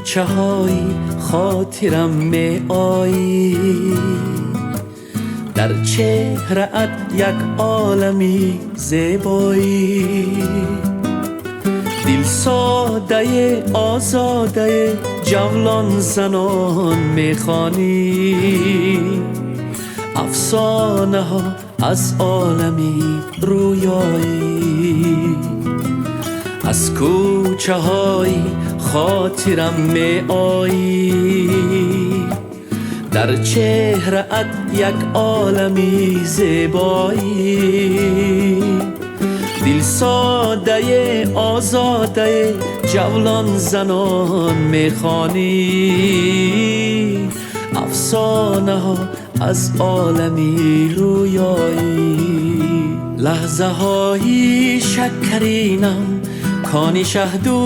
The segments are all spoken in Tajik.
Кӯчаҳои хотирам меоӣ, дар чеҳраат як олами зебоӣ. Дилсодаи озодаи ҷавлон занон мехонӣ, афсонаҳо аз олами рӯёӣ. Аз кӯчаҳои хотирам меоӣ, дар чеҳраат як олами зебоӣ. Дилсодаи озодаи ҷавлон занон мехонӣ, афсонаҳо аз олами рӯёӣ. Лаҳзаҳои шакаринам, кони шаҳду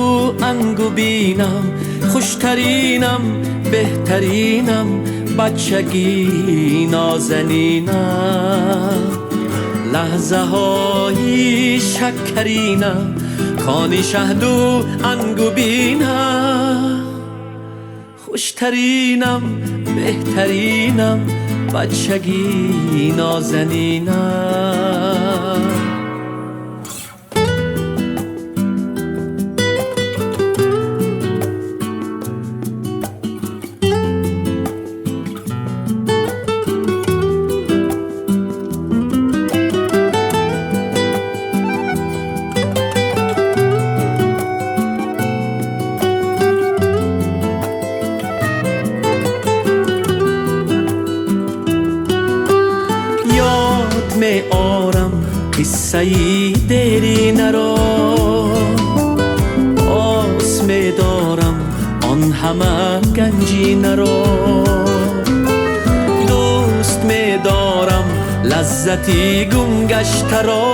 ангубинам, хуштаринам, беҳтаринам, бачагӣ нозанинам. Лаҳзаҳои шакаринам, кони шаҳду ангубинам, хуштаринам, беҳтаринам, бачагӣ нозанинам. Меорам қиссаи деринаро, пос медорам он ҳама ганҷинаро. Дӯст медорам лаззати гумгаштаро,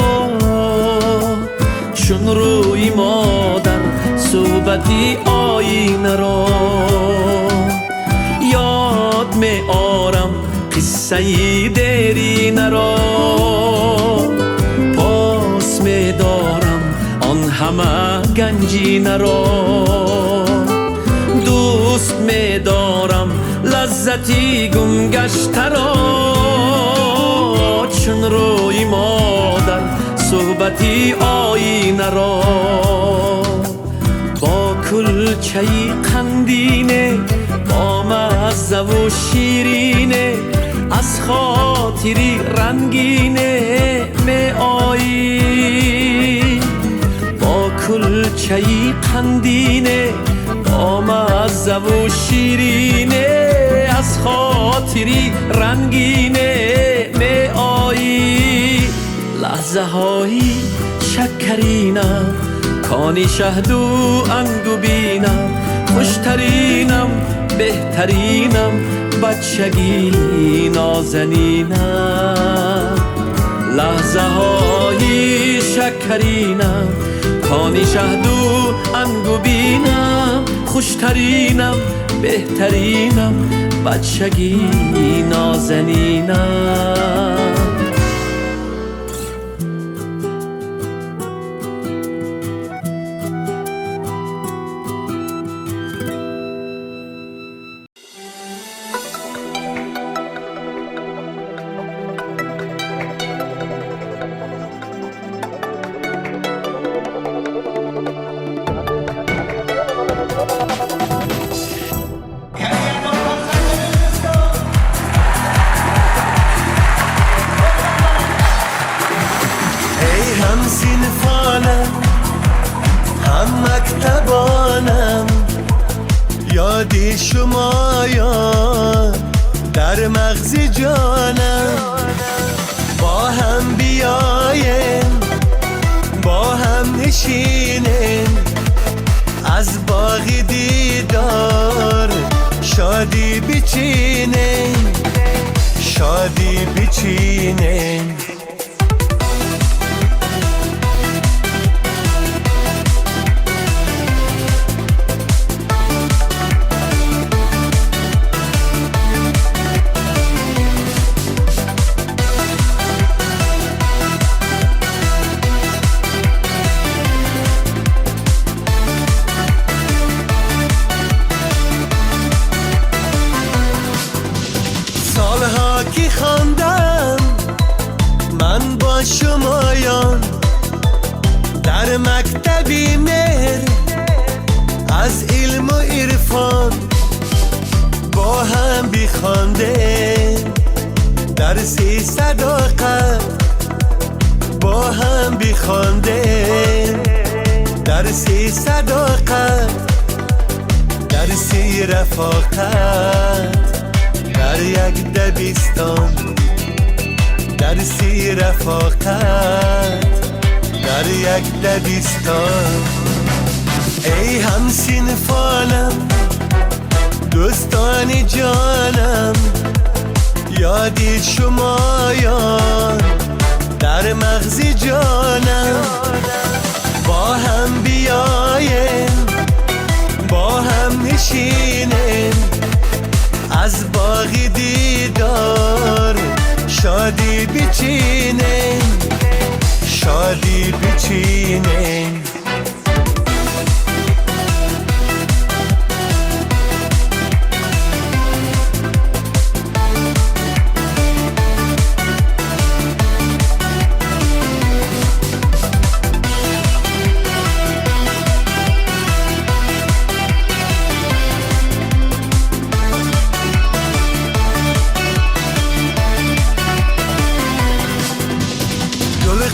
чун рӯи модар суҳбати оинаро. Ёд меорам қиссаи деринаро, пос медорам он ҳама ганҷинаро. Дӯст медорам лаззати гумгаштаро, чун рӯи модар суҳбати оинаро. Бо кулчаи қандине, бо маззаву ширине, аз хотири рангине меоӣ. Бо кулчаи қандине, бо маззаву ширине, аз хотири рангине меоӣ. Лаҳзаҳои шакаринам, кони шаҳду ангубинам, хуштаринам, беҳтаринам, бачагӣ нозанинам. Лаҳзаҳои шакаринам, кони шаҳду ангубинам, хуштаринам, беҳтаринам, бачагӣ нозанинам. Мактаби меҳр аз илму ирфон бо ҳам бихондем, дарси садоқат бо ҳам бихондем, дарси садоқат, дарси рафоқат дар як дабистон, дарси рафоқат дар як дабистон. Эй ҳамсинфонам, дӯстони ҷонам, ёди шумоён дар мағзи ҷонам. Бо ҳам биёем, бо ҳам нишинем, аз боғи дидор шодӣ бичинем, шодӣ бичинем.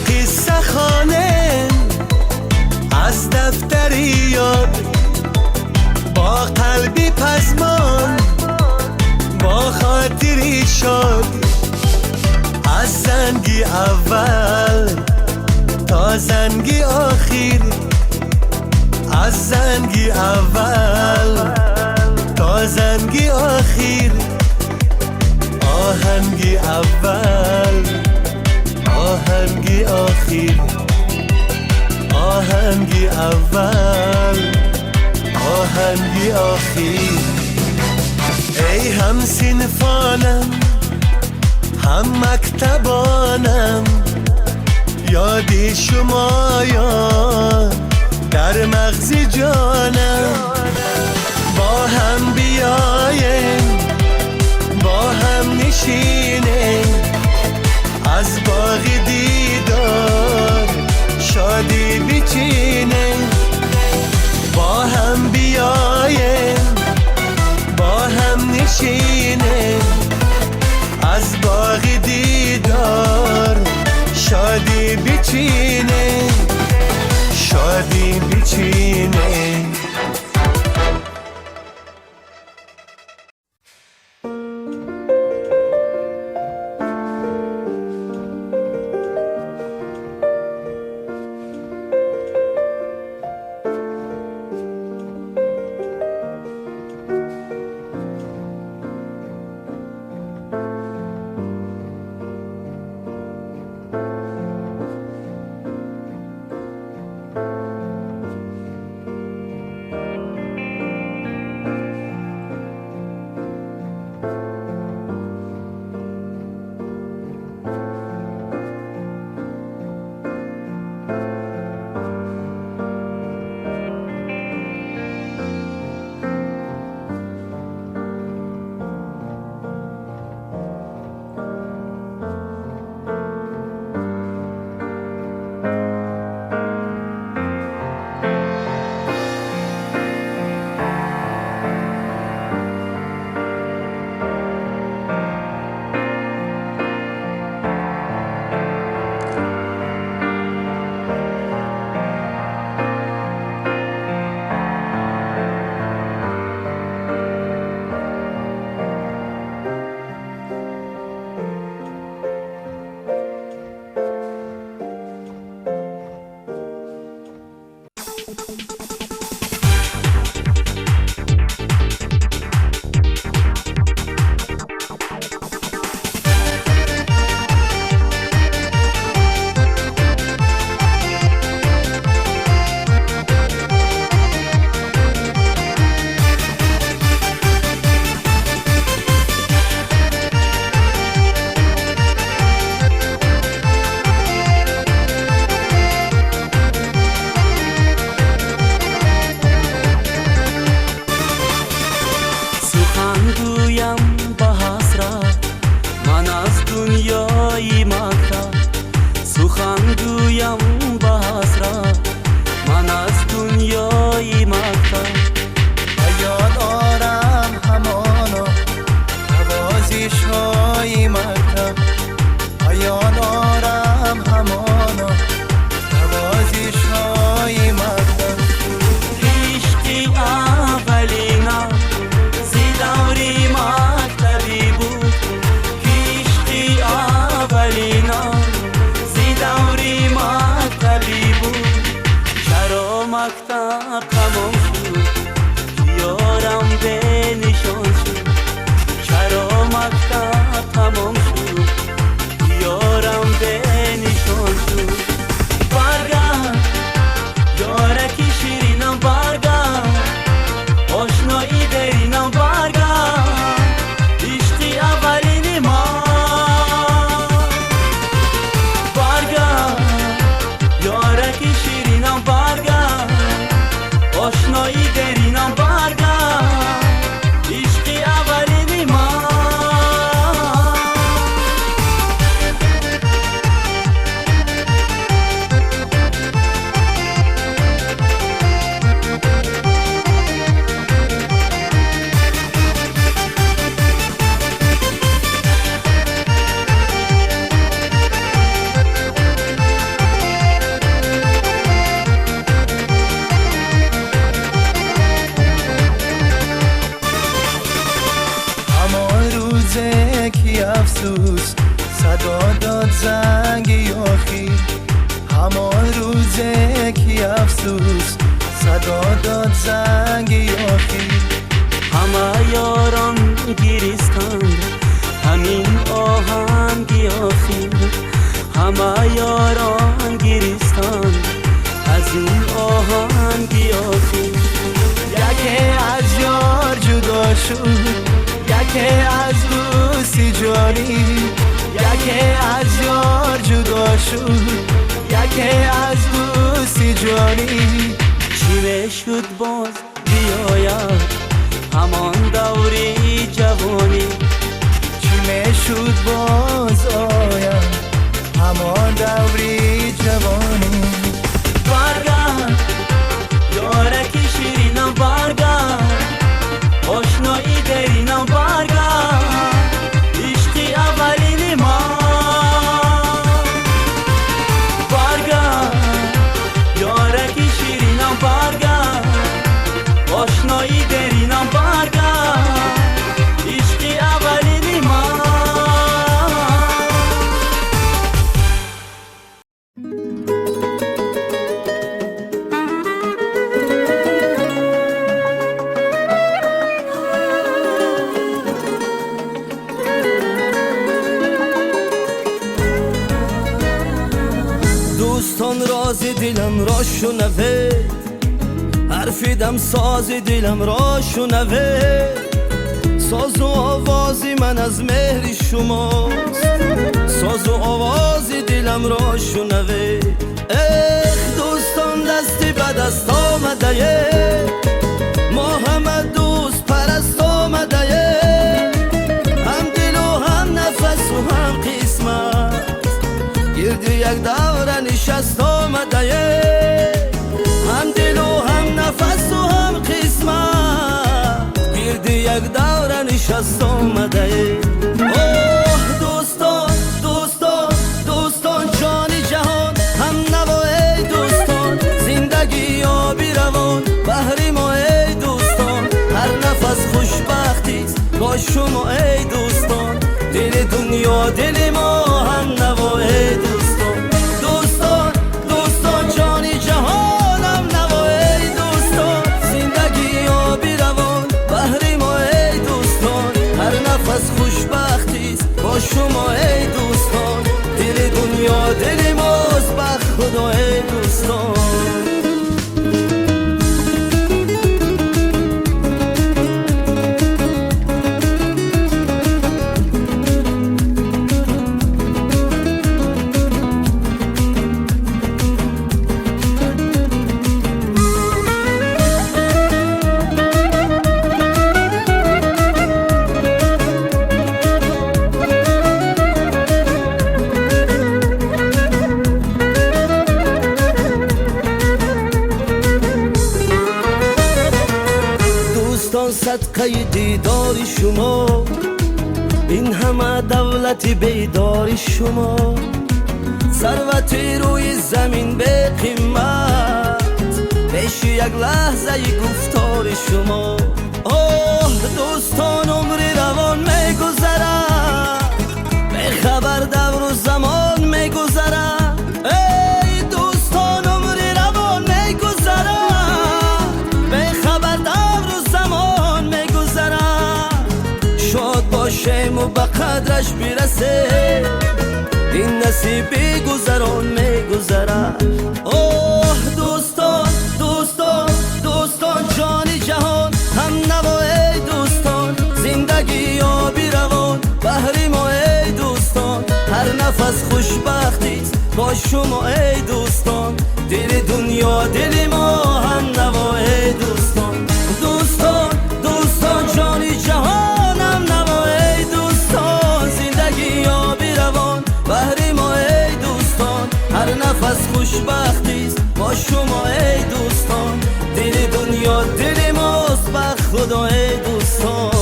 Қисса хонем аз дафтари ёд, бо қалби пазмон, бо хотири шод. Аз занги аввал то занги охир, аз занги аввал то занги охир, оҳанги аввал, оҳанги охир, оҳанги аввал, оҳанги охир. Эй ҳамсинфонам, ҳаммактабонам, ёди шумоён дар мағзи ҷонам. Бо ҳам биёем, бо ҳам нишинем, аз боғи дидор шодӣ бичинем. Бо ҳам биёем, бо ҳам нишинем, аз боғи дидор шодӣ бичинем, шодӣ бичинем. Мактаб тамом шуд, ёрам бенишон шуд? Чаро мактаб тамом шуд, ёрам бенишон шуд? Баргард, ёраки ширинам, баргард, ошнои деринам, баргард, ишқи аввалини ман. Баргард, ёраки ширинам, баргард, ошнои деринам, баргард, ишқи аввалини ман. Ҳамон рӯзе ки афсӯс садо дод занги охир, ҳамон рӯзе ки афсӯс садо дод занги охир. Ҳама ёрон гиристанд ҳамин оҳанги охир, ҳама ёрон гиристанд аз ин оҳанги охир. Яке аз ёр ҷудо шуд, яке аз дӯсти ҷонӣ, яке аз ёр ҷудо шуд, яке аз дӯсти ҷонӣ. Чӣ мешуд боз биёяд ҳамон даври ҷавонӣ? Чӣ мешуд боз ояд ҳамон даври ҷавонӣ? Баргард, ёраки ширинам, баргард, ошнои деринам, баргард, ишқи аввалини ман. Баргард, ёраки ширинам, баргард, ошнои деринам, баргард, ишқи аввалини ман. Дӯстон, рози дилам ро шунавед, ҳарфи дамсози дилам ро шунавед. Созу овози ман аз меҳри шумост, созу овози дилам ро шунавед. Эх, дӯстон, дасти ба даст омадае, мо ҳама дӯст параст омадае. Ҳам дилу ҳам нафасу ҳам қисмат гирди як давра нишаст омадае. Ҳам дилу ҳам нафасу ҳам қисмат гирди як давра нишаст омадае. Оҳ, дӯстон, дӯстон, дӯстон, ҷони ҷаҳон, ҳам наво, эй дӯстон, зиндагӣ оби равон баҳри мо, эй дӯстон. Ҳар нафас хушбахтист бо шумо, эй дӯстон. Дили дунё, дили мо, ҳам наво, эй дӯстон. Дӯстон, дӯстон, ҷони ҷаҳонам, наво, эй дӯстон, зиндагӣ оби равон баҳри мо, эй дӯстон. Ҳар нафас хушбахтист бо шумо, эй дӯстон. Дили дунё, дили мост, ба худо, эй дӯстон. Дӯстон, садқаи дидори шумо, ин ҳама давлати бедори шумо, сарвати рӯи замин беқимат пеши як лаҳзаи гуфтори шумо. Оҳ, дӯстон, умри равон мегузарад, бехабар давру замон мегузарад. Эй дӯстон, умри равон мегузарад. Бикӯшем ва ба қадраш бирасем, ин насиби гузарон мегузарад. Оҳ, дӯстон, дӯстон, дӯстон, ҷони ҷаҳон, ҳамнаво эй дӯстон, зиндагӣ оби равон баҳри мо эй дӯстон, ҳар нафас хушбахтист бо шумо эй дӯстон, дили дунё дили мо ҳамнаво эй дӯстон. Дӯстон, дӯстон, ҷони ҷаҳон, ҳамнаво эй дӯстон, зиндагӣ оби равон баҳри мо эй дӯстон, ҳар нафас хушбахтист бо шумо эй дӯстон, дили дунё дили мост ба худо эй дӯстон.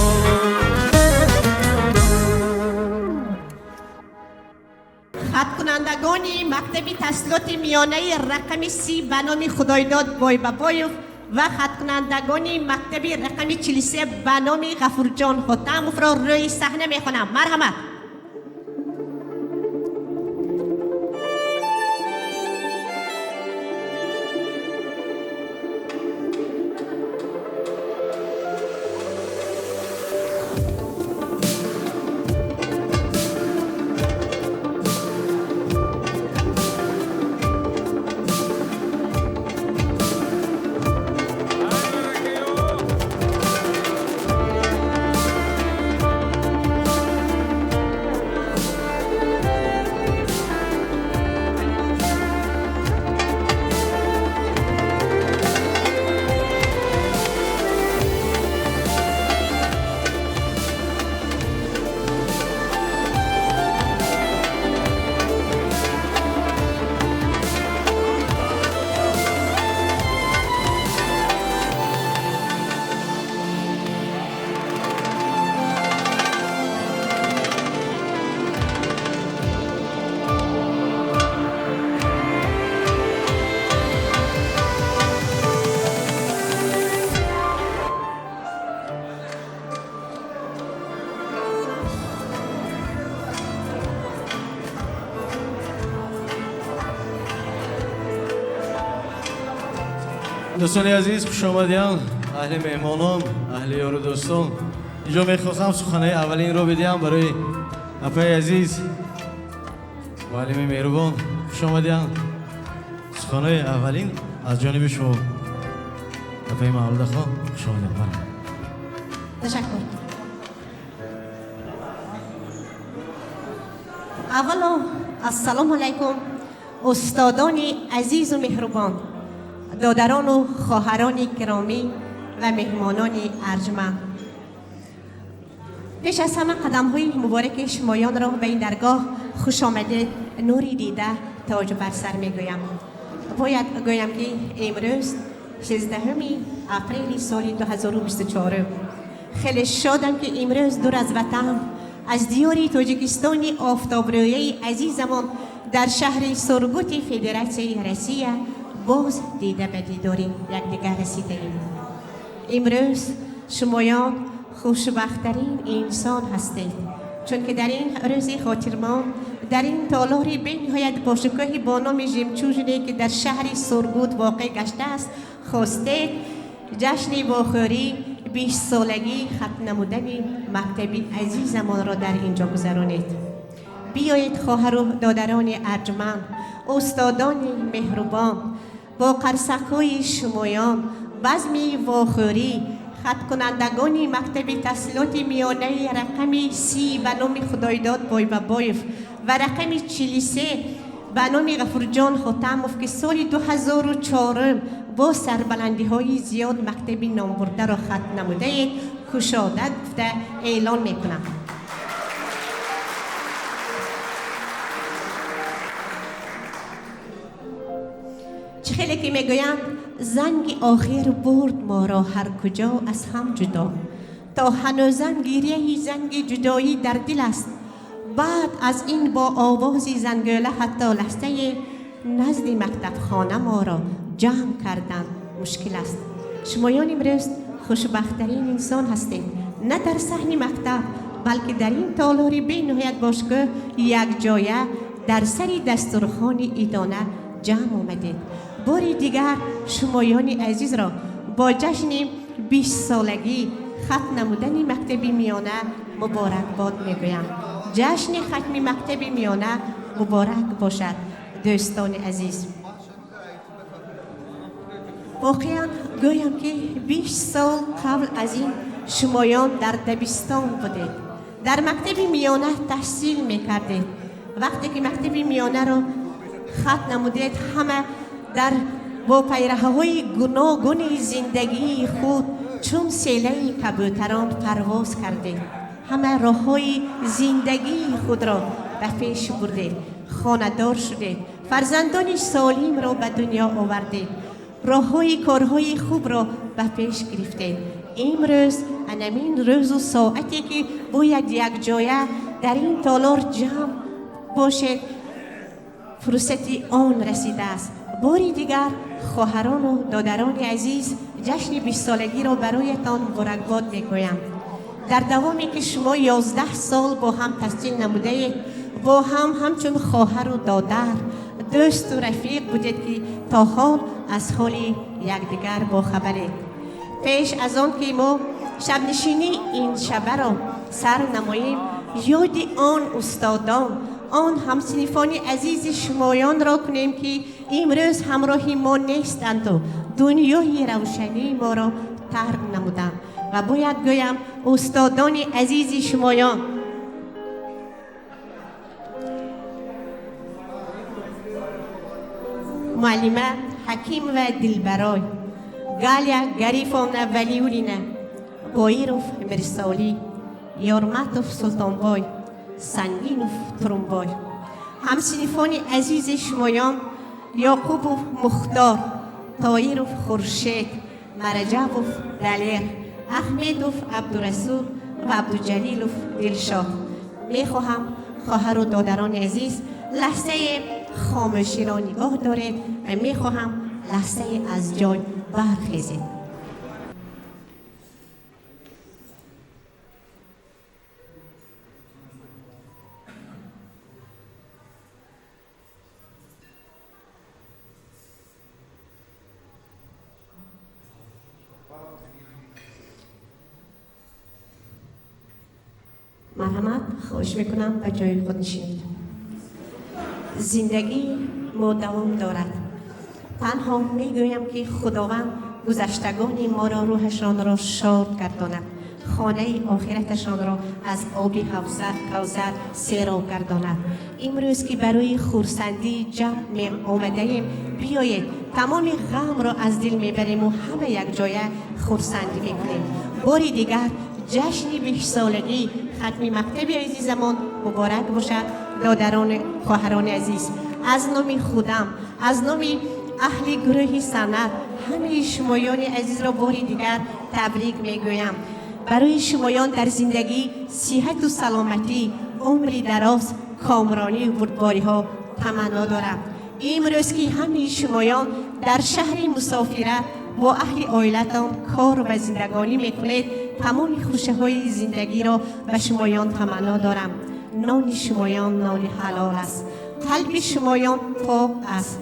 Хаткунандагони мактаби таҳсилоти миёнаи рақами 30 ба номи Худойдод Бойбабоев ва хаткунандагони мактаби рақами 43 ба номи Ғафурҷон Хотамовро рӯи саҳна мехонам. Марҳамат. Дӯстони азиз, хуш омадиям, аҳли меҳмонон, аҳли ёру дӯстон. Инҷо мехостам суханаи аввалинро бидиҳам барои апаи азиз, муаллими меҳрубон. Хуш омадиям. Суханои аввалин аз ҷониби шумо, апаи Мавлудахон. Хуш омадиям. Ташаккур. Аввало ассалому алайкум, устодони азизу меҳрубон, додарону хоҳарони гиромӣ ва меҳмонони арҷманд. Пеш аз ҳама қадамҳои мубораки шумоёнро ба ин даргоҳ хуш омадед, нури дида тоҷ бар сар мегӯям. Бояд гӯям ки имрӯз 16 апрели соли 2024 хеле шодам ки имрӯз дур аз ватан, аз диёри Тоҷикистони офтобрӯяи азизамон дар шаҳри Сургути Федератсияи Россия боз дида ба дидори якдигар расидаем. Имрӯз шумоён хушбахттарин инсон ҳастед, чунки дар ин рӯзи хотирмон, дар ин толори бениҳоят бошукӯҳи бо номи Жемчужине ки дар шаҳри Сургут воқеъ гаштааст, хостед ҷашни вохӯрӣ 20-солагӣ хатм намудани мактаби азизамонро дар ин ҷо гузаронед. Биёед хоҳару додарони арҷманд, устодони меҳрубон, бо қарсакҳои шумоён базми вохӯрӣ хаткунандагони мактаби таҳсилоти миёнаи рақами 30 ба номи Худойдод Бойбабоев ва рақами 43 ба номи Ғафурҷон Хотамов ки соли 2004 бо сарбаландиҳои зиёд мактаби номбурдаро хатм намудаед, кушода гуфта эълон мекунам. Чӣ хеле ки мегӯянд, занги охир бурд моро ҳар куҷо аз ҳам ҷудо, то ҳанӯзам гирияи занги ҷудоӣ дар дил аст. Баъд аз ин бо овози зангӯла ҳатто лаҳзае назди мактабхона моро ҷамъ кардан мушкил аст. Шумоён имрӯз хушбахттарин инсон ҳастед, на дар саҳни мактаб, балки дар ин толори бениҳоят бошгоҳ якҷоя дар сари дастурхони идона ҷамъ омадед. Бори дигар шумоёни азизро бо ҷашни 20-солагӣ хатм намудани мактаби миёна муборакбод мегӯям. Ҷашни хатми мактаби миёна муборак бошад, дӯстони азиз. Воқеан гӯям, ки 20 сол қабл аз ин шумоён дар дабистон будед, дар мактаби миёна таҳсил мекардед. Вақте ки мактаби миёнаро хатм намудед, ҳама дар бо пайраҳаҳои гуногуни зиндагии худ чун селаи кабӯтарон парвоз кардед, ҳама роҳҳои зиндагии худро ба пеш бурдед, хонадор шудед, фарзандони солимро ба дунё овардед, роҳҳои корҳои хубро ба пеш гирифтед. Имрӯз анамин рӯзу соате ки бояд якҷоя дар ин толор ҷамъ бошед, фурсати он расидааст. Бори дигар, хоҳарону додарони азиз, ҷашни бистсолагиро бароятон муборакбод мегӯям. Дар давоме ки шумо 11 сол бо ҳам таҳсил намудаед, бо ҳам ҳамчун хоҳару додар, дӯсту рафиқ будед, ки то ҳол аз ҳоли якдигар бохабаред. Пеш аз он ки мо шабнишинии ин шабаро сар намоем, ёди он устодон, он ҳамсинфони азизи шумоёнро кунем, ки имрӯз ҳамроҳи мо нестанду дунёи равшании моро тарк намуданд. Ва бояд гӯям, устодони азизи шумоён муаллима Ҳакимова Дилбарой, Галя Гарифовна Валиулина, Боиров Мирсолӣ, Ёрматов Султонбой, Сангинов Турумбой, ҳамсинфони азизи шумоён Ёқубов Мухтор, Тоиров Хуршед, Мараҷабов Далер, Аҳмедов Абдурасул ва Абдуҷалилов Дилшод. Мехоҳам, хоҳару додарони азиз, лаҳзаи хомӯширо нигоҳ доред ва мехоҳам лаҳзае аз ҷой бархезед. Марҳамат, хоҳиш мекунам, ба ҷои худ нишинед. Зиндагии мо давом дорад. Танҳо мегӯям, ки Худованд гузаштагони моро рӯҳашонро шод гардонад, хонаи охираташонро аз оби Кавсар сероб гардонад. Имрӯз ки барои хурсандӣ ҷамъ омадаем, биёед, тамоми ғамро аз дил мебариму ҳама якҷоя хурсандӣ мекунем. Бори дигар ҷашни бистсолагии хатми мактаби азизамон муборак бошад. Додарону хоҳарони азиз, аз номи худам, аз номи аҳли гурӯҳи санъат ҳамаи шумоёни азизро бори дигар табрик мегӯям. Барои шумоён дар зиндагӣ сиҳату саломатӣ, умри дароз, комронию бурдбориҳо таманно дорам. Имрӯз ки ҳамаи шумоён дар шаҳри мусофира бо аҳли оилатон кор ва зиндагонӣ мекунед, тамоми хушиҳои зиндагиро ба шумоён таманно дорам. Нони шумоён нони ҳалол аст, қалби шумоён пок аст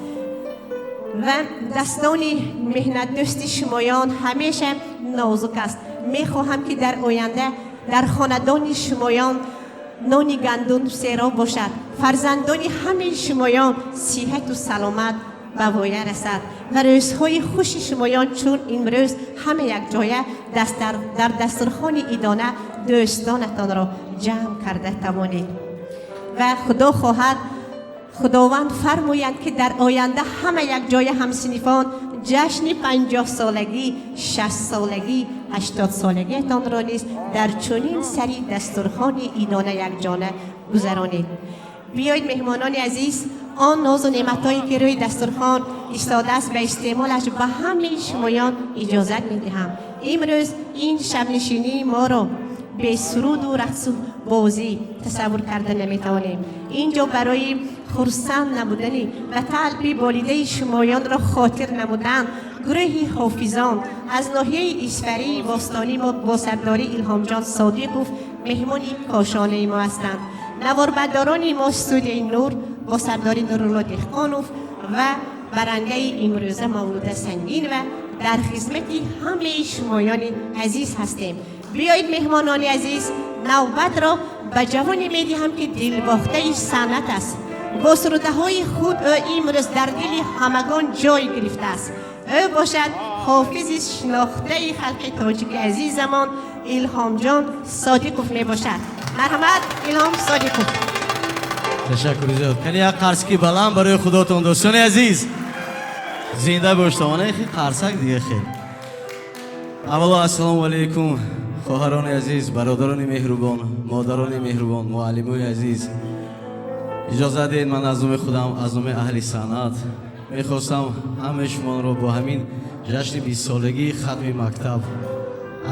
ва дастони меҳнатдӯсти шумоён ҳамеша нозук аст. Мехоҳам, ки дар оянда дар хонадони шумоён нони гандум сероб бошад, фарзандони ҳамаи шумоён сиҳату саломат ба воя расад ва рӯзҳои хуши шумоён чун имрӯз ҳама якҷоя дар дастурхони идона дӯстонатонро ҷамъ карда тавонед. Ва Худо хоҳад, Худованд фармояд, ки дар оянда ҳама якҷоя ҳамсинифон ҷашни 50-солагӣ, 60-солагӣ, 80-солагиатонро низ дар чунин сари дастурхони идона якҷона гузаронед. Биёед, меҳмонони азиз, он нозу неъматҳое ки рӯи дастурхон истодааст, ба истеъмолаш ба ҳамаи шумоён иҷозат медиҳам. Имрӯз ин шабнишинии моро бе суруду рақсу бозӣ тасаввур карда наметавонем. Ин ҷо барои хурсанд намудани ва талби болидаи шумоёнро хотир намудан гурӯҳи ҳофизон аз ноҳияи Исфарии бостонӣ мо бо сардорӣ Илҳомҷон Содиқов меҳмони кошонаи мо ҳастанд. Наворбардорони мо студияи Нур бо сардорӣ Нурулло Деҳқонов ва барандаи имрӯза Мавлуда Сангинова дар хизмати ҳамаи шумоёни азиз ҳастем. Биёед, меҳмонони азиз, Навбатро ба ҷавоне медиҳам, ки дилбохтаи санъат аст. Бо сурудаҳои худ ӯ имрӯз дар дили ҳамагон ҷой гирифтааст. Ӯ бошад ҳофизи шинохтаи халқи тоҷики азизамон Илҳомҷон Содиқов мебошад. Марҳамат, Илҳом Содиқов. Ташаккури зиёд. Кани як қарсаки баланд барои худотон, дӯстони азиз. Зинда боштон. Қарсак дига хел. Аввало ассалому алайкум, хоҳарони азиз, бародарони меҳрубон, модарони меҳрубон, муаллимои азиз. Иҷозат диҳед, ман аз номи худам, аз номи аҳли санъат мехостам ҳамаи шуморо бо ҳамин ҷашни бистсолагии хатми мактаб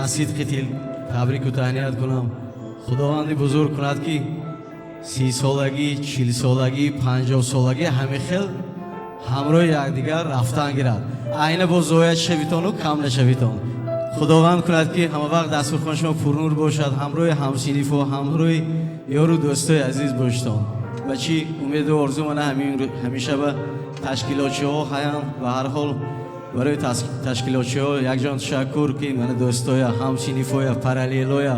аз сидқи дил табрику таҳният кунам. Худованди бузург кунад, ки 30-солагӣ, 40-солагӣ, 50-солагӣ ҳамин хел ҳамроҳи якдигар рафтан гирад. Айна бо зояд шавитону кам нашавитон. Худованд кунад, ки ҳама вақт дастурхони шумо пурнур бошад, ҳамроҳи ҳамсинифо, ҳамроҳи ёру дӯстои азиз боштон. Ва чӣ умеду орзу мана ҳамеша ба ташкилотчиҳо ҳаянд. Ба ҳар ҳол, барои ташкилотчиҳо якҷон ташаккур, ки мана дӯстоя, ҳамсинифоя, параллелоя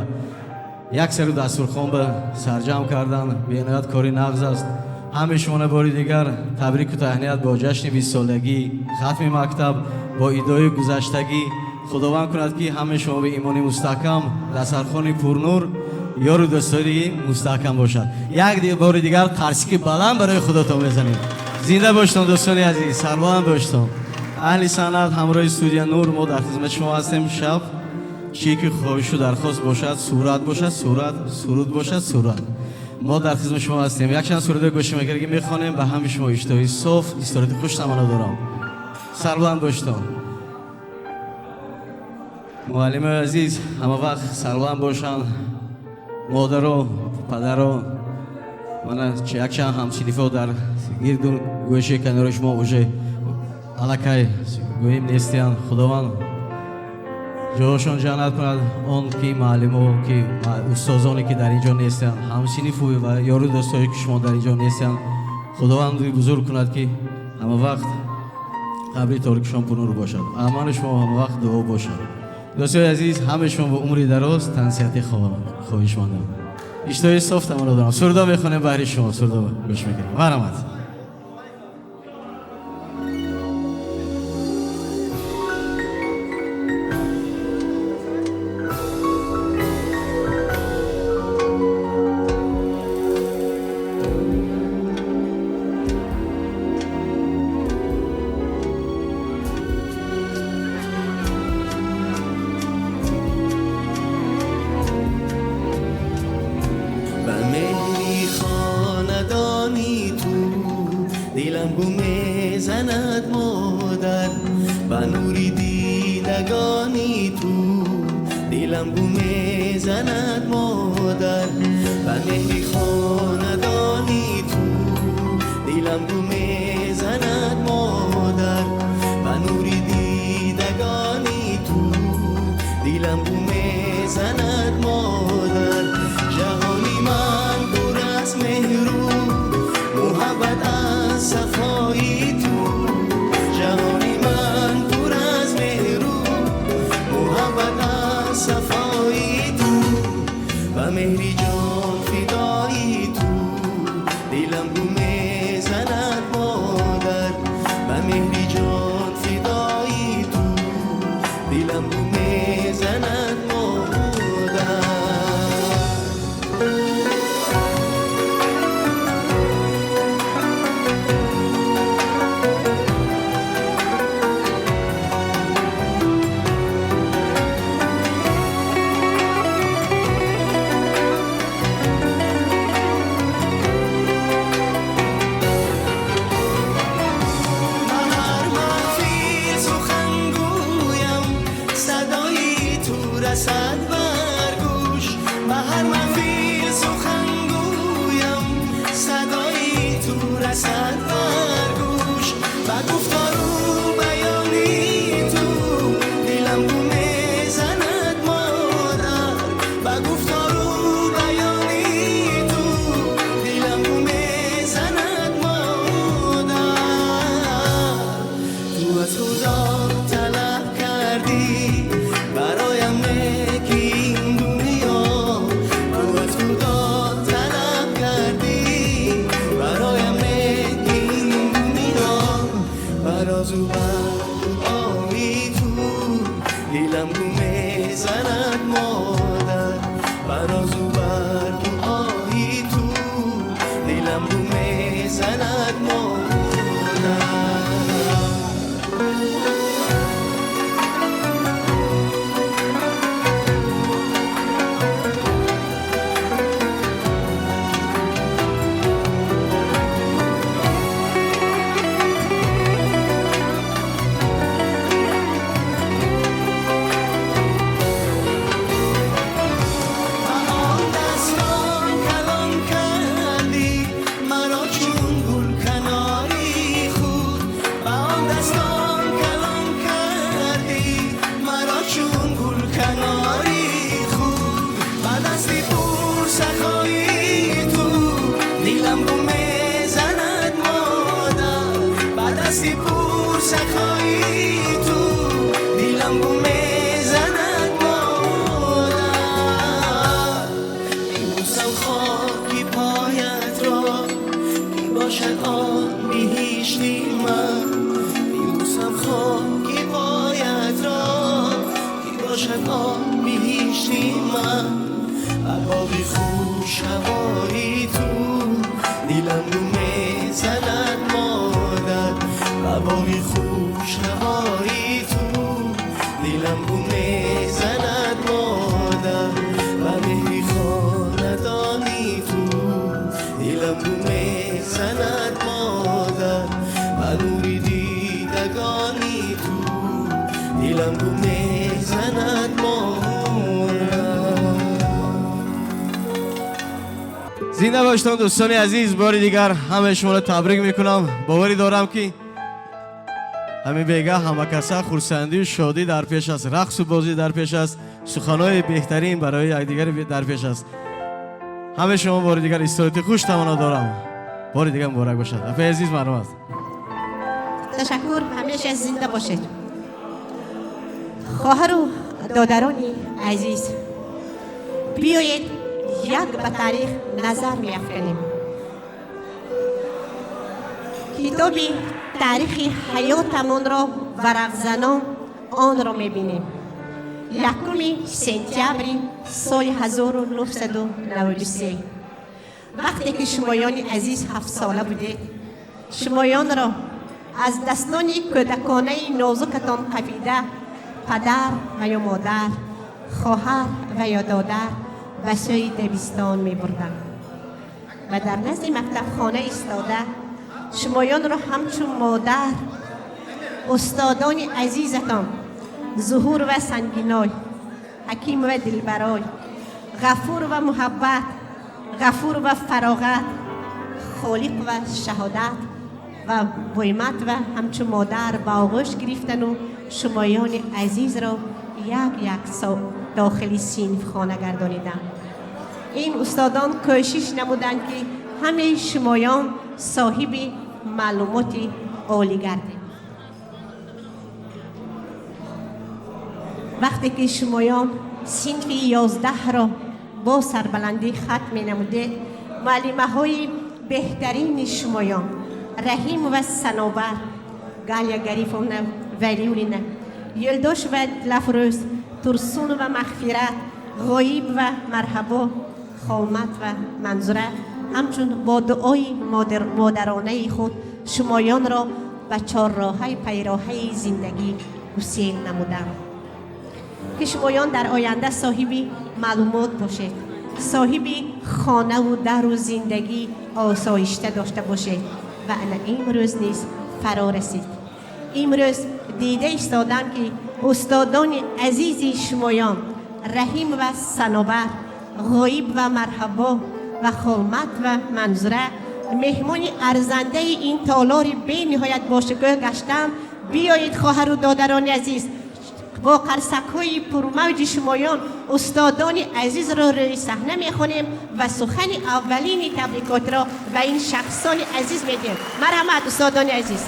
як сару дастурхон ба сарҷамъ кардан. Бениҳоят кори нағз аст. Ҳамаи шуморо бори дигар табрику таҳният бо ҷашни бистсолагӣ хатми мактаб, бо идои гузаштагӣ. Худованд кунад, ки ҳамаи шумо ба имони мустаҳкам, дастархони пурнур, ёру дӯстои мустаҳкам бошад. Як бори дигар қарсаки баланд барои худотон мезанем. Зинда боштон, дӯстони азиз, сарбаланд боштон. Аҳли санъат ҳамроҳи студия Нур мо дар хизмати шумо ҳастем. Шаб чӣ ки хоҳишу дархост бошад, сурат бошад, сурат, суруд бошад, сурат, мо дар хизмати шумо ҳастем. Якчанд сурудаи гӯшамекарги мехонем. Ба ҳами шумо иштиҳои соф, истироҳати хуш таманно дорам. Сарбаланд боштон. Муаллимои азиз ҳама вақт сарбаланд бошанд. Модаро, падаро, мана якчанд ҳамсинифо дар гирду гӯшаи канори шумо уже аллакай гӯем нестиянд. Худованд ҷоашон ҷаннат кунад. Он ки муаллимо, ки устозоне, ки дар ин ҷо нестиянд, ҳамсинифу ва ёру дӯстое, ки шумо дар ин ҷо нестиянд, Худованди бузург кунад, ки ҳама вақт қабри торикшон пурнур бошад. Аману шумо ҳама вақт дуо бошад. Дӯстои азиз, ҳамаи шумо ба умри дароз, тансиҳатӣ хоҳишмандам. Иштиҳои соф таманно дорам. Сурудо мехонем баҳри шумо, сурудо гӯш мекунем. Марҳамат. Ба меҳри хонадони ту дилам гум мезанад, модар. Ба нури дидагони ту дилам гум мезанад, модар. Ба меҳри хонадони ту дилам гум мезанад, модар. Ба нури дидагони ту дилам гум мезанад, модар. Ҷаҳони ман пур аз меҳру муҳаббат, аз сафои ту. Ҷаҳони ман пур аз меҳру муҳаббат, аз сафои ту. Ба меҳри ҷон фидои ту дилам гум мезанад, модар. Ба меҳри ҷон фидои ту дилам гум мезанад, модар. Ба ҳар маҳфил сухан гӯям, садои ту расад бар гӯш. Ба ҳар маҳфил сухан гӯям, садои ту расад бар гӯш. Ба гуфтору баёни ту дилам гум мезанад, модар. Ба гуфтору баёни ту дилам гум мезанад, модар. Ту аз Худо талаб кардӣ бароям некӣ. باشد آن بهشتی من و باقی خوش هوایی تو دلم رو میزند مادر و باقی خوش هوایی تو دلم رو میزند مادر و مهری خاندانی تو دلم رو میزند مادر و نوری دیدگانی تو دلم رو میزند مادر. Зинда бошед, дӯстони азиз. Бори дигар ҳамаи шуморо табрик мекунам. Боварӣ дорам, ки ҳамин бегаҳ ҳамакаса хурсандию шодӣ дар пеш аст, рақсу бозӣ дар пеш аст, суханҳои беҳтарин барои якдигар дар пеш аст. Ҳамаи шумо бори дигар истироҳати хуш таманно дорам. Бори дигар муборак бошад. Апаи азиз, марҳамат. Ташаккур, ҳамеша зинда бошед. Хоҳару додарони азиз, биёед, як ба таърих назар меафканем. Китоби таърихи ҳаётамонро варақзанон онро мебинем. 1 сентябри соли 1993, вақте ки шумоёни азиз 7-сола будед, шумоёнро аз дастони кӯдаконаи нозукатон қапида, падар ва ё модар, хоҳар ва ё додар ба сӯи дабистон мебурданд ва дар назди мактабхона истода, шумоёнро ҳамчун модар устодони азизатон Зуҳур ва Сангиной, Ҳаким ва Дилбарой, Ғафур ва Муҳаббат, Ғафур ва Фароғат, Холиқ ва Шаҳодат ва Бӯймат ва ҳамчун модар ба оғӯш гирифтану шумоёни азизро як як дохили синфхона гардониданд. Ин устодон кӯшиш намуданд, ки ҳамаи шумоён соҳиби маълумоти олӣ гардед. Вақте ки шумоён синфи 11-ро бо сарбаландӣ хатм менамудед, муаллимаҳои беҳтарини шумоён Раҳим ва Санобар, Галя Гарифовна Валиулина, Юлдош ва Лафрӯз, Турсун ва Мағфират, Ғоиб ва Марҳабо, Холмат ва Манзура ҳамчун бо дуои модаронаи худ шумоёнро ба чорроҳаи пайроҳаи зиндагӣ гусел намуданд, ки шумоён дар оянда соҳиби маълумот бошед, соҳиби хонаву дару зиндагӣ осоишта дошта бошед. Ва ана имрӯз низ фаро расид. Имрӯз дида истодам, ки устодони азизи шумоён Раҳим ва Санобар, Ғоиб ва Марҳабо ва Холмат ва Манзура меҳмони арзандаи ин толори бениҳоят бошукӯҳ гаштанд. Биёед, хоҳару додарони азиз, бо қарсакҳои пурмавҷи шумоён устодони азизро рӯи саҳна мехонем ва сухани аввалини табрикотро ба ин шахсони азиз медиҳем. Марҳамат, устодони азиз.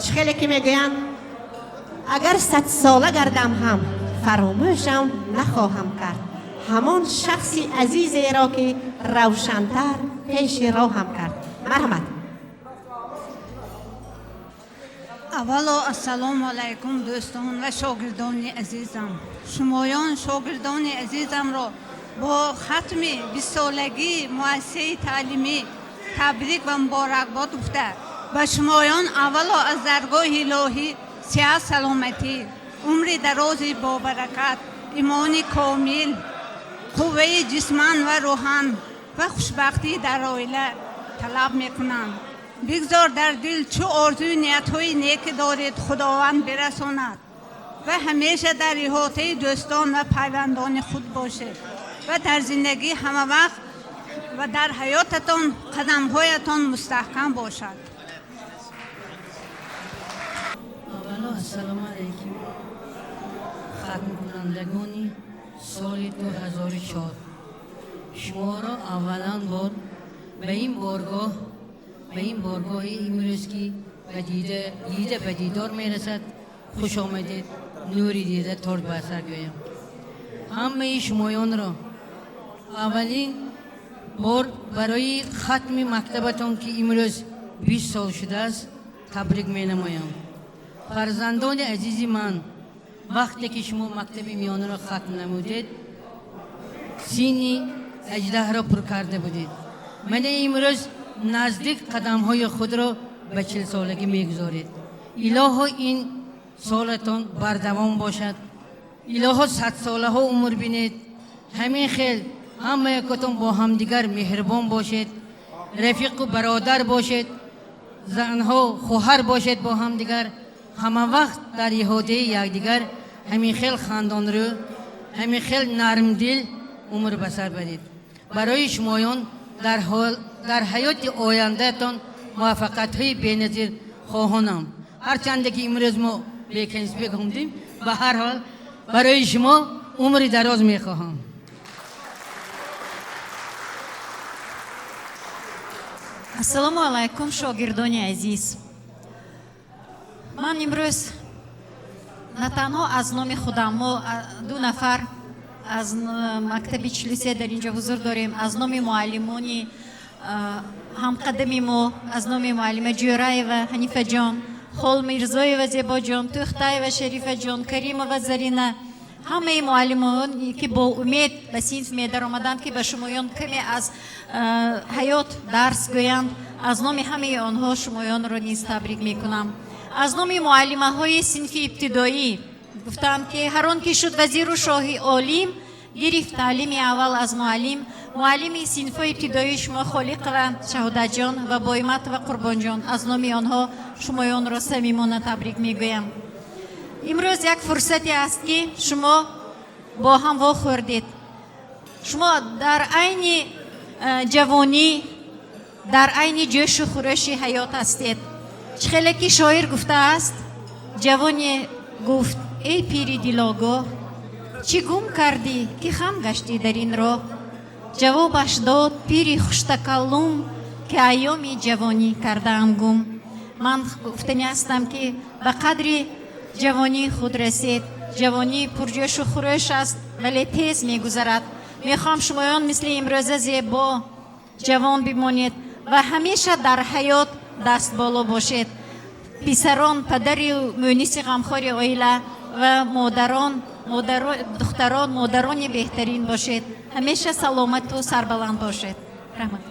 Чӣ хеле ки мегӯянд, агар 100-сола гардам ҳам, фаромӯшам нахоҳам кард ҳамон шахси азизеро, ки равшантар пеши роҳам кард. Марҳамат. Аввало, ассалому алайкум, дӯстон ва шогирдони азизам. Шумоён, шогирдони азизамро бо хатми 20-солагии муассисаи таълимӣ табрик ва муборакбод гуфта, ба шумоён аввало аз даргоҳи илоҳӣ сиҳат, саломатӣ, умри дарози бобаракат, имони комил, қувваи ҷисман ва рӯҳан ва хушбахтӣ дар оила талаб мекунам. Бигзор дар дил чӯ орзуи ниятҳои неке доред, Худованд бирасонад ва ҳамеша дар иҳотаи дӯстон ва пайвандони худ бошед ва дар зиндагӣ ҳамавақт ва дар ҳаётатон қадамҳоятон мустаҳкам бошад. Аввало, ассалому алайкум, хатмкунандагони соли 2004. Шуморо аввалан бор ба ин боргоҳ, ба ин боргоҳи имрӯз, ки ба дида ба дидор мерасад, Хуш омадед, нури дида, тоҷ бар сар гӯям. Ҳамаи шумоёнро аввалин бор барои хатми мактабатон, ки имрӯз 20 сол шудааст, табрик менамоям. Фарзандони азизи ман, вақте ки шумо мактаби миёнаро хатм намудед, синни 18-ро пур карда будед. Мана имрӯз наздик қадамҳои худро ба 40-солагӣ мегузоред. Илоҳо, ин солатон бардавом бошад, илоҳо, садсолаҳо умр бинед. Ҳамин хел ҳама якотон бо ҳамдигар меҳрубон бошед, рафиқу бародар бошед, занҳо хоҳар бошед, бо ҳамдигар ҳама вақт дар иҳотаи якдигар, ҳамин хел хандонрӯ, ҳамин хел нармдил умр ба сар баред. Барои шумоён дар ҳаёти ояндаатон муваффақиятҳои беназир хоҳонам. Ҳарчанде ки имрӯз мо бе конспект хондем, ба ҳар ҳол барои шумо умри дароз мехоҳам. Ассалому алайкум, шогирдони азиз! Ман имрӯз на танҳо аз номи худам, мо ду нафар аз мактаби 43 дар инҷо ҳузур дорем, аз номи муаллимони ҳамқадами мо, аз номи муаллима Ҷӯраева Ҳанифаҷон, Холмирзоева Зебоҷон, Тӯхтаева Шарифаҷон, Каримова Зарина, ҳамаи муаллимон, ки бо умед ба синф медаромаданд, ки ба шумоён каме аз ҳаёт дарс гӯянд, аз номи ҳамаи онҳо шумоёнро низ табрик мекунам. Аз номи муаллимаҳои синфи ибтидоӣ гуфтам, ки ҳар он ки шуд вазиру шоҳи олим, гирифт таълими аввал аз муаллим. Муаллими синфҳои ибтидоии шумо Холиқова Шаҳодатҷон ва Боиматова Қурбонҷон, аз номи онҳо шумоёнро самимона табрик мегӯям. Имрӯз як фурсате аст, ки шумо бо ҳам вохӯрдед. Шумо дар айни ҷавонӣ, дар айни ҷӯшу хурӯши ҳаёт ҳастед. Чӣ хеле ки шоир гуфтааст: ҷавоне гуфт: «Эй пири дилогоҳ, чӣ гум кардӣ, ки хам гаштӣ дар ин роҳ?» Ҷавобаш дод пири хуштакаллум, ки айёми ҷавонӣ кардаам гум. Ман гуфтанӣ ҳастам, ки ба қадри ҷавонии худ расед. Ҷавонӣ пурҷӯшу хурӯш аст, вале тез мегузарад. Мехоҳам шумоён мисли имрӯза зебо, ҷавон бимонед ва ҳамеша дар ҳаёт дастболо бошед. Писарон падари мӯниси ғамхори оила ва модарон, духтарон модарони беҳтарин бошед. Ҳамеша саломату сарбаланд бошед. Раҳмат.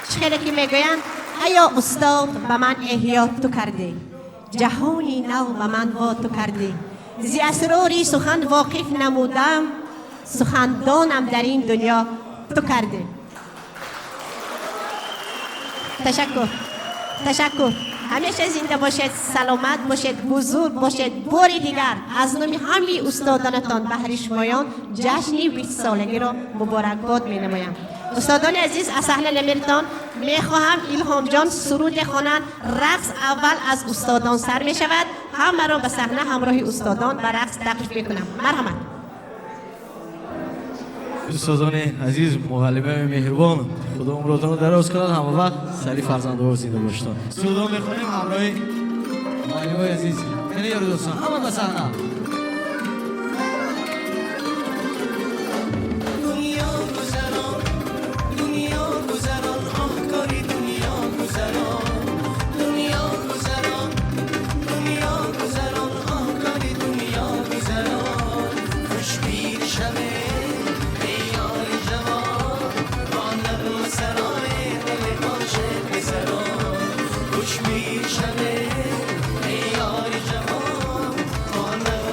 Чӣ хеле ки мегӯянд: «Аё устод, ба ман эҳё ту кардӣ, ҷаҳони нав ба ман во ту кардӣ, зи асрори сухан воқиф намудам, сухандонам дар ин дунё ту кардӣ». Ташаккур, ташаккур. Ҳамеша зинда бошед, саломат бошед, бузург бошед. Бори дигар аз номи ҳамаи устодонатон баҳри шумоён ҷашни 20-солагиро муборакбод менамоям. Устодони азиз, аз саҳна намеретон. Мехоҳам Илҳомҷон суруде хонанд. Рақс аввал аз устодон сар мешавад. Ҳамаро ба саҳна ҳамроҳи устодон ба рақс таклиф мекунам. Марҳамат. Устодони азиз, муаллимаи меҳрубон, худо умротонро дароз кунад, ҳама вақт сари фарзандҳо зинда бошед. Сурудро мехонем ҳамроҳи муаллимои азиз. Яъне, ёру дӯстон, ҳама ба саҳна! Дунё гузарон, дунё гузарон, оҳкори дунё гузарон, дунё гузарон, дунё гузарон, оҳкори дунё гузарон. Хушпир шаве, эй ёри ҷавон, бо нағма сарои дили ошиқ бисарон. Хушпир шаве, эй ёри ҷавон, бо нағма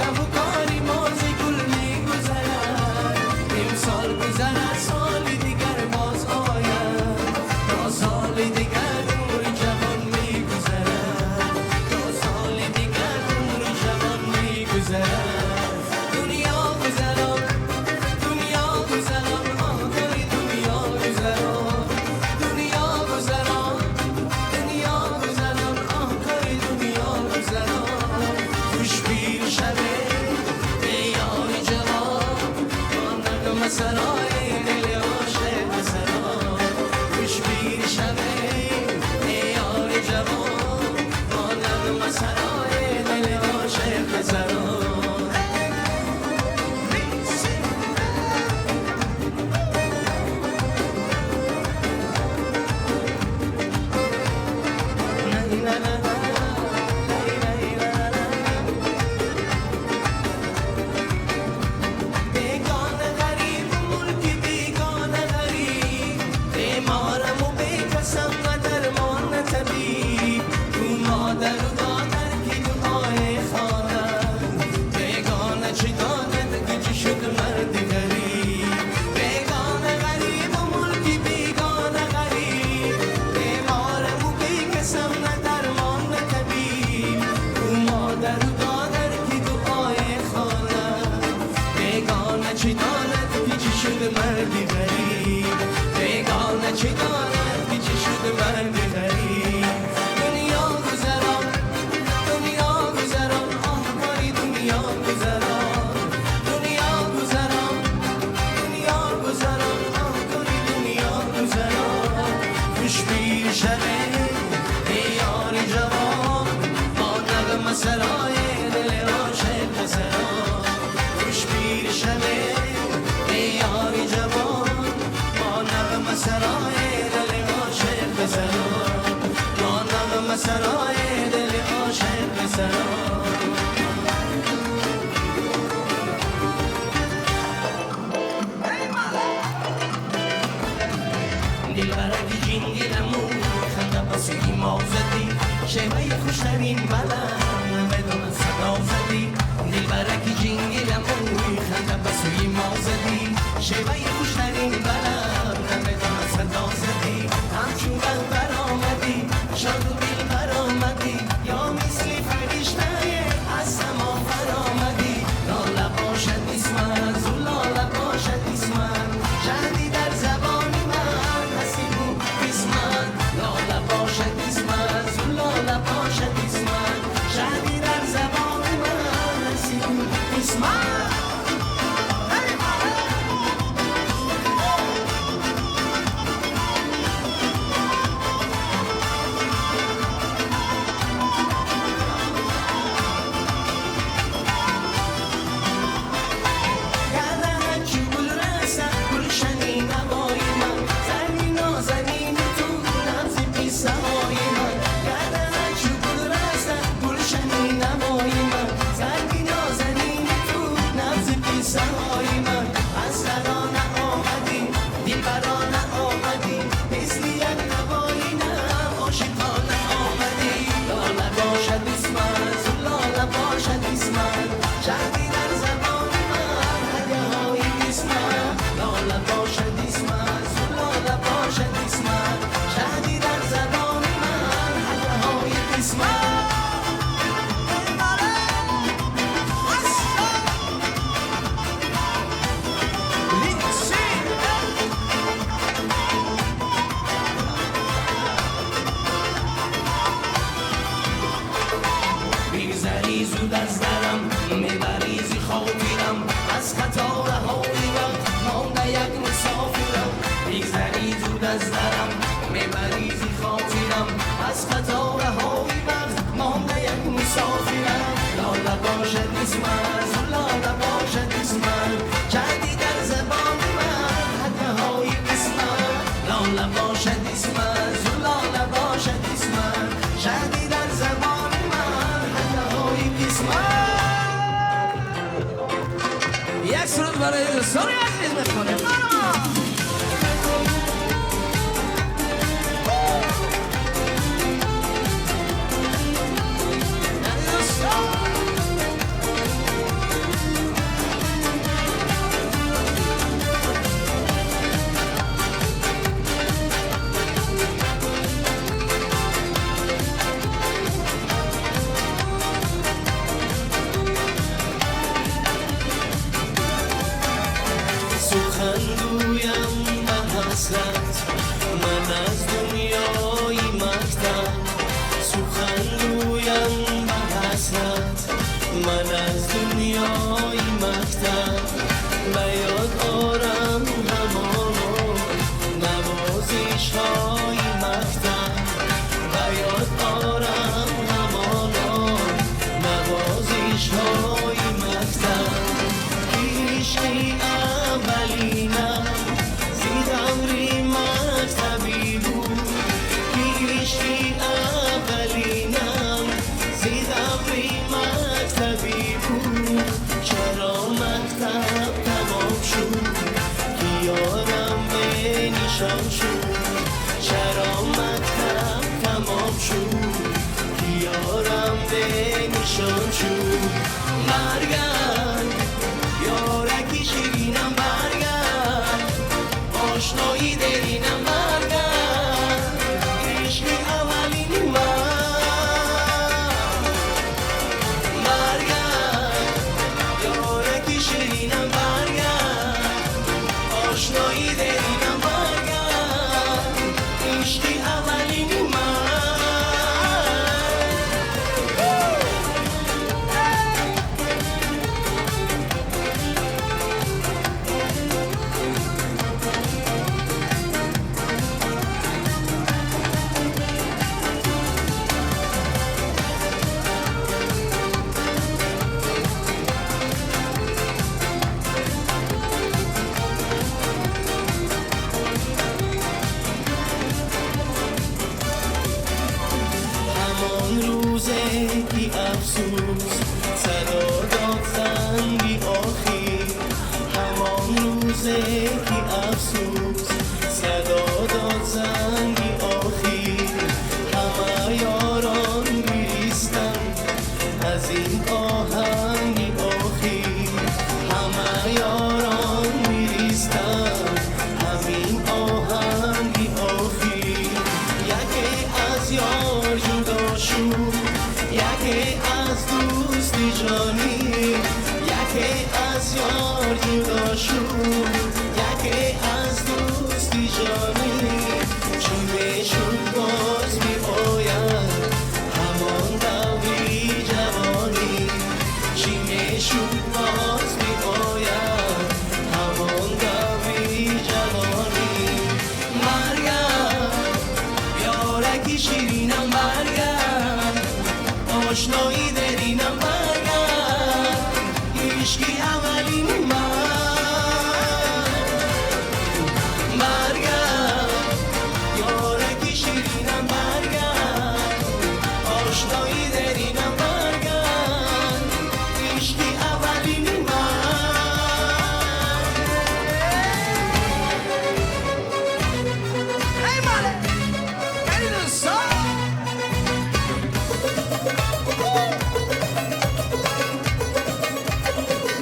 Кӯфтаву кори мо зи гул мегузарад. Имсол гузарад, соли дигар боз ояд. То соли дигар умри ҷавон мегузарад. То соли дигар умри ҷавон мегузарад. Дунё гузарон, дунё гузарон, оҳ кори дунё гузарон. Дунё гузарон, дунё гузарон, оҳ кори дунё гузарон. Хуш пир шаве, эй ёри ҷавон, бо нағмасарои дили ошиқ бисарон. Хуш пир шаве, эй ёри ҷавон, бо нағмасарои дили ошиқ бисарон. Бегона ғариб, мулки бегона ғариб, беморам у бекасам ва дармон на табиб. Ку модару додар ки дуои хонанд, бегона чӣ донад ки чӣ шуд марди ғариб. Бегона ғариб, мулки бегона ғариб, беморам у бекасам на дармон на табиб. Ку модару додар ки дуои хонанд, бегона чӣ донад ки чӣ шуд марди ғариб. Бегона чӣ донад ки чӣ шуд марди ғариб. Дунё гузарон, дунё гузарон, оҳ кори дунё гузарон. Дунё гузарон, дунё гузарон, оҳ кори дунё гузарон. Хуш пир шаве, эй ёри ҷавон, бо нағмасарои дили ошиқ бисарон. Хуш пир шаве, эй ёри ҷавон, бо нағмасарои дили ошиқ бисарон. Бо нағмасарои дили ошиқ бисарон. Дилбараки ҷингиламу ханда ба сӯи мо задӣ, шеваи хуштарин баланд намедонам садо задӣ. Дилбараки ҷингиламу ханда ба сӯи мо задӣ, шеваи хуштарин баланд намедонам садо задӣ. Ҳамчун ғам баромадӣ, шоду дил баромадӣ, ё мисли фариштае аз само фаромадӣ. Лола бошад исмат, зулола бошад исмат, шаҳди дар забони ман насибу қисмат. Лола бошад исмат, зулола бошад исмат, шаҳди дар забони ман насибу қисмат. Мегзари зуд аз дарам, мебари зи хотирам, аз қатораҳои вақт монда як мусофирам. Мегзари зуд аз дарам, мебари зи хотирам, аз қатораҳои вақт монда як мусофирам. Лола бошад исмат, зулола бошад исмат, шаҳди дар забони ман ҳадяҳои қисмат. Лола бошад исмат, зулола бошад исмат, шаҳди дар забони ман ҳадяҳои қисмат. Як суруд барои дӯстони азиз мехонем. ҳасрат, ман аз дунёи мактаб сухан гӯям ба ҳасрат, ман аз дунёи мактаб ба ёд орам ҳамоно навозишҳои мактаб, ба ёд орам ҳамоно навозишҳои мактаб. Ишқи аввалинам зи даври мактабӣ буд, ишқи аввалинам зи даври мактабӣ буд. Чаро мактаб тамом шуд, ки ёрам бенишон шуд? Чаро мактаб тамом шуд, ки ёрам бенишон шуд? Баргард, ёраки ширинам, баргард, ошнои деринам, баргард, ишқи аввалини ман. Баргард, ёраки ширинам, баргард, ошнои деринам, баргард, ишқи аввалини ман. Ҳамон рӯзе ки афсӯс садо дод занги охир, ҳамон рӯзе ки афсӯс садо дод занги охир, ҳама ёрон гиристанд аз ин оҳанги охир, ҳама ёрон гиристанд ҳамин оҳанги охир. Яке аз ёр ҷудо шуд, яке аз дӯсти ҷонӣ, яке аз ёр ҷудо шуд, яке аз дӯсти ҷонӣ. Чӣ мешуд боз меояд ҳамон даври ҷавонӣ, чӣ мешуд боз меояд ҳамон даври ҷавонӣ. Баргард, ёраки ширинам, баргард, ошнои деринам, баргард, ишқи аввалини ман. Баргард, ёраки ширинам, баргард, ошнои деринам, баргард, ишқи аввалини ман. Hey, Molly! Ready to song?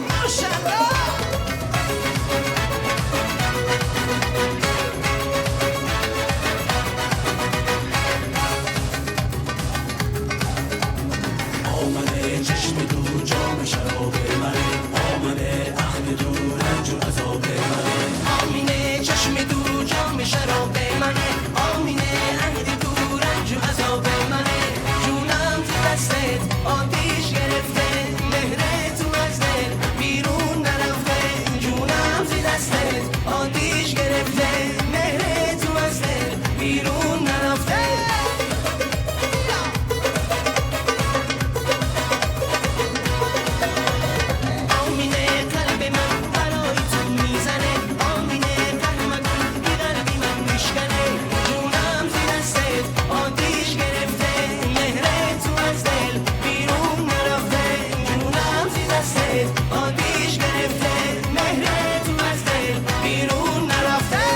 Mashallah! آمده چشم تو جام شراب منه، آمده عهد تو رنج و عذاب منه. آمینه چشم تو جام شراب منه، آمینه عهد تو رنج و عذاب منه. جونم تو دستت آتیش گرفته، مهر تو از دل بیرون نرفته. جونم تو دستت آتیش گرفته، مهر تو از دل بیرون نرفته. آمینه قلب من برای تو میزنه، آمینه قهر مکن که قلبی من میشکنه. جونم زیر دستت آتیش گرفته، مهر تو از دل بیرون نرفته. جونم زیر دستت آتیش گرفته، مهر تو از دل بیرون نرفته.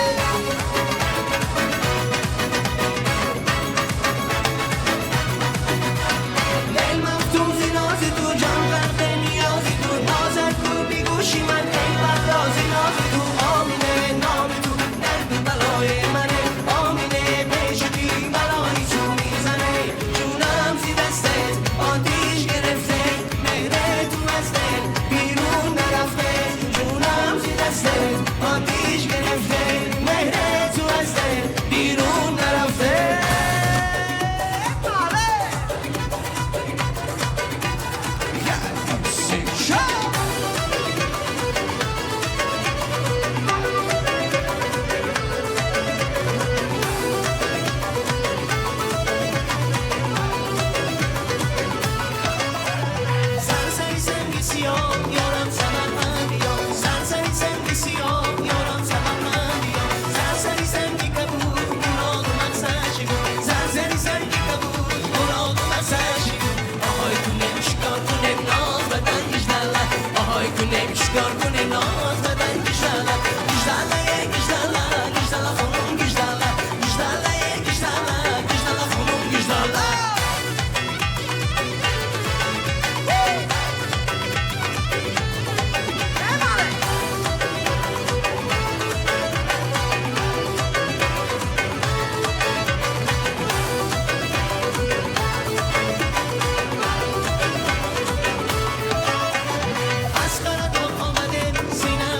دل مفتون زی ناز تو، جان غرق نیاز تو، نازت کو بیگوشی من ای پردازی ناز تو. آمینه نام تو درد بلای منه، آمینه پیشتی بلایی تو میزنه. جونم زی دستت آتیش گرفته، مهر تو از دل بیرون نرفته. جونم زی دستت آتیش گرفته، مهر Show! سرسری سنگ سیاه یارم سمرقند بیا، سرسری سنگ سیاه یارم سمرقند بیا، سرسری سنگ کبود مراد و مقصدش بود، سرسری سنگ کبود مراد و مقصدش بود. آهای کنیم چیکار کنیم ناز بدن گجدله، آهای کنیم چیکار کنیم ناز بدن گجدله، گجدله گجدله گجدله خانم گجدله، گجدله گجدله گجدله خانم گجدله. از قراداغ آمدیم سینه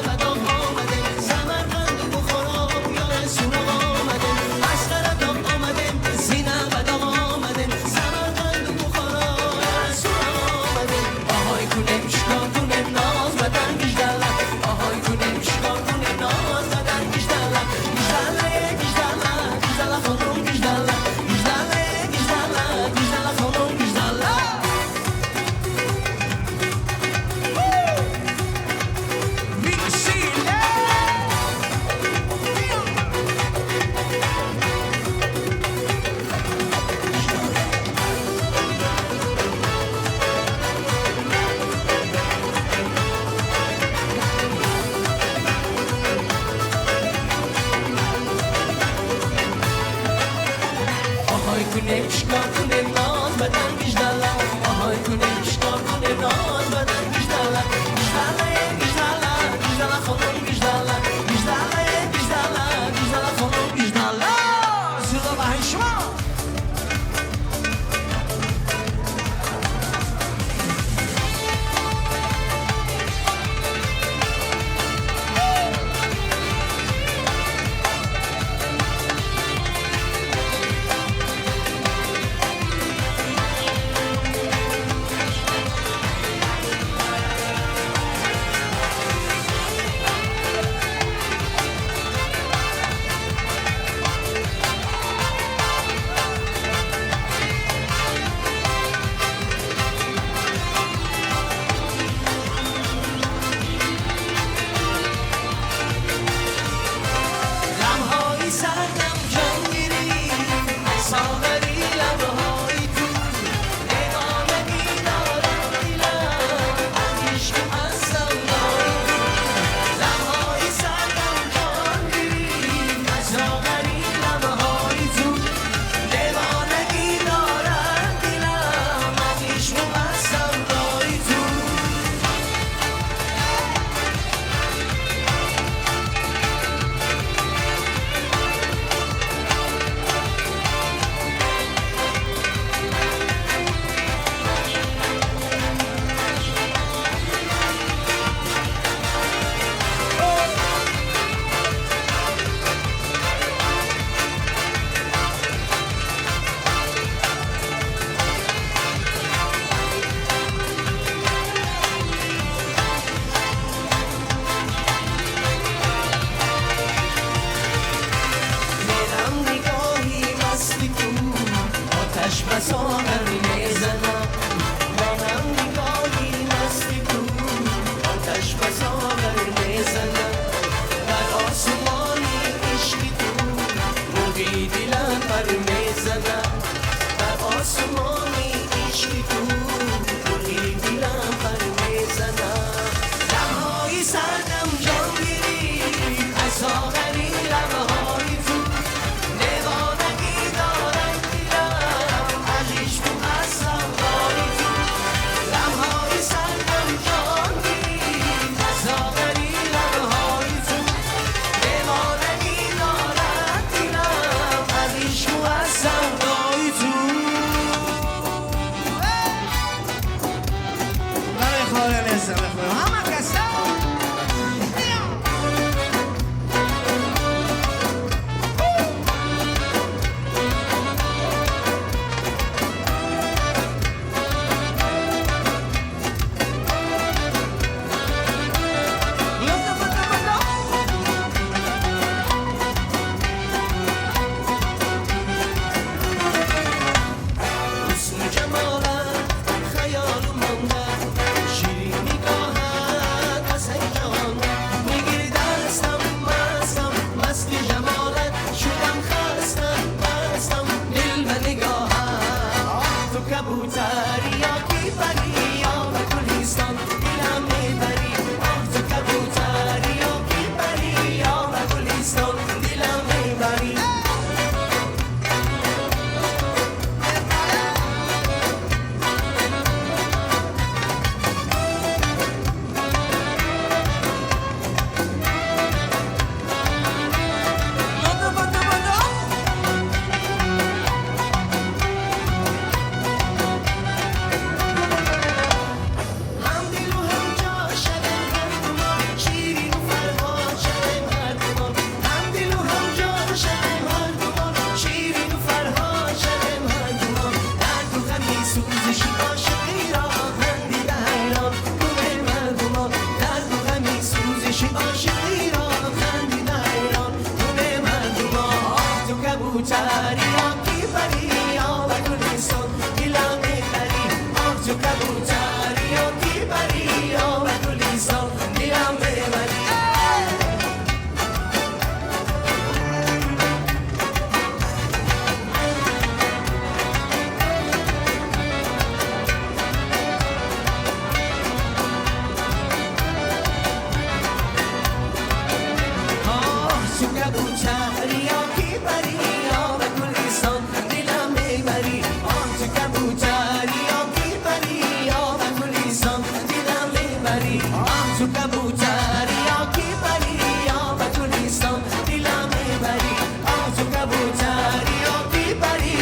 мебарӣ, оҳ ту кабӯтарӣ ё ки парӣ, ё ба гулистон дилам мебарӣ, оҳ ту кабӯтарӣ ё ки парӣ,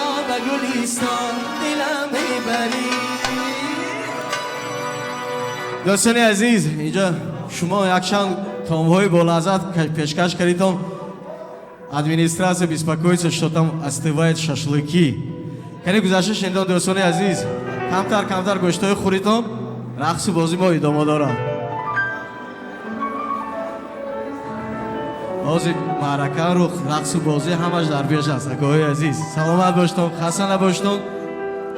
ё ба гулистон дилам мебарӣ. Дӯстони азиз, инҷо шумо якчанд таомҳои болаззат пешкаш кардитон. Администрация беспокоится, что там остывает шашлыки. Кани гузашта шунидон, дӯстони азиз, камтар камтар гӯштҳои хӯритон, рақсу бозӣ мо идома дорад. Ҳозир маъракару рақсу бозӣ ҳамаш дар пеш аст. Акоҳои азиз, саломат боштон, хаста набоштон.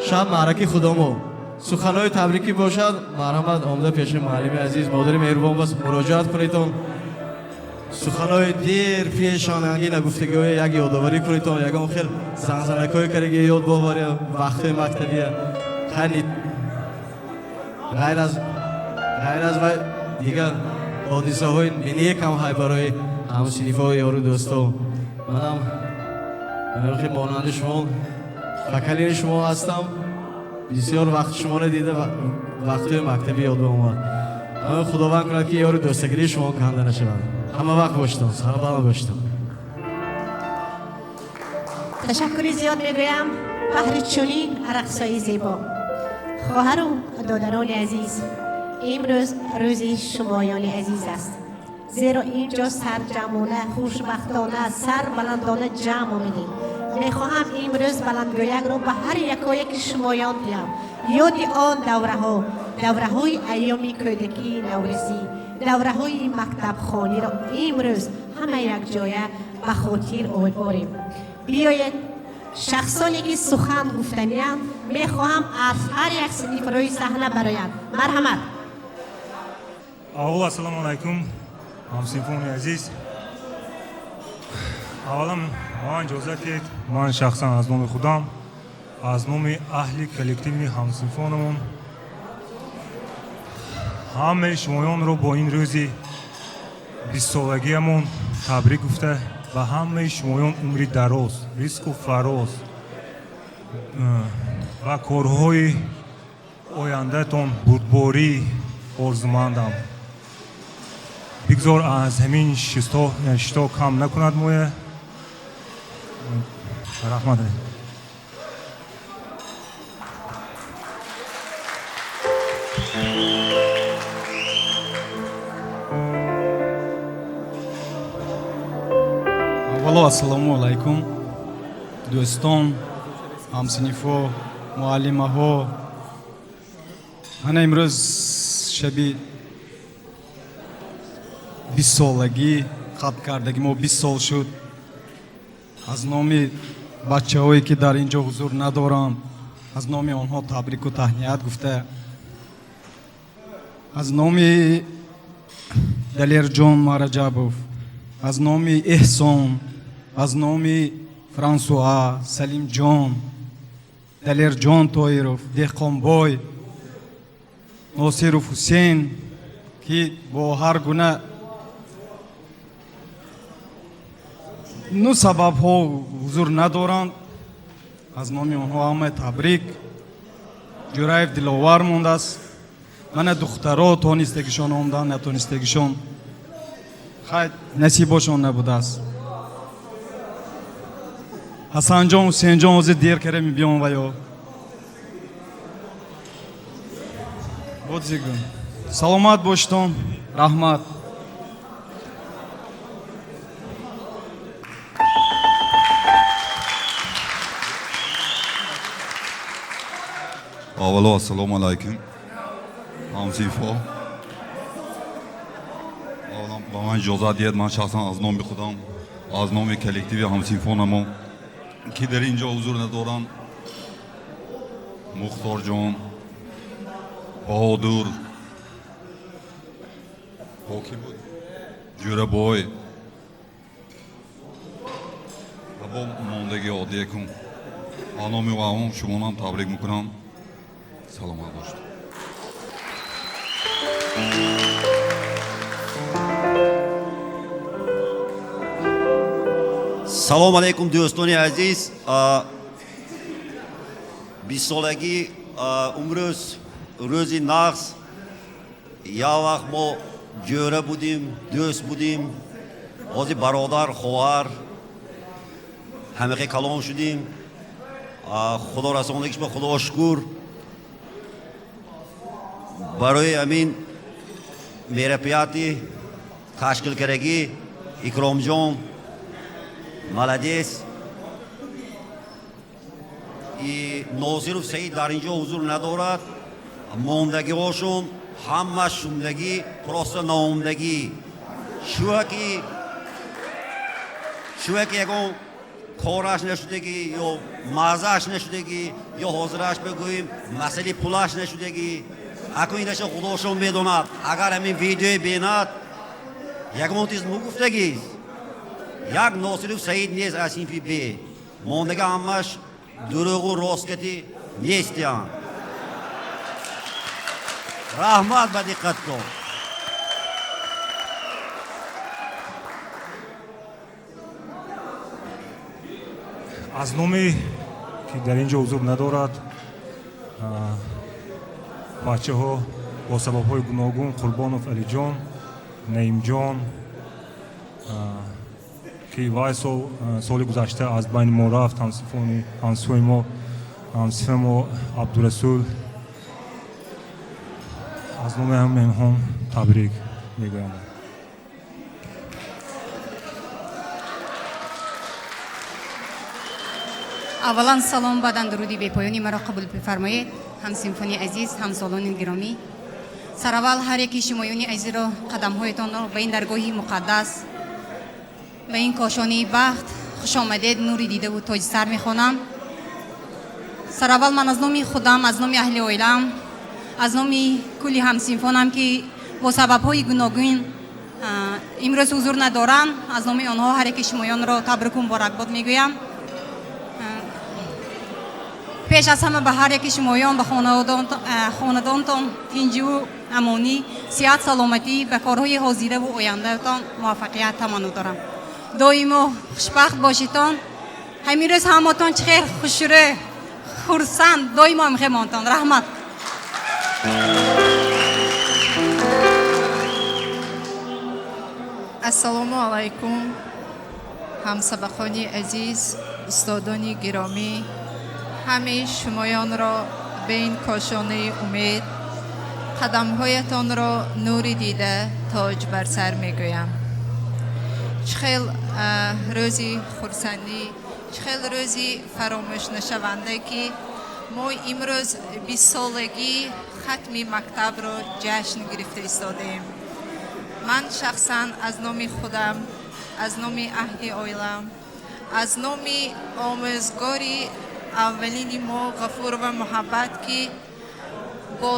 Шаб маъраки худамо. Суханҳои табрикӣ бошад, марҳамат, омада пеши муаллими азиз, модари меҳрубон бас муроҷиат кунедон. Суханҳои дер пешонанги нагуфтагиҳои як ёдоварӣ кунедон, ягон хел занзанакҳои караги ёд боварӣ вақтҳои мактабия. Хайр, ғайр аз вай дигар ҳодисаҳои некам ҳай барои ҳамсинифҳо, ёру дӯсто. Манам монанди шумо, поколении шумо ҳастам. Бисёр вақт шуморо дида вақтҳои мактабӣ ёдам омад. Худованд кунад, ки ёру дӯстагирии шумо канда нашавад. Ҳама вақт боштон, сарбаланд боштон. Ташаккури зиёд мегӯям баҳри чунин рақсҳои зебо. Хоҳару додарони азиз, имрӯз рӯзи шумоёни азиз аст, зеро инҷо сарҷамъона, хушбахтона, сарбаландона ҷамъ омадем. Мехоҳам имрӯз баландгӯякро ба ҳар якояки шумоён диҳам. Ёди он давраҳо, давраҳои айёми кӯдакии наврӯзӣ, давраҳои мактабхониро имрӯз ҳама якҷоя ба хотир орем. Биёед, шахсоне ки сухан гуфтанианд, мехоҳам аз ҳар як синиф рӯи саҳна бароянд. Марҳамат. Аввал ассалому алайкум, ҳамсинфони азиз. Аввалан ман иҷозат диҳед, ман шахсан аз номи худам, аз номи аҳли коллективи ҳамсинфонамон ҳамаи шумоёнро бо ин рӯзи бистсолагиамон табрик гуфта, ба ҳамаи шумоён умри дароз, ризқу фароз ва корҳои ояндатон бурдборӣ орзумандам. Бигзор аз ҳамин шито кам накунад моя. Раҳмат. Аввало ассалому алайкум, дӯстон, ҳамсинифҳо, муаллимаҳо. Мана имрӯз шаби бистсолагӣ, хатм кардагӣ мо 20 сол шуд. Аз номи бачаҳое, ки дар ин ҷо ҳузур надоранд, аз номи онҳо табрику таҳният гуфта, аз номи Далерҷон Мараҷабов, аз номи Эҳсон, аз номи Франсуа, Салимҷон, Далерҷон Тоиров, Деҳқонбой, Носиров Ҳусейн, ки бо ҳар гуна ну сабабҳо ҳузур надоранд, аз номи онҳо ҳама табрик. Ҷураев Диловар мондааст. Мана духтаро тонистагишон омдан, натонистагишон хай насибошон набудааст. Ҳасанҷон, Ҳусейнҷон ҳозир дер кара мебиён ва ё бодзигун. Саломат боштон, раҳмат. Аввало ассалому алайкум, ҳамсинфҳо. Аввалан ба ман иҷозат диҳед, ман шахсан аз номи худам, аз номи коллективи ҳамсинфонамо, ки дар ин ҷо ҳузур надоранд, Мухторҷон, Баҳодур, бо ки буд, Ҷӯрабой ва бо мондагӣ оддиякун, ба номи ваҳом шумонам табрик мекунам. Саломат бошед. Салом алейкум, дӯстони азиз. Бистсолагӣ имрӯз рӯзи нағз. Як вақт мо ҷӯра будем, дӯст будем, ҳозир бародар, хоҳар, ҳамихе калон шудем. Худо расондагиш ба Худо шукр. Барои ҳамин мероприятие ташкил кардагӣ Икромҷон молодец. И Носиров Саид дар ин ҷо ҳузур надорад. Мондагиҳошон ҳама шумдагӣ, просто наомдагӣ. Шӯяки ягон кораш нашудагӣ ё маззааш нашудагӣ ё ҳозираш бигӯем масъалаи пулаш нашудагӣ. Акун инаша худошон медонад. Агар ҳамин видеое бинад, ягон чиз мугуфтагист. Як Носиров Саид нест аз синфи Б. Мондага ҳамаш дурӯғу росткатӣ нестиянд. Раҳмат ба диққаттон. Аз номе ки дар ин ҷо ҳузур надорад, бачаҳо бо сабабҳои гуногун Қурбонов Алиҷон, Наимҷон, ки вай соли гузашта аз байни мо рафт, ҳамсифони мо, ҳамсифи мо Абдурасул, аз номи ҳама меҳмон табрик мегӯям. Аввалан салом, баъдан дуруди бепоёни маро қабул бифармоед, ҳамсинфони азиз, ҳамсолони гиромӣ. Сараввал ҳар яки шумоёни азизро қадамҳоятонро ба ин даргоҳи муқаддас, ба ин кошонаи бахт хушомадед, нури дидаву тоҷи сар мехонам. Сараввал ман аз номи худам, аз номи аҳли оилаам, аз номи кулли ҳамсинфонам, ки бо сабабҳои гуногун имрӯз ҳузур надоранд, аз номи онҳо ҳар яки шумоёнро табрику муборакбод мегӯям. Пеш аз ҳама ба ҳар яки шумоён, ба хонадонтон тинҷиву амонӣ, сиҳат, саломатӣ, ба корҳои ҳозираву ояндаатон муваффақият таманно дорам. Доимо хушбахт бошитон. Ҳамин рӯз ҳаматон чӣ хел хушрӯ, хурсанд, доимо ҳамхемонтон. Раҳмат. Ассалому алайкум, ҳамсабақони азиз, устодони гиромӣ, ҳамаи шумоёнро ба ин кошонаи умед, қадамҳоятонро нури дида тоҷ бар сар мегӯям. Чӣ хел рӯзи хурсандӣ, чӣ хел рӯзи фаромӯшнашаванда, ки мо имрӯз бистсолагии хатми мактабро ҷашн гирифта истодаем. Ман шахсан аз номи худам, аз номи аҳли оилам, аз номи омӯзгори аввалини мо Ғафурова Муҳаббат, ки бо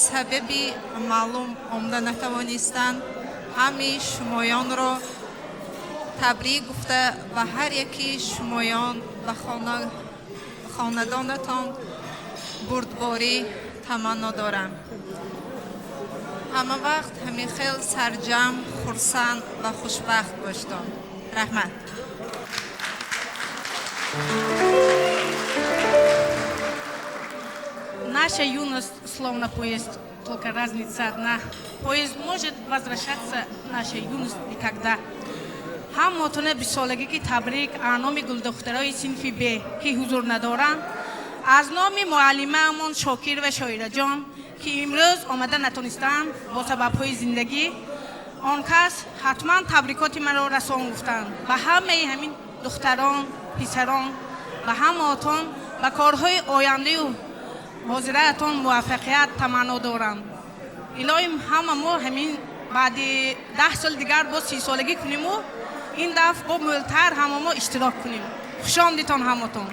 сабаби маълум омда натавонистанд, ҳамаи шумоёнро табрик гуфта ба ҳар яки шумоён ба хонадонатон бурдборӣ таманно дорам. Ҳама вақт ҳамин хел сарҷамъ, хурсанд ва хушбахт боштон. Раҳмат. Наша юность словно поезд, только разница одна. Поезд может возвращаться, наша юность никогда. Ҳаммотона бистсолагӣ ки табрик аз номи гулдухтарои синфи Б, ки ҳузур надоранд, аз номи муаллимаамон Шокир ва Шоираҷон, ки имрӯз омада натонистанд бо сабабҳои зиндагӣ, он кас ҳатман табрикоти маро расон гуфтанд. Ба ҳамаи ҳамин духтарон, писарон, ба ҳамаотон ба корҳои ояндаю ҳозираатон муваффақият таманно дорам. Илоҳим ҳама мо ҳамин баъди 10 соли дигар боз 30-солагӣ куниму ин дафъ бо мӯлтар ҳама мо иштирок кунем. Хушомдитон ҳаматон.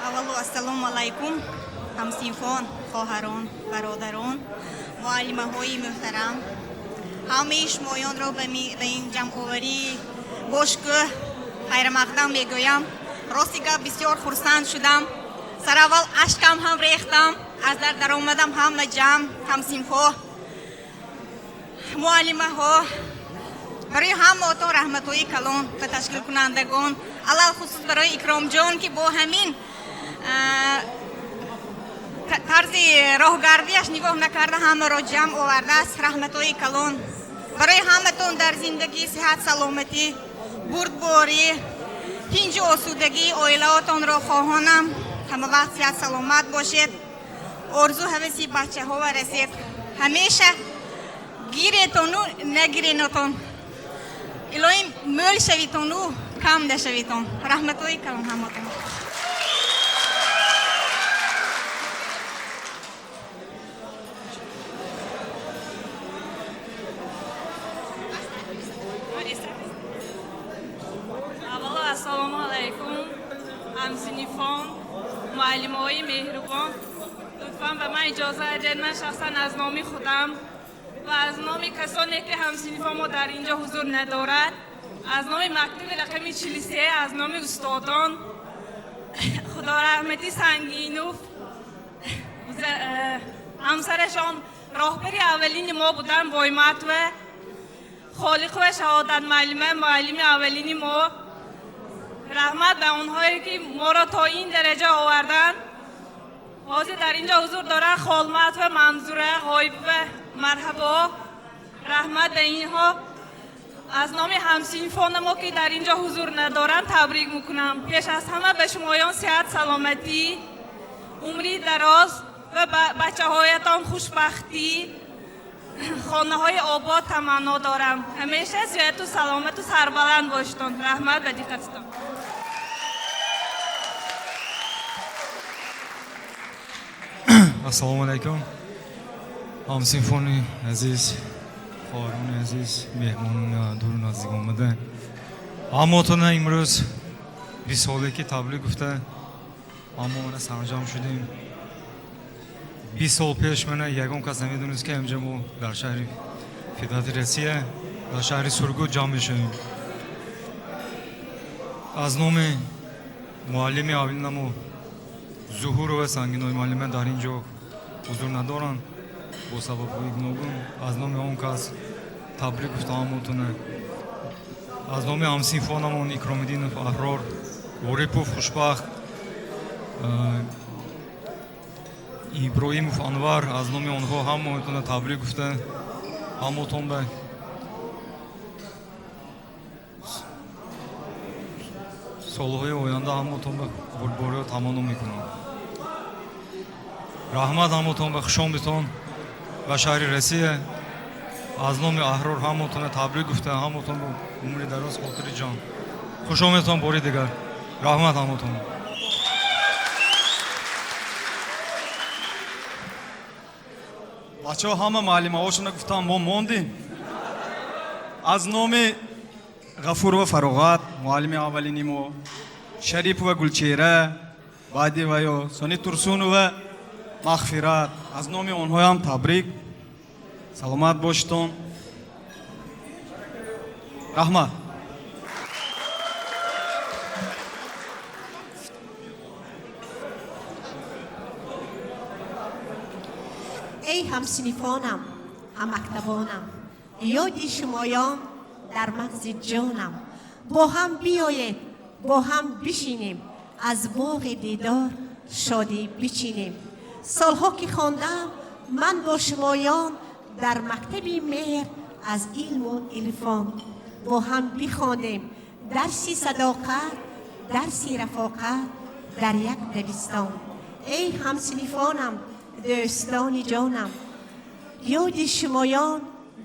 Аввалу ассалому алайкум, ҳамсинфон, хоҳарон, бародарон, муаллимаҳои муҳтарам. Ҳамаи шумоёнро ба ин ҷамъоварии бошгӯҳ хайрамақдам мегӯям. Рости гап, бисёр хурсанд шудам. Сараввал ашкам ҳам рехтам, аз дар даромадам ҳама ҷамъ, ҳамсинфҳо, муаллимаҳо. Барои ҳамаотон раҳматҳои калон ба ташкилкунандагон, алалхусус барои Икромҷон, ки бо ҳамин Роҳгардиаш нигоҳ накарда ҳамаро ҷамъ овардааст. Раҳматҳои калон барои ҳаматон, дар зиндагӣ сиҳат, саломатӣ, бурдборӣ, тинҷу осудагӣ оилаотонро хоҳонам. Ҳама вақт сиҳат саломат бошед. Орзу ҳаваси бачаҳо расед. Ҳамеша гиретону нагиренотон. Илоҳим мӯл шавитону кам нашавитон. Раҳматҳои калон ҳаматон. Аввало ассалому алайкум, ҳамсинифон, муаллимои меҳрубон. Лутфан ба ман иҷоза диҳед, ман шахсан аз номи худам ва аз номи касоне ки ҳамсинифон мо дар инҷо ҳузур надорад, аз номи мактаби рақами 43, аз номи устодон Худораҳмати Сангинов, ҳамсарашон роҳбари аввалини мо буданд, Бойматова Холиқова Шаҳодат муаллима, муаллими аввалини мо. Раҳмат ба онҳое ки моро то ин дараҷа оварданд. Ҳозир дар инҷо ҳузур доранд Холматова Манзура, Ғоибова Марҳабо. Раҳмат ба инҳо. Аз номи ҳамсинфони мо ки дар инҷо ҳузур надоранд табрик мекунам. Пеш аз ҳама ба шумоён сиҳат, саломатӣ, умри дароз ва бачаҳоятон хушбахтӣ, хонаҳои обод таманно дорам. Ҳамеша сиҳату саломату сарбаланд бошедон. Раҳмат ба диққатитон. Ассалому алайкум, ҳамсинфони азиз, хоҳарони азиз, меҳмонони дуру наздик омада. Ҳамотона имрӯз 20 соле ки таблик гуфта ҳамо мана сарҷамъ шудем. 20 сол пеш мана ягон кас намедонист, ки ҳамҷа мо дар шаҳри Федератсияи Россия, дар шаҳри Сургут ҷамъ мешавем. Аз номи муаллими аввалинамо Зуҳурова Сангинои муаллима, дар ин ҷо ҳузур надоранд бо сабабҳои гуногун, аз номи он кас табрик гуфта ҳамотона. Аз номи ҳамсинфонамон Икромиддинов Аҳрор, Орипов Хушбахт, Иброҳимов Анвар, аз номи онҳо ҳамаотона табрик гуфта, ҳамотон ба солҳои оянда ҳамотон ба бурдбориё таманно мекунам. Раҳмат ҳамотон ба, хушомдитон ба шаҳри Россия. Аз номи Аҳрор ҳамотона табрик гуфта, ҳамотон ба умри дароз, хотири ҷон. Хушомедтон бори дигар. Раҳмат ҳамотон. Бачаҳо ҳама муаллимаҳошона гуфтам, мо мондем. Аз номи Ғафурова Фароғат, муаллими аввалини мо, Шарипова Гулчеҳра, баъди ваё сони Турсунова Мағфират, аз номи онҳоям табрик. Саломат бошитон, раҳмат. Эй ҳамсинифонам, ҳаммактабонам, ёди шумоён дар мағзи ҷонам. Бо ҳам биёед, бо ҳам бишинем, аз боғи дидор шодӣ бичинем. Солҳо ки хондам ман бо шумоён дар мактаби меҳр аз илму ирфон, бо ҳам бихонем дарси садоқат, дарси рафоқат дар як дабистон. Эй ҳамсинифонам, дӯстони ҷонам, ёди шумоён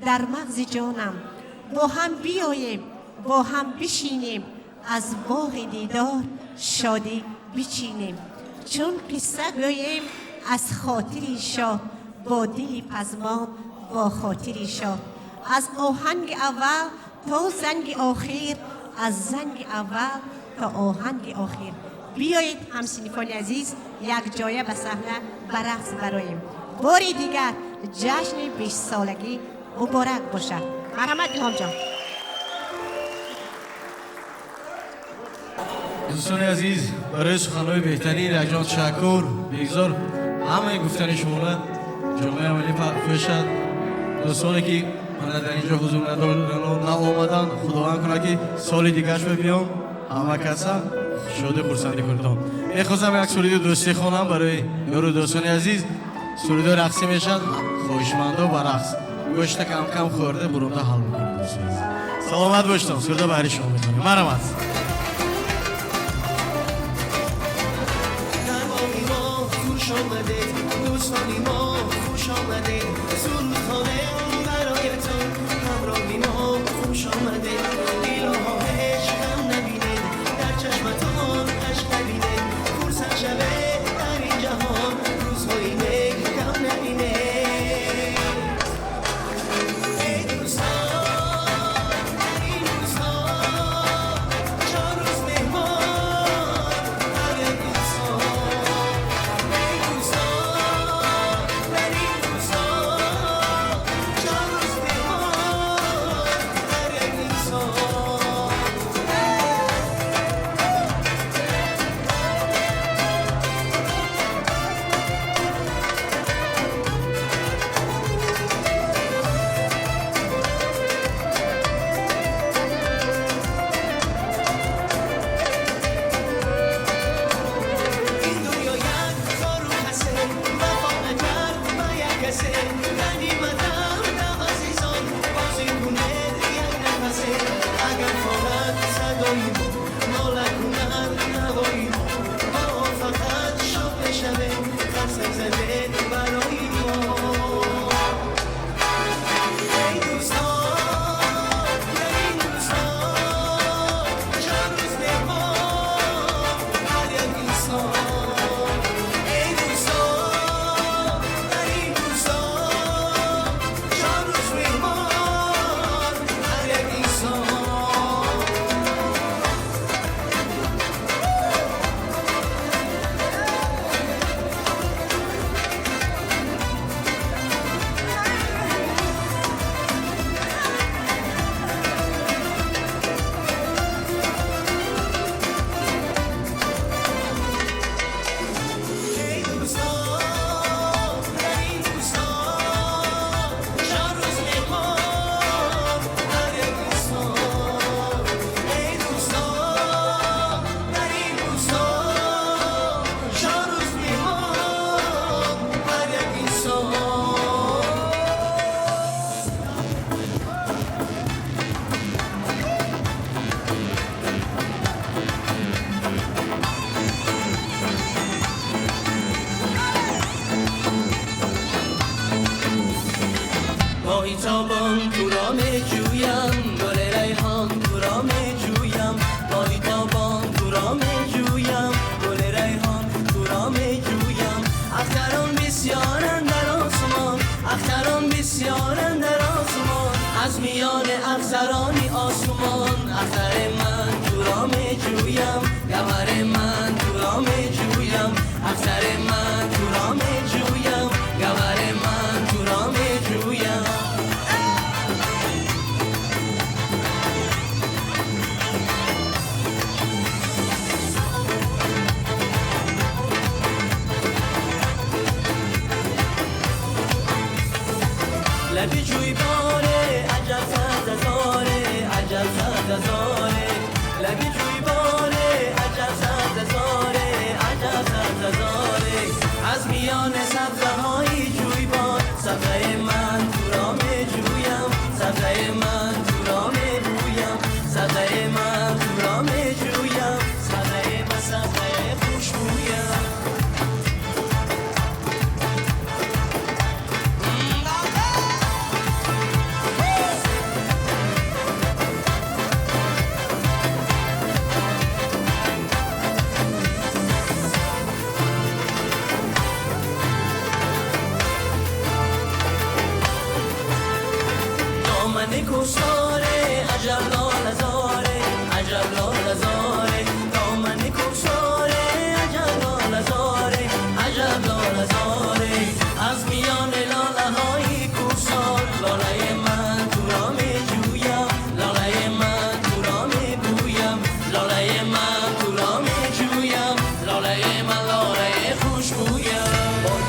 дар мағзи ҷонам. Бо ҳам биёем, бо ҳам бишинем, аз боғи дидор шодӣ бичинем. Чун қисса гӯем аз хотири шоҳ, бо дили пазмон, бо хотири шоҳ. Аз оҳанги аввал то занги охир, аз занги аввал то оҳанги охир. Биёед, ҳамсинифони азиз, якҷоя ба саҳна ба рақс бароем. Бори дигар ҷашни 20солагӣ муборак бошад. Марҳамат, Илҳомҷон. Дӯстони азиз, барои суханҳои беҳтарин якҷон ташаккур. Бегзор ҳамаи гуфтани шуморо ҷомеаи амалӣ пӯшад. Дӯстоне ки мана дар инҷо ҳузур надоранд, наомаданд, Худованд кунад, ки соли дигарш биём, ҳама каса шоди хурсандӣ кунедон. Мехостам як суруди дӯстӣ хонам барои ёру дӯстони азиз. Сурудо рақсӣ мешавад, хоҳишмандо ба рақс. Гӯшта кам-кам хӯрда бурунда ҳал мекунед, дӯстони азиз. Саломат бошед, сурудо баҳри шумо мехонем. Марҳамат. Дар боғи мо хуш омадед, дӯстони мо хуш омадед, суруд хонем бароятон, ҳамроҳи мо хуш омадед. Илоҳо ҳеҷ ғам набинед, дар чашматон ашк набинед, фурсат шавед дар ин ҷаҳон, рӯзҳои нек кам набинед. Эй дӯстон, дар ин рӯзҳо чор рӯз меҳмон ҳар як инсон. Эй дӯстон, дар ин рӯзҳо чор рӯз меҳмон ҳар як инсон. Ин дунё як кору касе вафо накард ба як касе, ғаниматам дам азизон, бозӣ кунед як нафасе. Агар форад садои мо, нола кунад навои мо, мо фақат шод мешавем, қарсак занед барои мо. Эй дӯстон, дар ин рӯзҳо чор рӯз меҳмон ҳар як инсон. Эй дӯстон, дар ин рӯзҳо чор рӯз меҳмон ҳар як инсон. Эй дӯстон, дар ин рӯзҳо чор рӯз меҳмон ҳар як инсон. Эй дӯстон, дар ин рӯзҳо чор рӯз меҳмон ҳар як инсон. Моҳи тобон туро меҷӯям, гули райҳон туро меҷӯям, моҳи тобон туро меҷӯям, гули райҳон туро меҷӯям. Ахтарон бисёранд дар осмон, ахтарон бисёранд дар осмон, аз миёни ахзарони осмон, ахтари ман туро меҷӯям, гавҳари ман туро меҷӯям, ахтари ман туро меҷӯям, гавҳари ман туро меҷӯям. Лаби ҷӯйборе аҷаб сабзазоре, аҷаб сабзазоре, лаби ҷӯйборе аҷаб сабзазоре, аҷаб сабзазоре, аз миёни сабзаҳои ҷӯйбор, сабзаи ман туро меҷӯям, сабзаи ман туро мебӯям, сабзаи ман туро меҷӯям, сабзаи ман сабзаи хушбӯям. Домани кӯҳсоре аҷаб лолазоре, аҷаб лолазоре, домани кӯҳсоре аҷаб лолазоре, аҷаб лолазоре, аз миёни лолаҳои кӯҳсор, лолаи ман туро меҷӯям, лолаи ман туро мебӯям, лолаи ман туро меҷӯям, лолаи ман лолаи хушбӯям.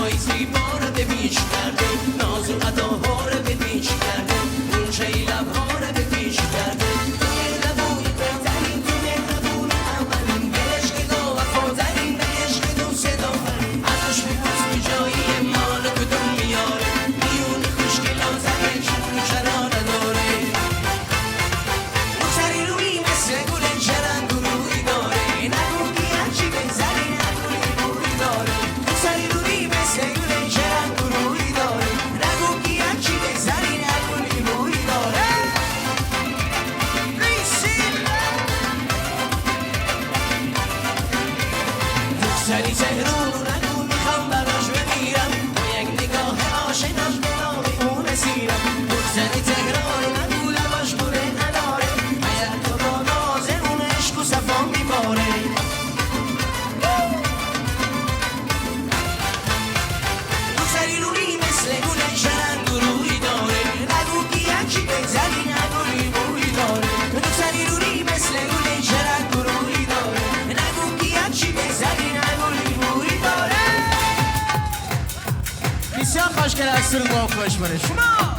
چشمای زیبا رو ببین چی کرده، ناز و اداها رو ببین چی کرده، اونچه لبها رو ببین چی کرده. تو مهربونی بهترین، تو مهربون اولین، به عشق تو وفاترین، به عشق تو صداقترین. ازش بپرس کجایی مال کدوم میاره، میون خوشگلا زده چون چرا نداره. سری روی مثل گل چه رنگ و رویی داره، نگو که هرچی بگذری نگویی بویی داره. سری روی مثل گل چه رنگ و رویی داره، نگو که هرچی بگذری نگویی بویی داره. سری تهرون رو نگو میخوام براش بمیرم، با یک نگاه آشناش به نام اون اسیرم. سری تهران رو نگو لباش گل اناره، اگر تو با ناز اون عشق و صفا میباره. سری روی مثل گل چه رنگ و رویی داره، نگو که هرچی بگذری نگویی بویی داره. سری روی مثل گل چه رنگ و رویی داره، نگو که هرچی بگذری نگویی بویی داره. بسیار خوشگل از با خوش بره شما.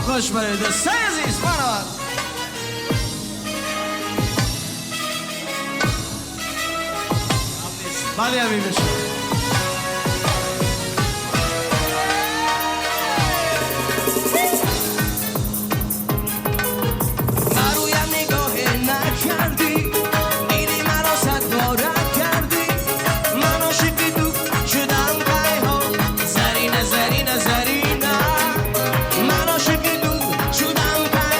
خوش برید دوستان عزیز. بله حبیبش. برویم نگاه نکردی، دیدی مرا صد باره کردی، من عاشق تو شدم قیها. زرینه زرینه زرینه، من عاشق تو شدم قیها.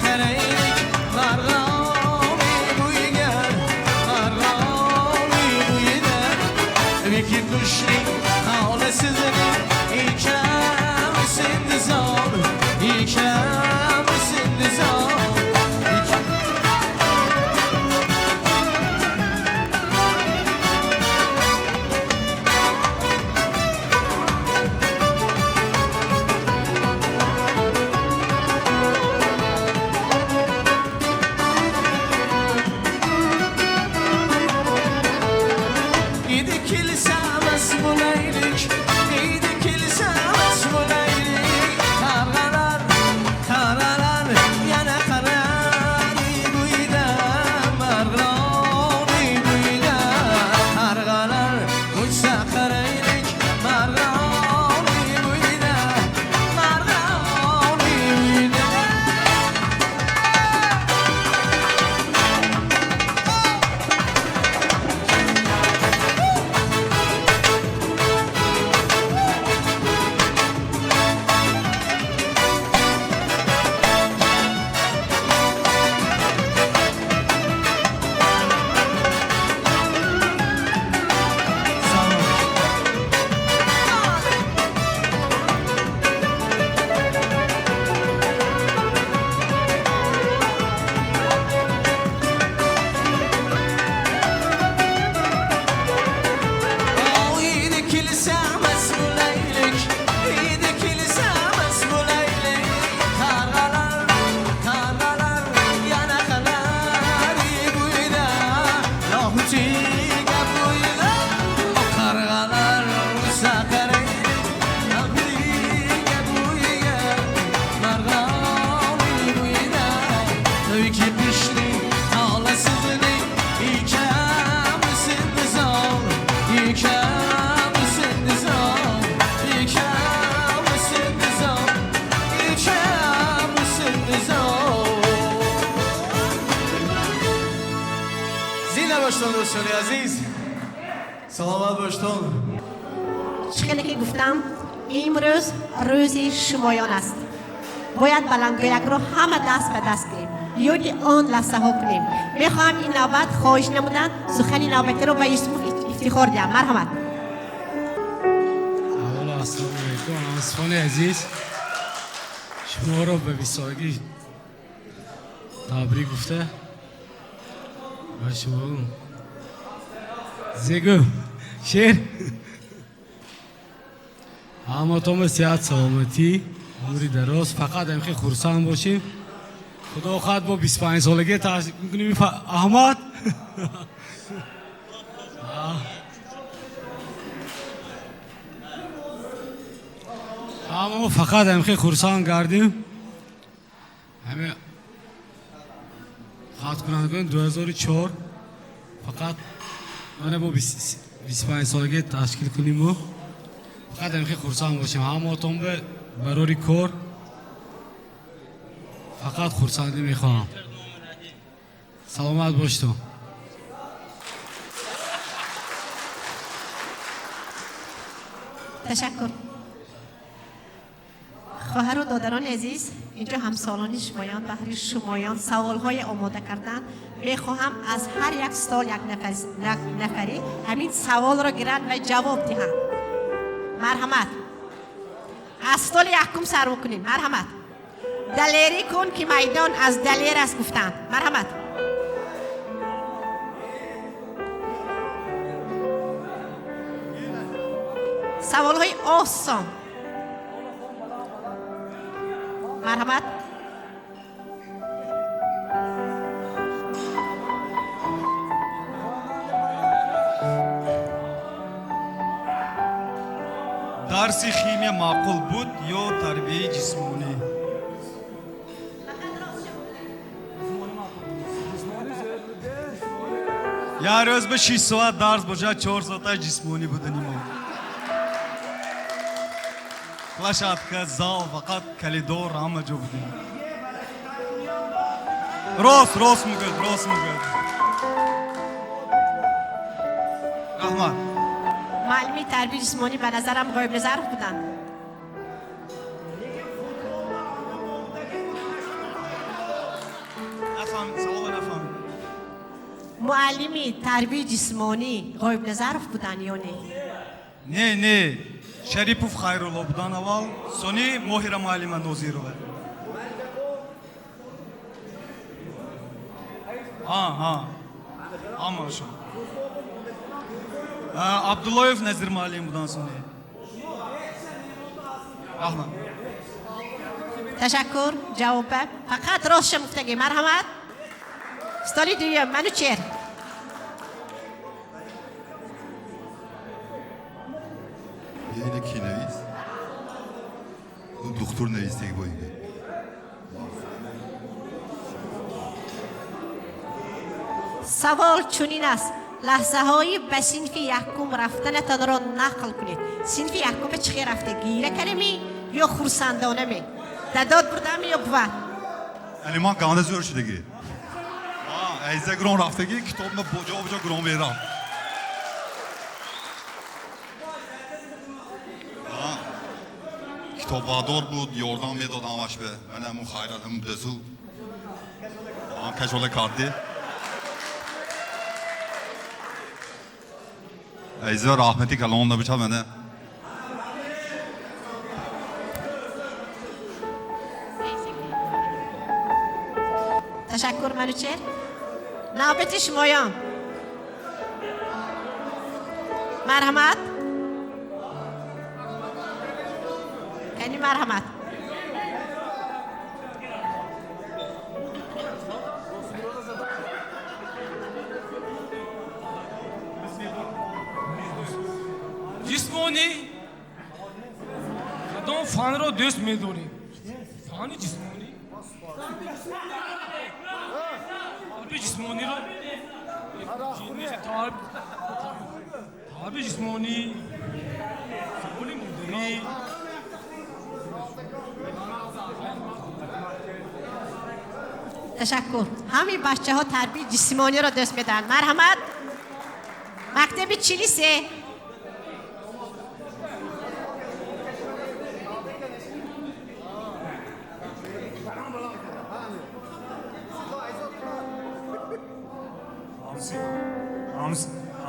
Qaraylik Marg'ilon bo'yiga, Marg'ilon bo'yida. Viki qushning xonasini ekanmisin nizom, ekanmisin nizom. Дӯстони азиз, саломат боштон. Чӣ хеле ки гуфтам, имрӯз рӯзи шумоён аст. Бояд баландгӯякро ҳама даст ба даст гирем, ёди он лаҳзаҳо кунем. Мехоҳам ин навбат хоҳиш намудан сухани навбатиро ба Юсуф ифтихор диҳам. Марҳамат. Аввало ассалому алайкум, ҳамсифони азиз, шуморо ба бистсолагӣ табрик гуфта ба шумо зегу шер ҳаматонба сеҳат, саломатӣ, умри дароз, фақат ҳамхел хурсанд бошем. Худо хоҳад, бо 25 солагӣ ташрик мекунем. Аҳмад, ҳамамо фақат ҳамхел хурсанд гардем. Ҳаме хатмкунандагони 2004 фақат мана бо 25 солагӣ ташкил куниму фақат ҳамхел хурсанд бошем. Ҳамаотон ба барори кор, фақат хурсандӣ мехоҳам. Саломат боштон. Ташаккур. Хоҳару додарони азиз, инҷо ҳамсолони шумоён баҳри шумоён саволҳое омода карданд. Мехоҳам аз ҳар як стол як нафарӣ ҳамин саволро гиранд ва ҷавоб диҳанд. Марҳамат, аз столи якум сар мекунем. Марҳамат. Далерӣ кун, ки майдон аз далер аст, гуфтанд. Марҳамат. Саволҳои осон. Марҳамат. Дарси химия маъқул буд ё тарбияи ҷисмонӣ? Як рӯз ба 6 соат дарс бошад, 4 соата ҷисмонӣ будани мо. Площадка, зал, фақат коридор, ҳама ҷо будем. Рост, рост мегӯяд, рост мегӯяд. Раҳмат. Муаллими тарбияи ҷисмонӣ ба назарам ғоибназаров буданд. Нафаҳмид, савола нафаҳмид. Муаллими тарбияи ҷисмонӣ Ғоибназаров буданд ё не? Не, не, Шарипов Хайрулло будан аввал, сони Моҳира муаллима Нозирова. Ҳа, ҳа, ҳамашон. Абдуллоев Назир муаллим будан сони. Раҳмат. Ташаккур. Ҷавоб фақат ростша гуфтагӣ. Марҳамат, столи дуюм, Манучер. Ина ки навис? Духтур навистеги бо инга. Савол чунин аст: лаҳзаҳои ба синфи якум рафтанатонро нақл кунед. Синфи якума чӣ хел рафта? Гира кардеми ё хурсандонаме? Дадод бурдами ё бува? Яъне ман ганда зӯр шудагӣ. Айза гурон рафтагӣ, китобма ҷо ба ҷо гурон берам. Китоббардор буд, ёрдам медод ҳамаш бе. Ман ҳамун хайрат ҳамун дасу. Кашола кардӣ. Айза раҳмати калон набичад мана. Ташаккур, Манучер. Навбати шумоён. Марҳамат. Кани, марҳамат. Ҷисмонӣ кадом фанро дӯст медоред? Фани ҷисмонӣ, тарби ҷисмониро, тарби ҷисмонӣ, забони модарӣ. Ташаккур. Ҳамин бачаҳо тарбияи ҷисмониро дӯст медоранд. Марҳамат, мактаби 43.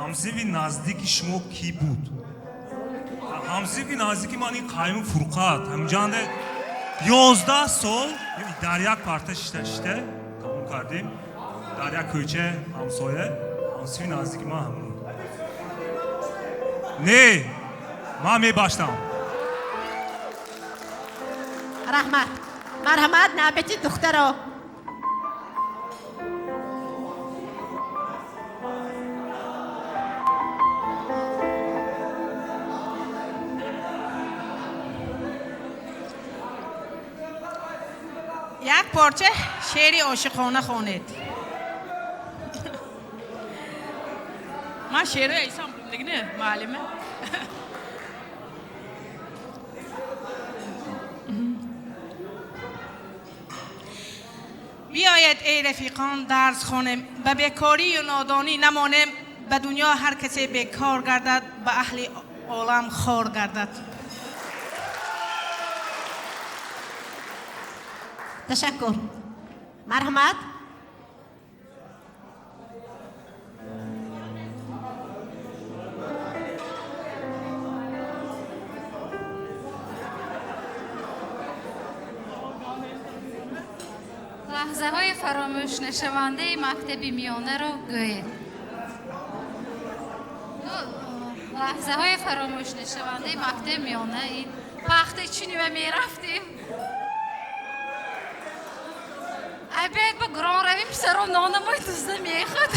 Ҳамсинфи наздики шумо кӣ буд? Ҳамсинфи наздики ман ин Қаюми Фурқат. Ҳаминҷанда 11 сол дар як парта шишта шишта тамом кардем. Дар як кӯча ҳамсоя. Ҳамсинфи наздики ман ҳамун. Не, ман мебаштам. Раҳмат. Марҳамат, навбати духтаро. Як порча шеъри ошиқона хонед. Ман шеърро эйсам дигне, муаллима. Биёед, эй рафиқон, дарс хонем, ба бекорию нодонӣ намонем. Ба дунё ҳар касе бекор гардад, ба аҳли олам хор гардад. Ташаккур. Марҳамат. Лаҳзаҳои фаромӯшнашавандаи мактаби миёнаро гӯед. Лаҳзаҳои фаромӯшнашавандаи мактаби миёна ин вақте чунима мерафтем. Обед ба гурон равим, писаром нонамои дузда мехӯрд.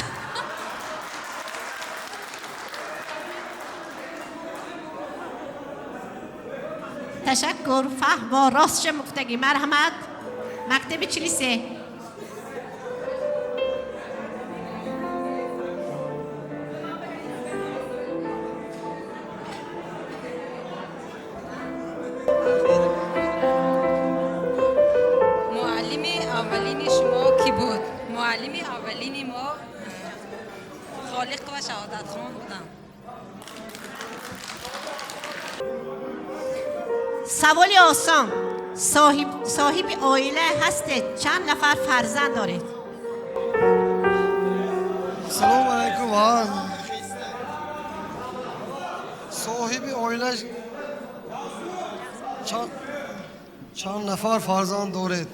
Ташаккур. Фаҳмо, ростша муфтагӣ. Марҳамат, мактаби 43. Муаллими аввалини шумо кӣ буд? Муаллими аввалини мо Холиқова Шаҳодатхон буданд. Саволи осон. Соҳиби оила ҳастед? Чанд нафар фарзанд доред? Ва соҳиби оила, чанд нафар фарзанд доред?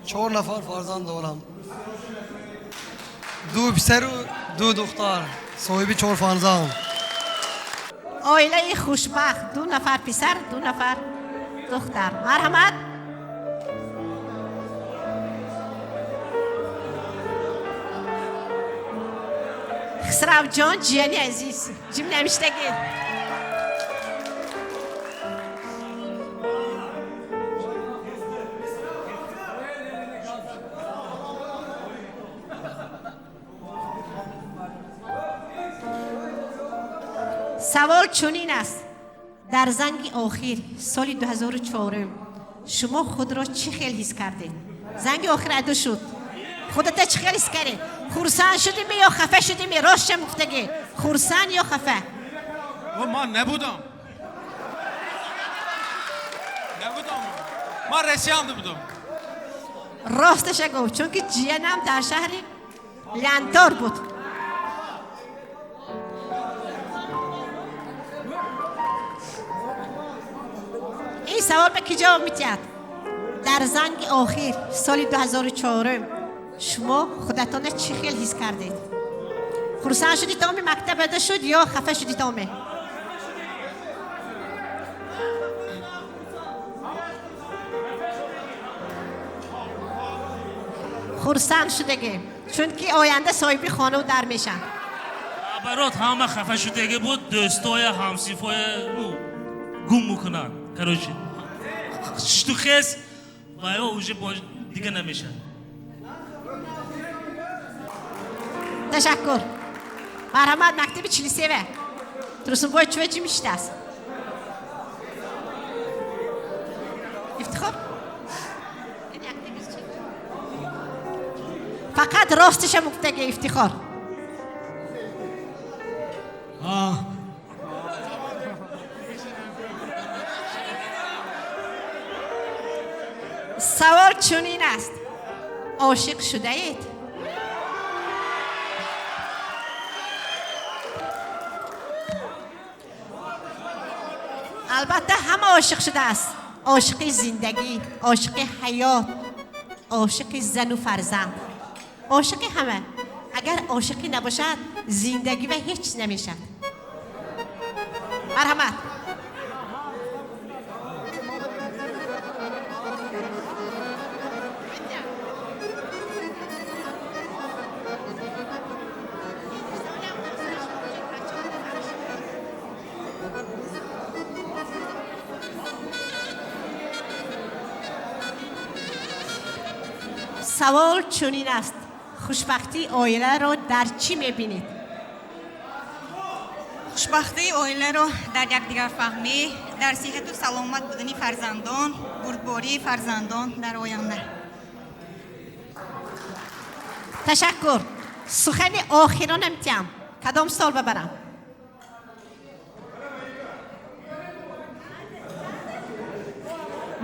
Чор нафар фарзанд дорам, ду писару ду духтар, соҳиби чор фарзанд. Оилаи хушбахт, ду нафар писар, ду нафар духтар. Марҳамат. Хисравҷон, ҷияни азиз, ҷим намиштагӣ. Савол чунин аст: дар занги охир соли 2004 шумо худро чӣ хел ҳис кардед? Занги охир адо шуд, худата чӣ хел ҳис кардед? Хурсанд шудиме ё хафа шудиме? Ростша гуфтагӣ, хурсанд ё хафа? Ман набудам, ман Россиямда будам. Росташа гуфт, чунки ҷиянам дар шаҳри Лянтор буд. Ин савол ба ки ҷавоб медиҳад? Дар занги охир соли 2004 шумо худатона чӣ хел ҳис кардед? Хурсанд шудӣ, томи мактаб ада шуд, ё хафа шудӣ, томе? Хурсанд шудагӣ, чунки оянда соҳиби хонаву дар мешаванд. Наоборот, ҳама хафа шудагӣ буд, дӯстоя, ҳамсинфоя гум мекунанд. Короче, штухес ва ё уже дига намешавад. Ташаккур. Марҳамат, мактаби 43-ва. Турсунбой чӯва чӣ мешидааст? Ифтихор? Фақат ростиша муфтаги, Ифтихор. Савол чунин аст: ошиқ шудаед? Албатта, ҳама ошиқ шудааст. Ошиқи зиндагӣ, ошиқи ҳаёт, ошиқи зану фарзанд, ошиқи ҳама. Агар ошиқӣ набошад, зиндагӣ ва ҳеҷ чиз намешавад. Марҳамат. Савол чунин аст: хушбахтии оиларо дар чӣ мебинед? Хушбахтии оиларо дар якдигарфаҳмӣ, дар сиҳату саломат будани фарзандон, бурдбории фарзандон дар оянда. Ташаккур. Сухани охиронам тиям. Кадом сол бабарам?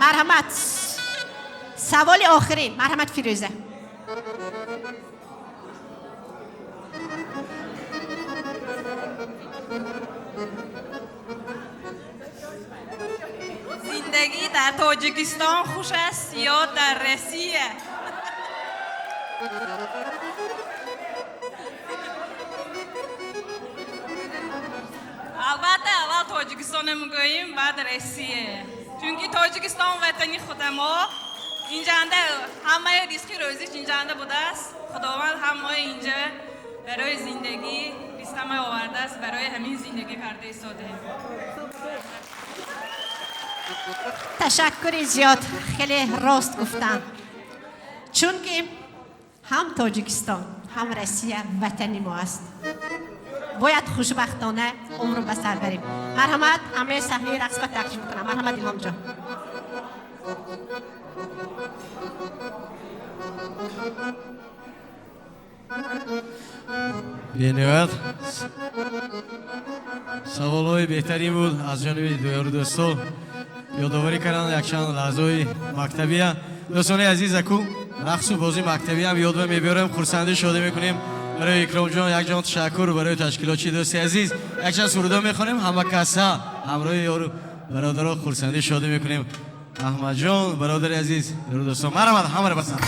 Марҳамат, саволи охирин. Марҳамат, Фирӯза. Зиндагӣ дар Тоҷикистон хуш аст ё дар Россия? Албатта, аввал Тоҷикистонро мегӯем, баъд Россия, чунки Тоҷикистон ватани худамо. Инҷанда ҳамаи ризқи рӯзиш инҷанда будааст. Худованд ҳамаи инҷа барои зиндагӣ ризқамай овардааст, барои ҳамин зиндагӣ карда истодаем. Ташаккури зиёд, хеле рост гуфтанд, чунки ҳам Тоҷикистон, ҳам Россия ватани мо аст. Бояд хушбахтона умр ба сар барем. Марҳамат, ҳамаи саҳнаи рақс ба таклиф мекунам. Марҳамат, Илҳомҷон. Бениҳоят саволҳои беҳтарин буд аз ҷониби дуёру дӯстон. Ёдоварӣ карданд якчанд лаҳзаҳои мактабия. Дӯстони азиз, аку рақсу бозии мактабиам ёдва мебиёрем, хурсандӣ шодӣ мекунем. Барои Икромҷон якҷон ташаккур, барои ташкилотчи дӯсти азиз. Якчанд сурудо мехонем, ҳама каса ҳамроҳи ёру бародаро хурсандӣ шодӣ мекунем. Аҳмадҷон, бародари азиз, ёру дӯстон, марҳамат, ҳамаро басанд.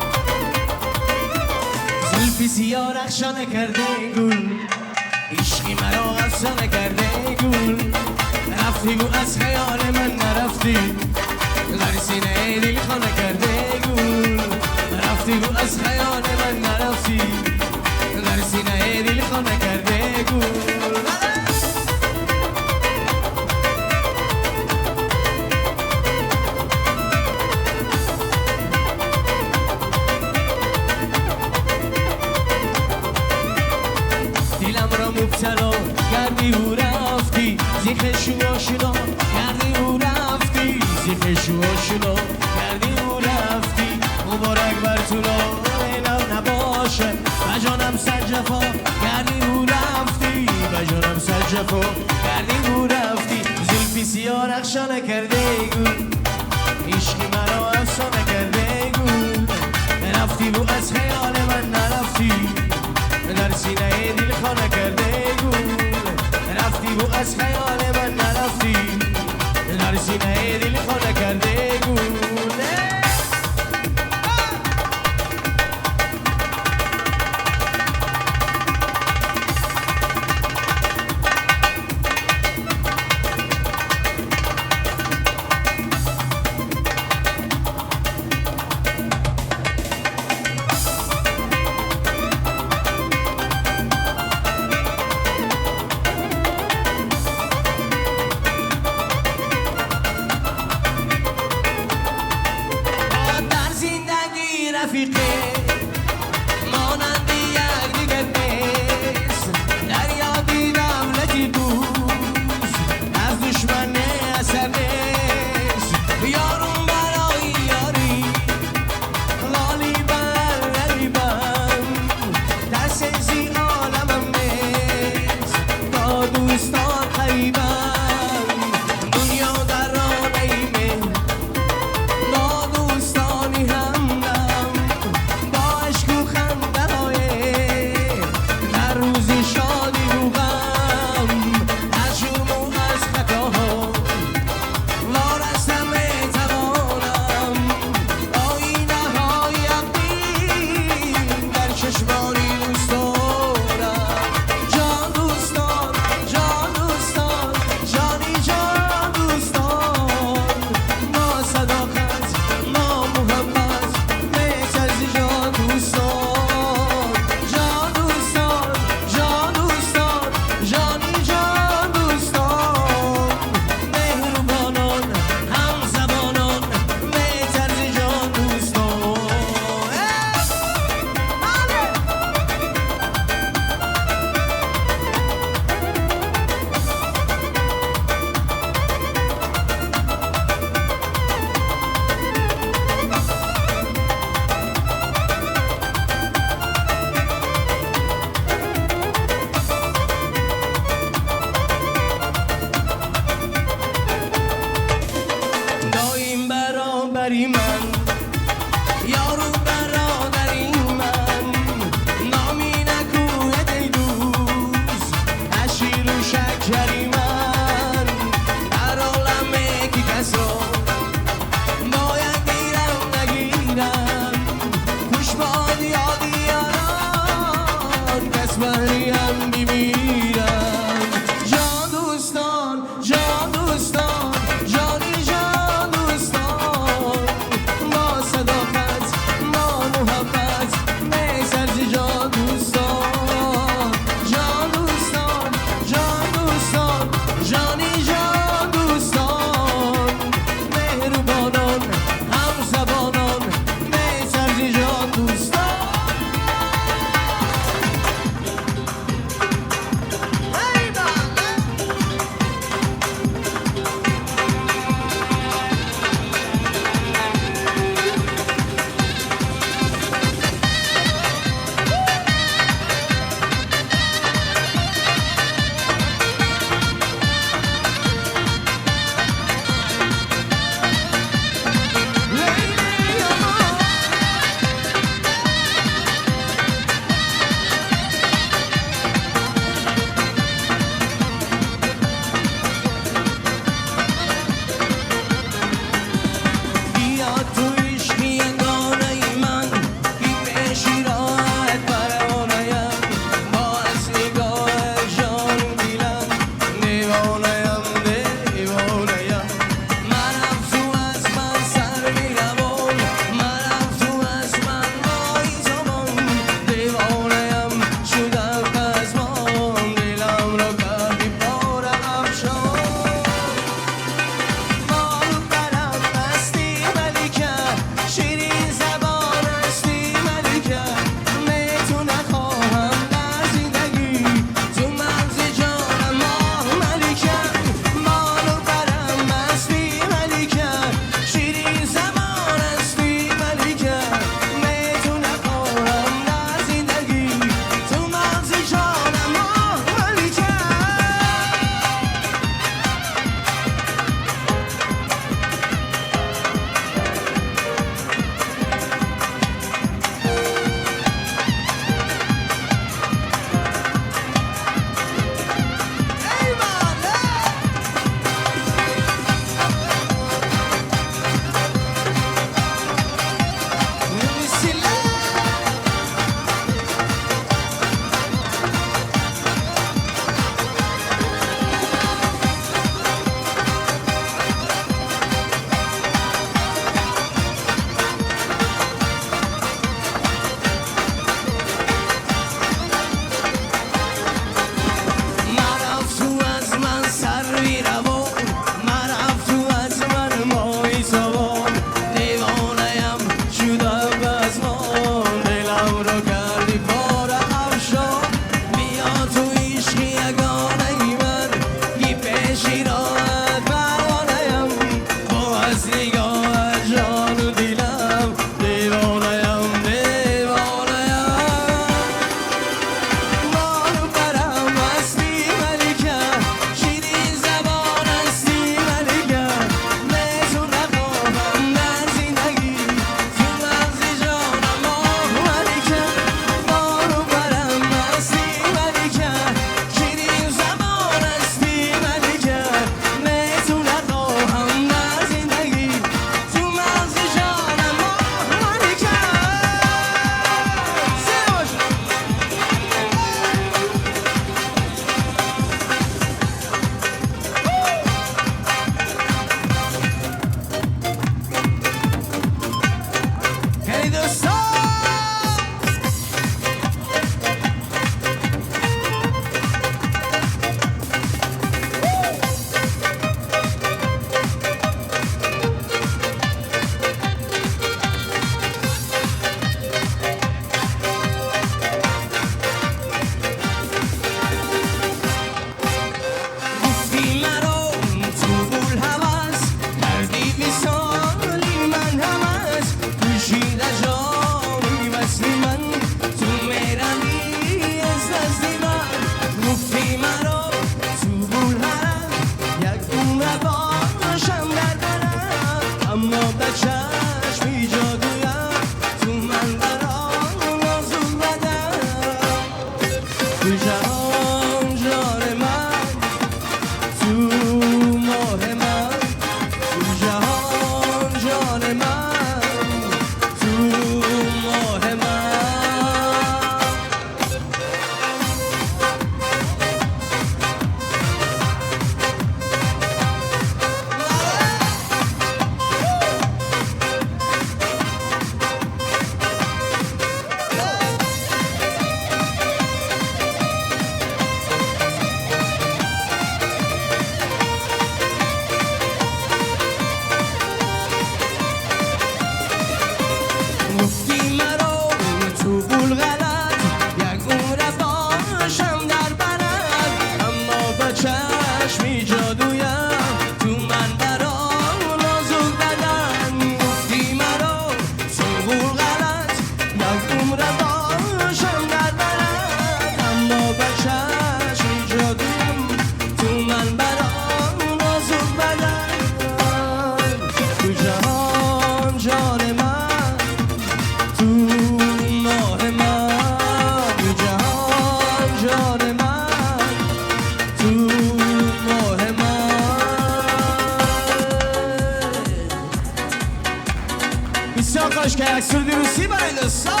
Як суруди русӣ барои дӯстон.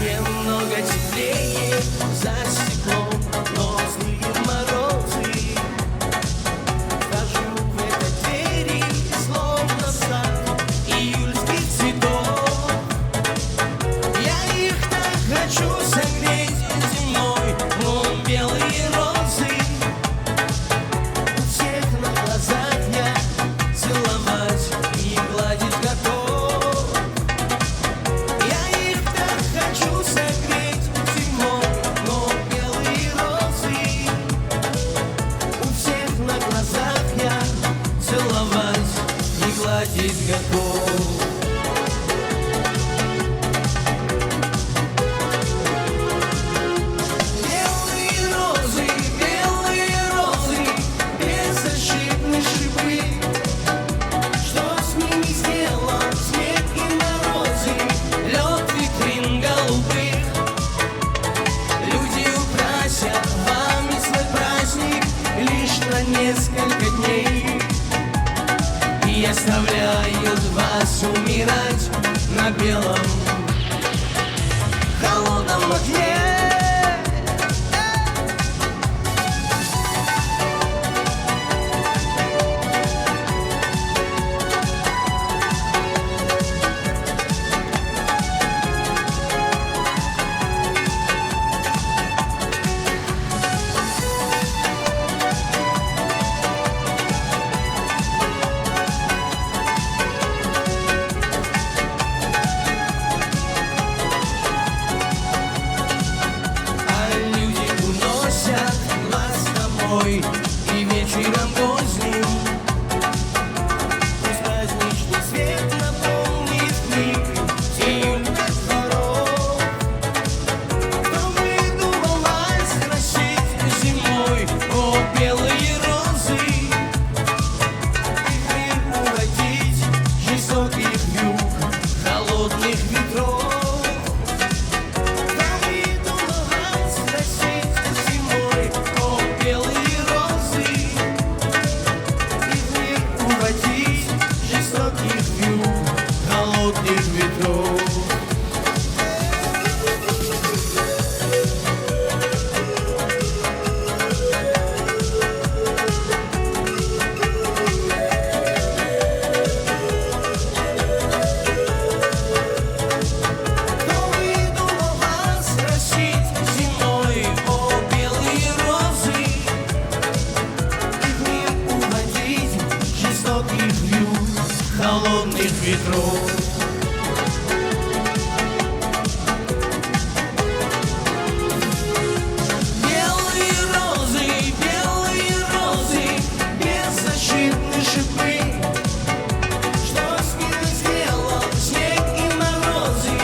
Немного теплее за стеклом, но злые морозы. Вхожу в эти двери, словно сад июльских цветов. Я их так хочу согреть зимой, но белые розы. У всех на глазах я целовать и гладить готов. Я их так хочу согреть зимой, но белые розы. У всех на глазах я целовать и гладить готов. Белые розы, беззащитны шипы. Что с ними сделал снег и морозы, лед витрин голубых? Люди украсят вами свой праздник лишь на несколько дней и оставляют вас умирать на белом холодном огне. А люди уносят вас домой и вечером поздним. Пусть праздничный свет наполнит миг июльных дворов. Кто выдумал вас красить зимой, о, белые розы, и в мир уводить жестоких вьюг, холодных ветров? Кто выдумал вас красить зимой, о, белые розы, и в мир уводить жестоких вьюг, холодных ветров? Кто выдумал вас красить зимой, о, белые розы, и в мир уводить жестоких вьюг, холодных ветров? Белые розы, беззащитны шипы. Что с ними сделал снег и морозы,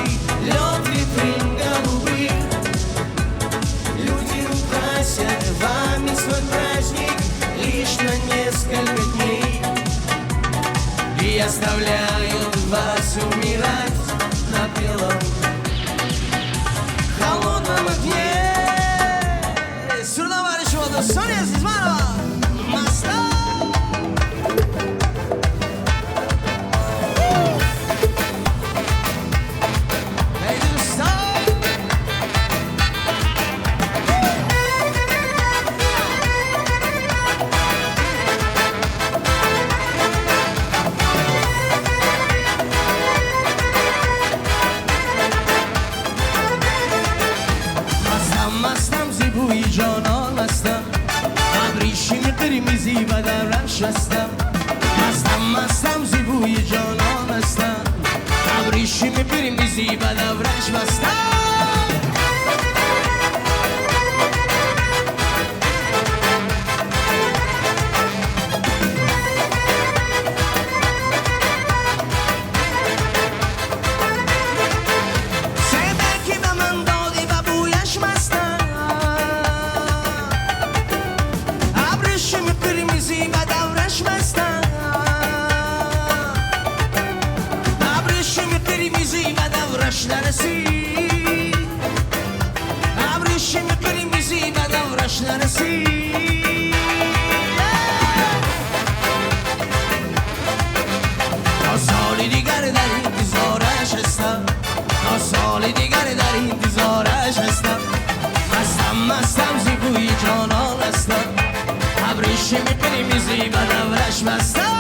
лед витрин голубых? Люди украсят вами свой праздник лишь на несколько дней и оставляют вас умирать на белом холодном огне. Сурдоварищ дӯстони азиз, маро маста. Эй, дӯстон! Мастам, мастам, зебои ҷонон мастам, абришими қирмизи ба давраш ҳастам. Мастам, мастам, зебои ҷонон мастам, абришими қирмизи ба давраш мастам. نرسید. تا سال دیگر در انتظارش هستم، تا سال دیگر در انتظارش هستم. مستم مستم ز بوی جانان هستم، ابریشم قرمزی به دورش بستم.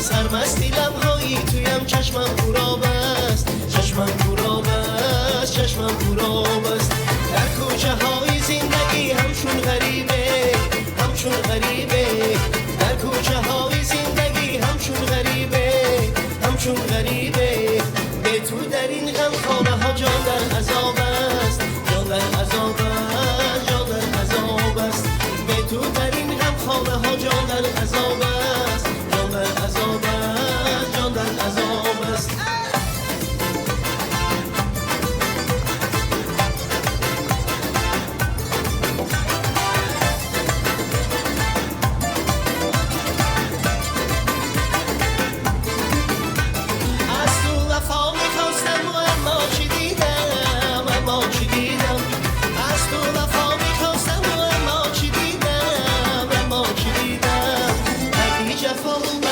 سرمستی لبهایی تویم چشمم خراب است.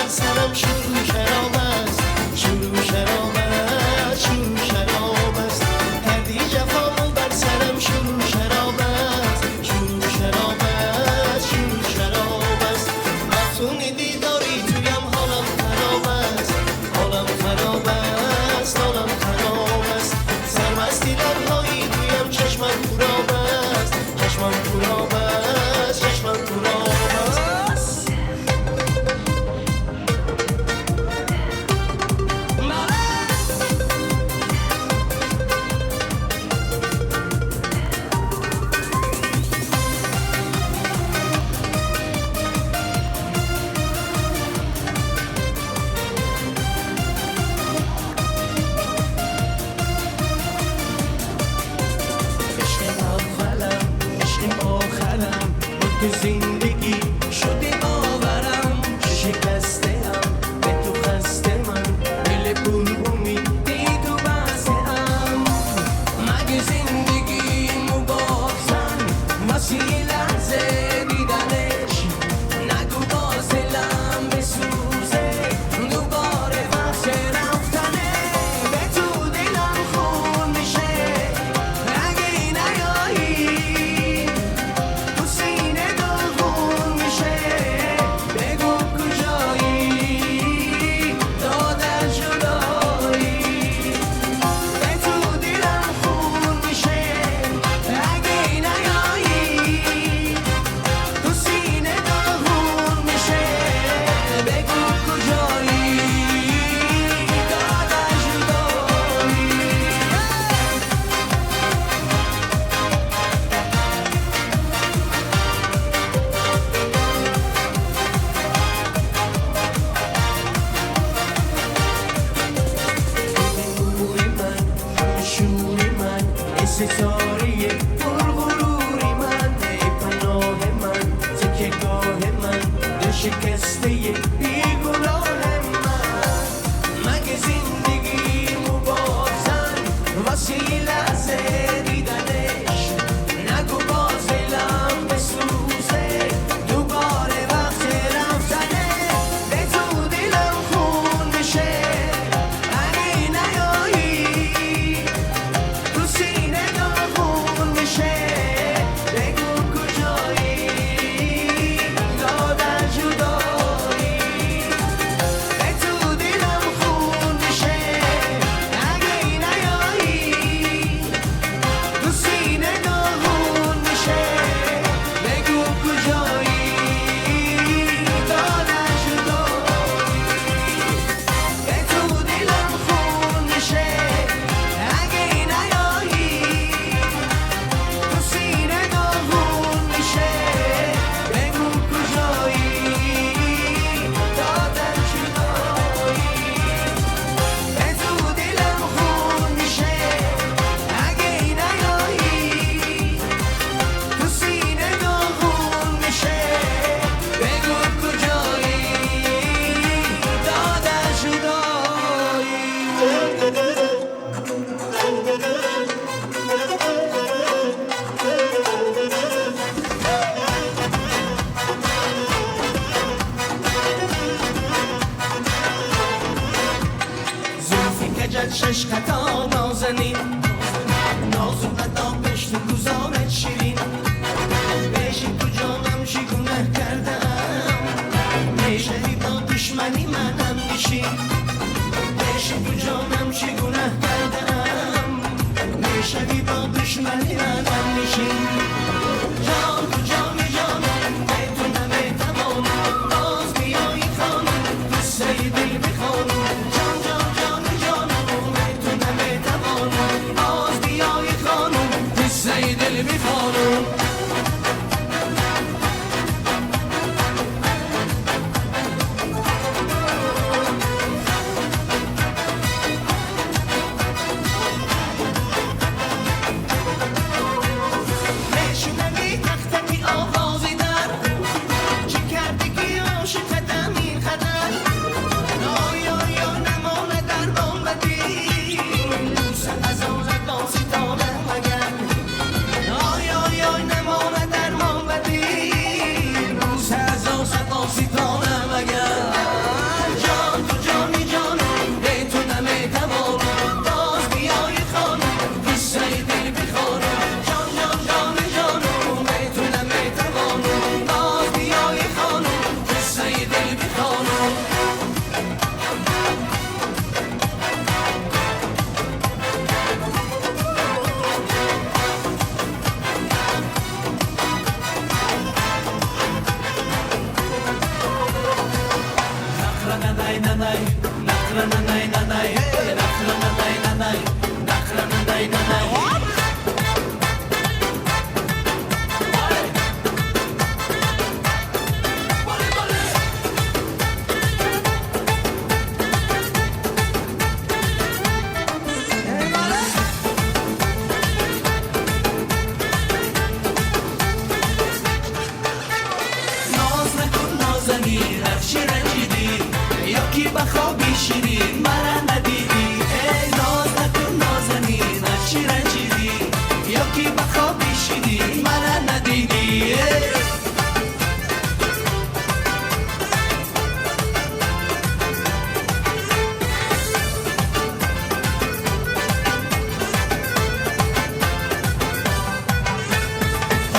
بر سرم شور و شراب است، شور و شراب است، شور و شراب است. کردی جفا و بر سرم شور و شراب است، شور و شراب است، شور و شراب است. مفتون دیداری تویم حالم خراب است، حالم خراب است، حالم خراب است. سرمستی لبهایی تویم چشمم کوراب است، چشمم کوراب است، چشمم کوراب است. عشق اولم، عشق آخرم، با تو زندگی شده باورم. شکسته ام به تو خسته من، دل پر امید بی تو بسته ام. مگه زندگی مباختن واسه یه لحظه دیدنش؟ نگو باز دلم بسوزه دوباره وقت رفتنه. به تو دلم خون میشه اگه نیایی، تو سینه داغون میشه. بگو کجایی تا در جدایی. به تو دلم خون میشه اگه نیایی، تو سینه داغون میشه. بگو کجایی تا در جدایی. نور من، همه شور من، ای ستاره پرغروری من، ای پناه من، تکیه گاه من، دل شکسته بیگناه من. مگه زندگی مباختن واسه یه لحظه دیدنش؟ نگو باز دلم بسوزه دوباره وقت رفتنه. به تو دلم خون میشه اگه نیایی، تو سینه داغون میشه. بگو کجایی تا در جدایی. به تو دلم خون میشه اگه نیایی، تو سینه داغون میشه. بگو کجایی تا در جدایی. به تو دلم خون میشه اگه نیایی، تو سینه داغون میشه. بگو کجایی تا در جدایی. به تو دلم خون میشه اگه نیایی، تو سینه داغون میشه. بگو کجایی تا در جدایی. زلفی کجت شش خطا نازنین، ناز و ادا پشت گزارت شیرین. بهشی تو جانم چی گناه کردم، میشوی با دشمنی منم نشین. بهشی تو جانم چی گناه کردم، میشوی با دشمنی منم نشین. جان تو جان جانم، به تو نمیتوانم، باز بیایی خانم قصه دل بخوانم. جان جان جان جانم، به تو نمیتوانم، باز بیایی خانم قصه دل بخوانم. میشنوی تختکی آ нанай, нақра нанай нанай, эй, нақра нанай нанай, нақра нанай нанай. Ноз накун нозанин, аз чӣ ранҷидӣ? Ё ки ба хоби ширин мара надидӣ? Эй, ноз накун нозанин, аз чӣ ранҷидӣ? Ё ки ба хоби ширин мара надидӣ? Эй!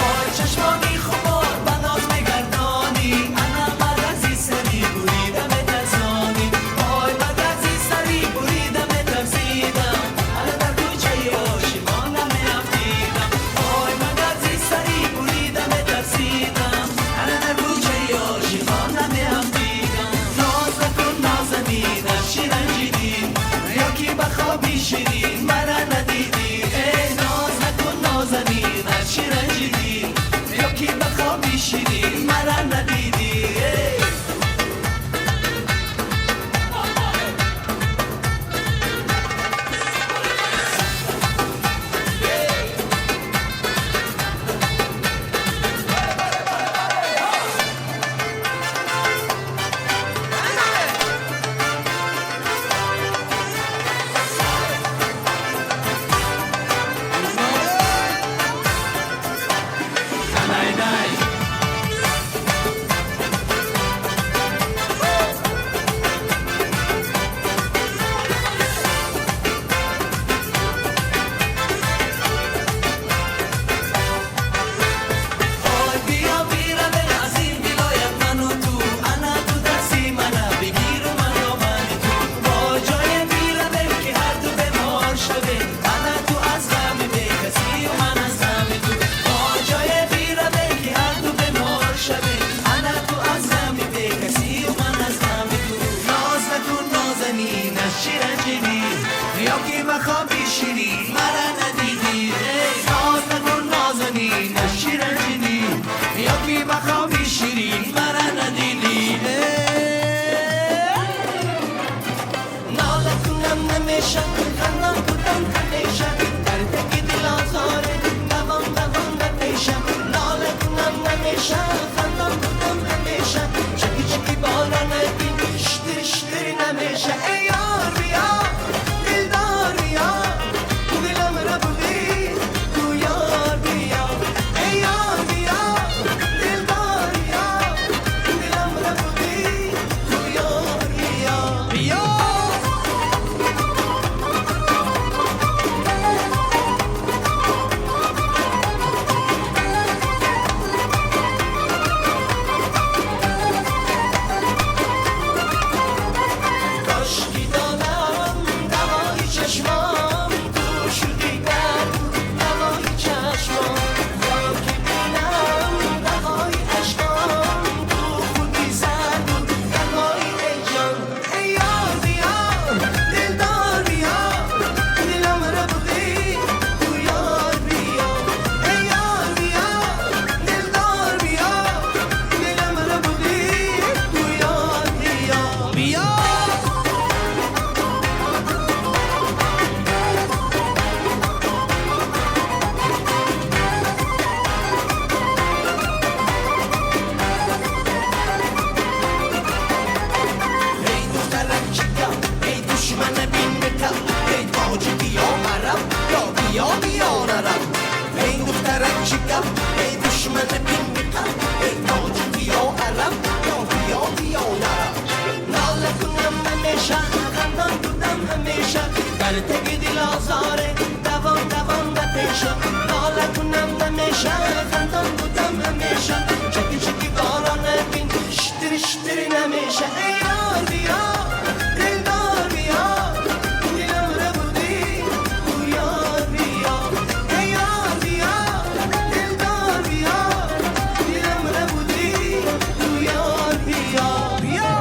Ой, чашмони хумор ба ноз мегардонӣ, ана марази сари бурида метарсонӣ. Ой, марази сари бурида метарсидам, ана дар кӯчаи ошиқона меафтидам. Ой, марази сари бурида метарсидам, ана дар кӯчаи ошиқона меафтидам. Ноз накун нозанин, аз чӣ ранҷидӣ? Ё ки ба хоби ширин мара надидӣ? Эй, ноз накун нозанин, аз чӣ ранҷидӣ? Ё ки ба хоби ширин мара надидӣ? Эй! Нанай-най. Ой, биё биравем аз ин вилоят ману ту, ана ту дасти мана бигиру маро мани ту. Бо ҷое биравем ки ҳарду бемор шавем, ана ту аз ғами бекасию ман аз ғами ту. Бо ҷое биравем ки ҳарду бемор шавем, ана ту аз ғами бекасию ман аз ғами ту. Ноз накун нозанин, аз чӣ ранҷидӣ? Ё ки ба хоби ширин мара надидӣ? Эй, ноз накун нозанин, аз чӣ ранҷидӣ? Ё ки ба хоби ширин мара надидӣ? Эй! Нола кунам намеша, хандон будам ҳамеша, дар таги дил озоре давон давон напеша. Нола кунам намеша, хандон будам ҳамеша, чаки чаки борон бин, штир штир намеша. Эй ёр биё, дилдор биё, дилам рабудӣ, ту ёр биё. Эй ёр биё, дилдор биё, дилам рабудӣ, ту ёр биё. Биё! Кошки донам давои чашмам, ту шудӣ дар давои чашмам. Ё ки бинам давои ашкам, ту худи зарду давои эй ҷон. Эй ёр биё, дилдор биё, дилам рабудӣ, ту ёр биё. Эй ёр биё, дилдор биё, дилам рабудӣ, ту ёр биё. Биё! Эй духтарак чика, эй душмана бин бика, эй тоҷики ё араб, ё биё биё нараб. Эй духтарак чика, эй душмана бин бика, эй тоҷики ё араб, ё биё биё нараб. Нола кунам ҳамеша, хандон будам ҳамеша, дар таги дил озоре давон давон напеша. Нола кунам ҳамеша, хандон будам ҳамеша, чаки чаки борон бин, штир штир намеша. Эй ёр биё, дилдор биё, дилам рабудӣ, ту ёр биё. Эй ёр биё, дилдор биё, дилам рабудӣ, ту ёр биё. Биё!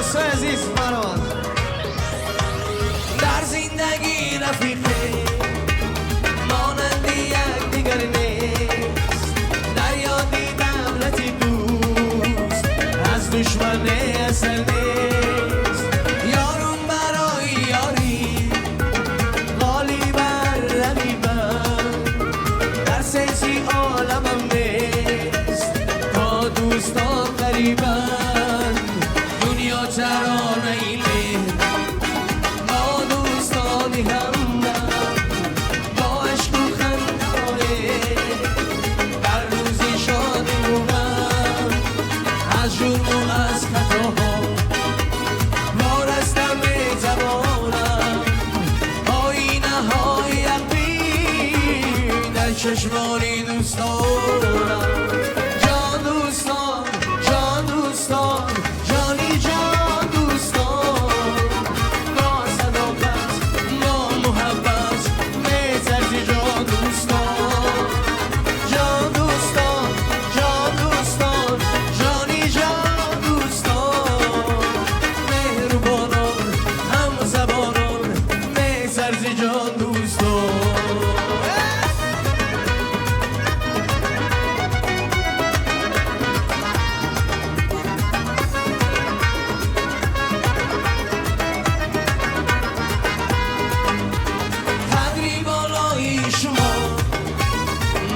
Дӯстои азиз, марҳамат. Дар зиндагӣ рафиқе монанди якдигар нест, дар ёди давлати дӯст аз душмане асар нест. Ёрум барои ёрӣ ғолибан рақибам, дар сеси оламам нест то дӯстон ғарибанд. Дунё таронаи меҳр, мо дӯстони ҳамдам, бо ашку хандаое дар рӯзи шодиву ғам, аз ҷурму аз хатоҳо вораста метавонам. Оинаҳои яқин дар чашмони дӯстонам. Ҷон дӯстон, ҷон дӯстон, ҷони ҷон дӯстон, бо садоқат, бо муҳаббат метарзи ҷон дӯстон. Ҷон дӯстон, ҷон дӯстон, ҷони ҷон дӯстон, меҳрубонон, ҳамзабонон, метарзи ҷон дӯстон. Қадри болои шумо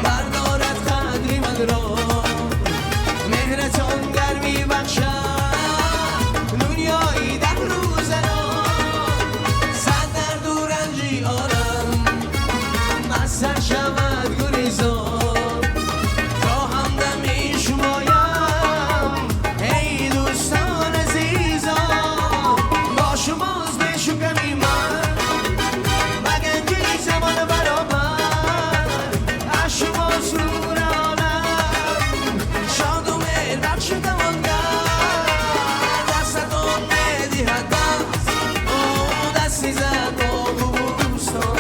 бардорад қадри манро, меҳратон гармӣ бахшад дунёи даҳ рӯзаро. Сад дарду ранҷи олам аз сар шавад гурезон, то ҳамдами шумоям эй дӯстон азизон. Бо шумост бешу ками ман, ба ганҷи замон баробар, аз шумо сурур олам шоду меҳрбахшу тавонгар. Дастатон медиҳад даст, о дасти зад бо дӯстон,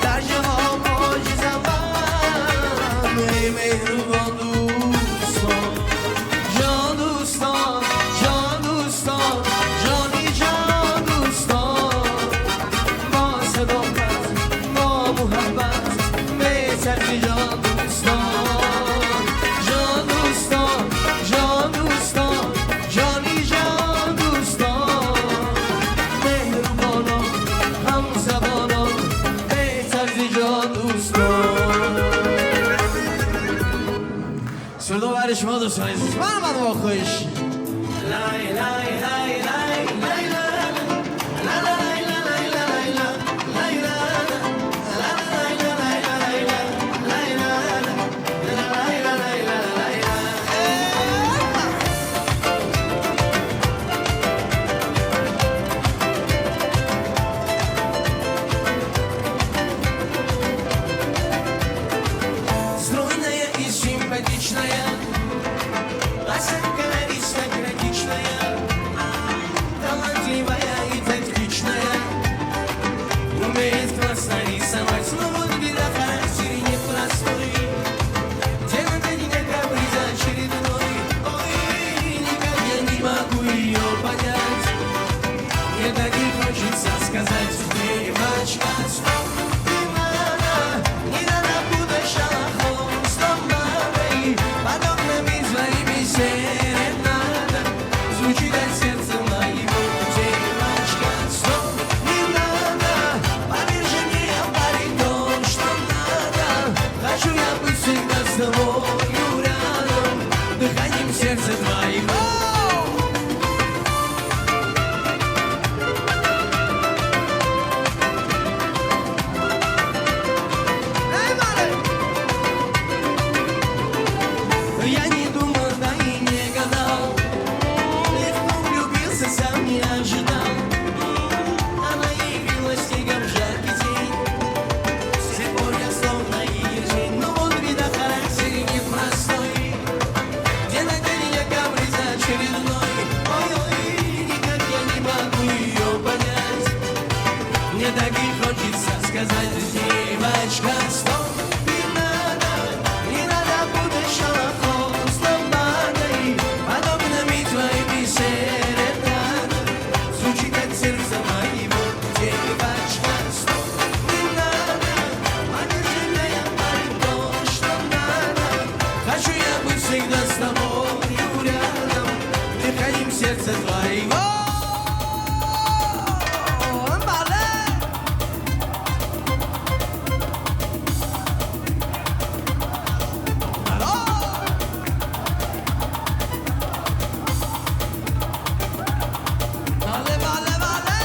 дар ҷавоб оҷизам ман эй меҳрубон дӯстон. Ҷон дӯстон, ҷон дӯстон, ҷони ҷон дӯстон, бо садоқат, бо муҳаббат метарзи ҷон дӯстон. Ҷон дӯстон, ҷон дӯстон, ҷони ҷон дӯстон, меҳрубонон, ҳамзабонон, метарзи ҷон дӯстон. Сурдо бари шумо дӯстони азиз, марҳамат бо хоҳиш. Лай лай лай лай лай ла ла ла лай ла лай ла лай ла лай ла ла лай ла лай ла лай ла лай ла ла лай ла лай ла лай ла. Стройная и симпатичная, осанка аристократичная, талантливая и тактичная, умеет классно рисовать, но вот беда, характер непростой. Делает меня каприз очередной, ой, никак я не могу ее понять. Мне так и хочется сказать, девочка, стоп, не надо, не надо путать шалахом с томатой. Под окнами своими серенада звучит от сердца моего. Девочка, стоп, не надо, поверь же мне, я парень то, что надо. Хочу я быть всегда с тобою рядом, дыханием сердца твоего. Я не думал, да и не гадал, легко влюбился, сам не ожидал. Она явилась снегом в жаркий день, с тех пор я словно ее тень. Но вот беда, характер непростой, делает меня каприз очередной. Ой-ой, никак я не могу ее понять. Мне так и хочется сказать, девочка, стоп, не надо, не надо путать шалахом с ламбадой. Под окнами твоими серенада صدقه بله. بله بله بله.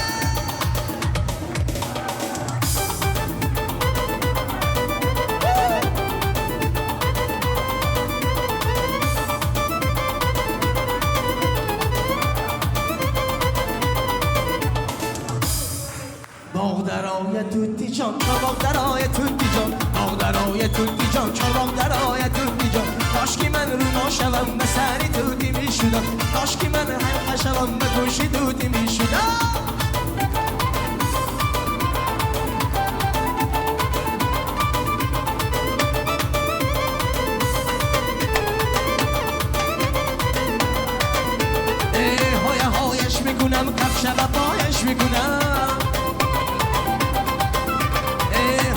باغ درای توتی جان، باغ درای توتی جان، باغ درای توتی جان، باغ درای توتی جان. کاش که من رو نشوم به سری توتی میشدم، کاش که من حلقه شوم به گوشی توتی میشدم. ای های هایش میکنم، کفش و پایش میکنم.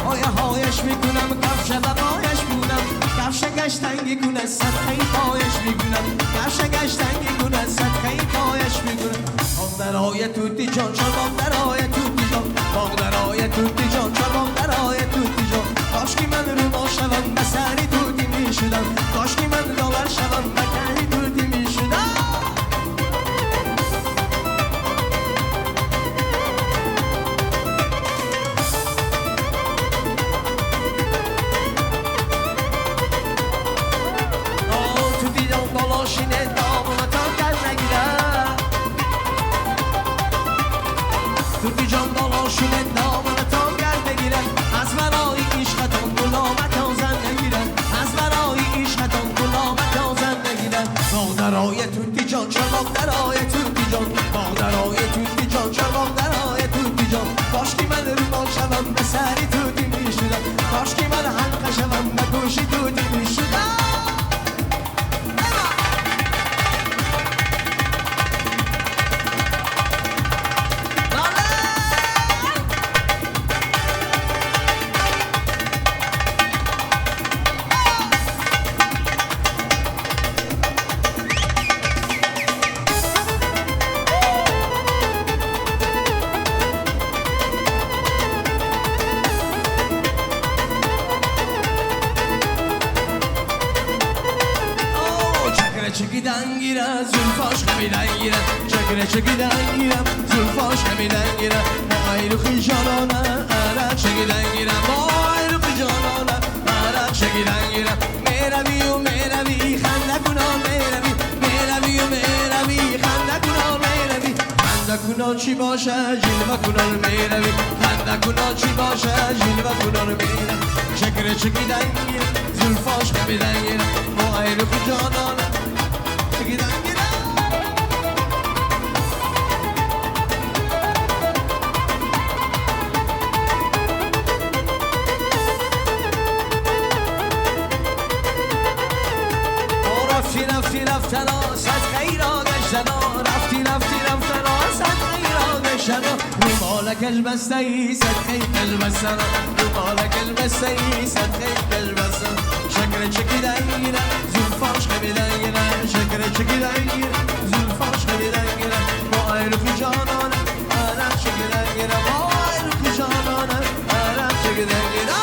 های هایش میکنم، کفش و پایش میکنم. کفش گشتنگی کنه صدقه پایش میکنم، کفش گشتنگی کنه صدقه پایش میکنم. باغ درای توتی جان، باغ درای توتی جان، باغ درای توتی جان، باغ درای توتی جان. کاش که من رو شوم به سری توتی میشدم، کاش که من داور شوم به کهی توتی میشدم. توتی جان دالاشونه دامنتان گر بگیرن، از برای عشقتان غلامتان زن نگیرن، از برای عشقتان غلامتان زن نگیرن. باغ درای توتی جان، باغ درای توتی جان، باغ درای توتی جان، باغ درای توتی جان. کاش که من رومان شوم به سری توتی میشدم، کاش که من حلقه شوم به گوشی توتی میشدم. چکیدن گیرم زلفاش خمیدن گیرم، چکره چکیدن گیرم زلفاش خمیدن گیرم. با روخی جانانه عرق چکیدن گیرم، با روخی جانانه عرق چکیدن گیرم. میروی و میروی خنده کنان میروی، میروی و میروی خنده کنان میروی. خنده کنان چی باشه جلوه کنان میروی، خنده کنان چی باشه جلوه کنان میروی. چکره چکیدن گیرم زلفاش خمیدن گیرم، با روخی جانانه چکیدن گیرم. رفتی رفتی رفتنا صدقه را گشتنا، رفتی رفتی رفتنا صدقه را گشتنا. رومالکش بسته ای صدقه کش بستنا، رومالکش بسته ای صدقه کش بستنا. شکر چکیدن گیرم زلفاش خمیدن گیرم، شکر چکیدن گیرم زلفاش خمیدن گیرم. با روخی جانانه عرق چکیدن گیرم، با روخی جانانه عرق چکیدن گیرم.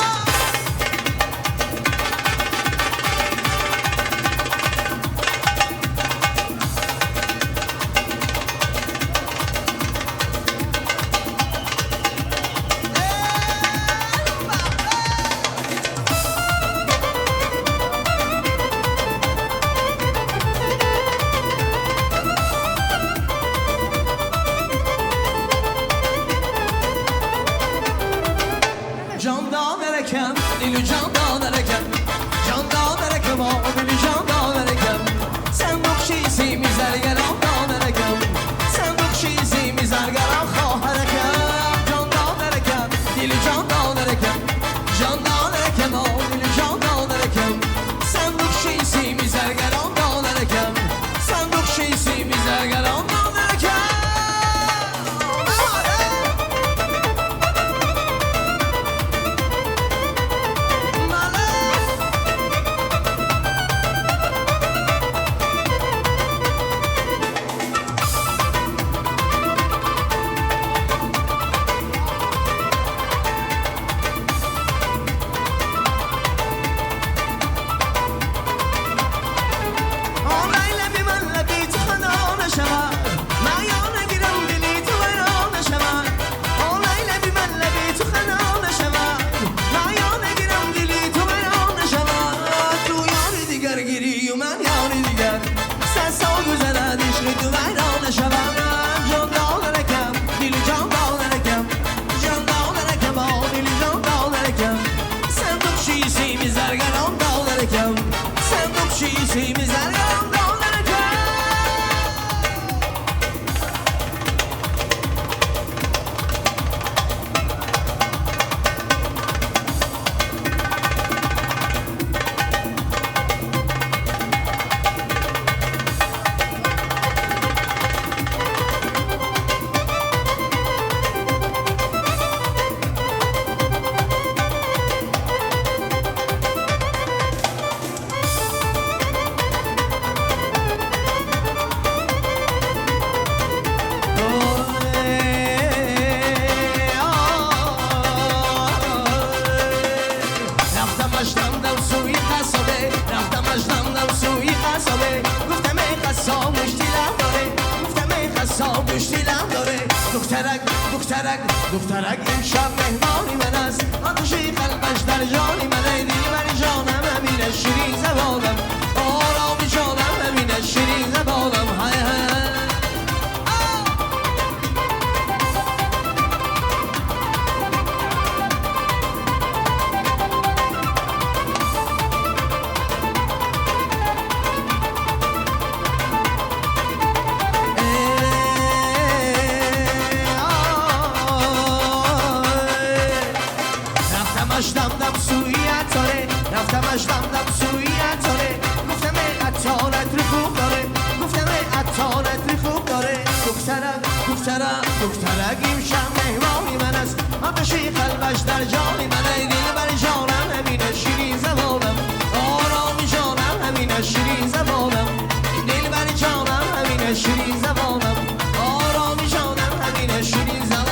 خوشدلم داره. دخترک دخترک دخترک امشب مهمانی من است، آتش قلبش در جانی من. ای دلبر جانم همینه شیرین زبانم، آرام جانم همینه شیرین زبانم. های های رفتمش دم دم سوی عطاره، گفتم عطارت رو خوب داره، گفتم عطارت رو خوب داره. دخترک دخترک دخترک امشب مهمانی من است، آتش قلبش در جانی من. ای دلبر جانم همینه شیرین زبانم، آرام جانم همینه شیرین زبانم، دلبر جانم همینه شیرین زبانم، آرام جانم همینه شیرین زبانم.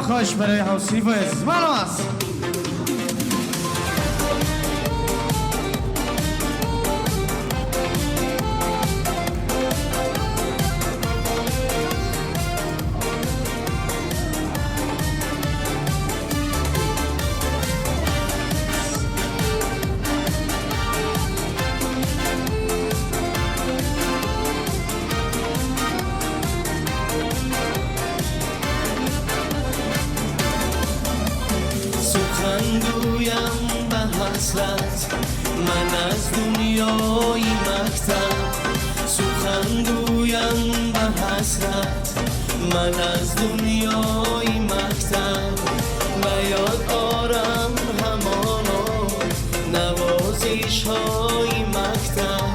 خوش برای همصنفی عزیز من است. من از دنیای مکتب سخن گویم به حسرت، من از دنیای مکتب به یاد آرم همانا نوازش های مکتب،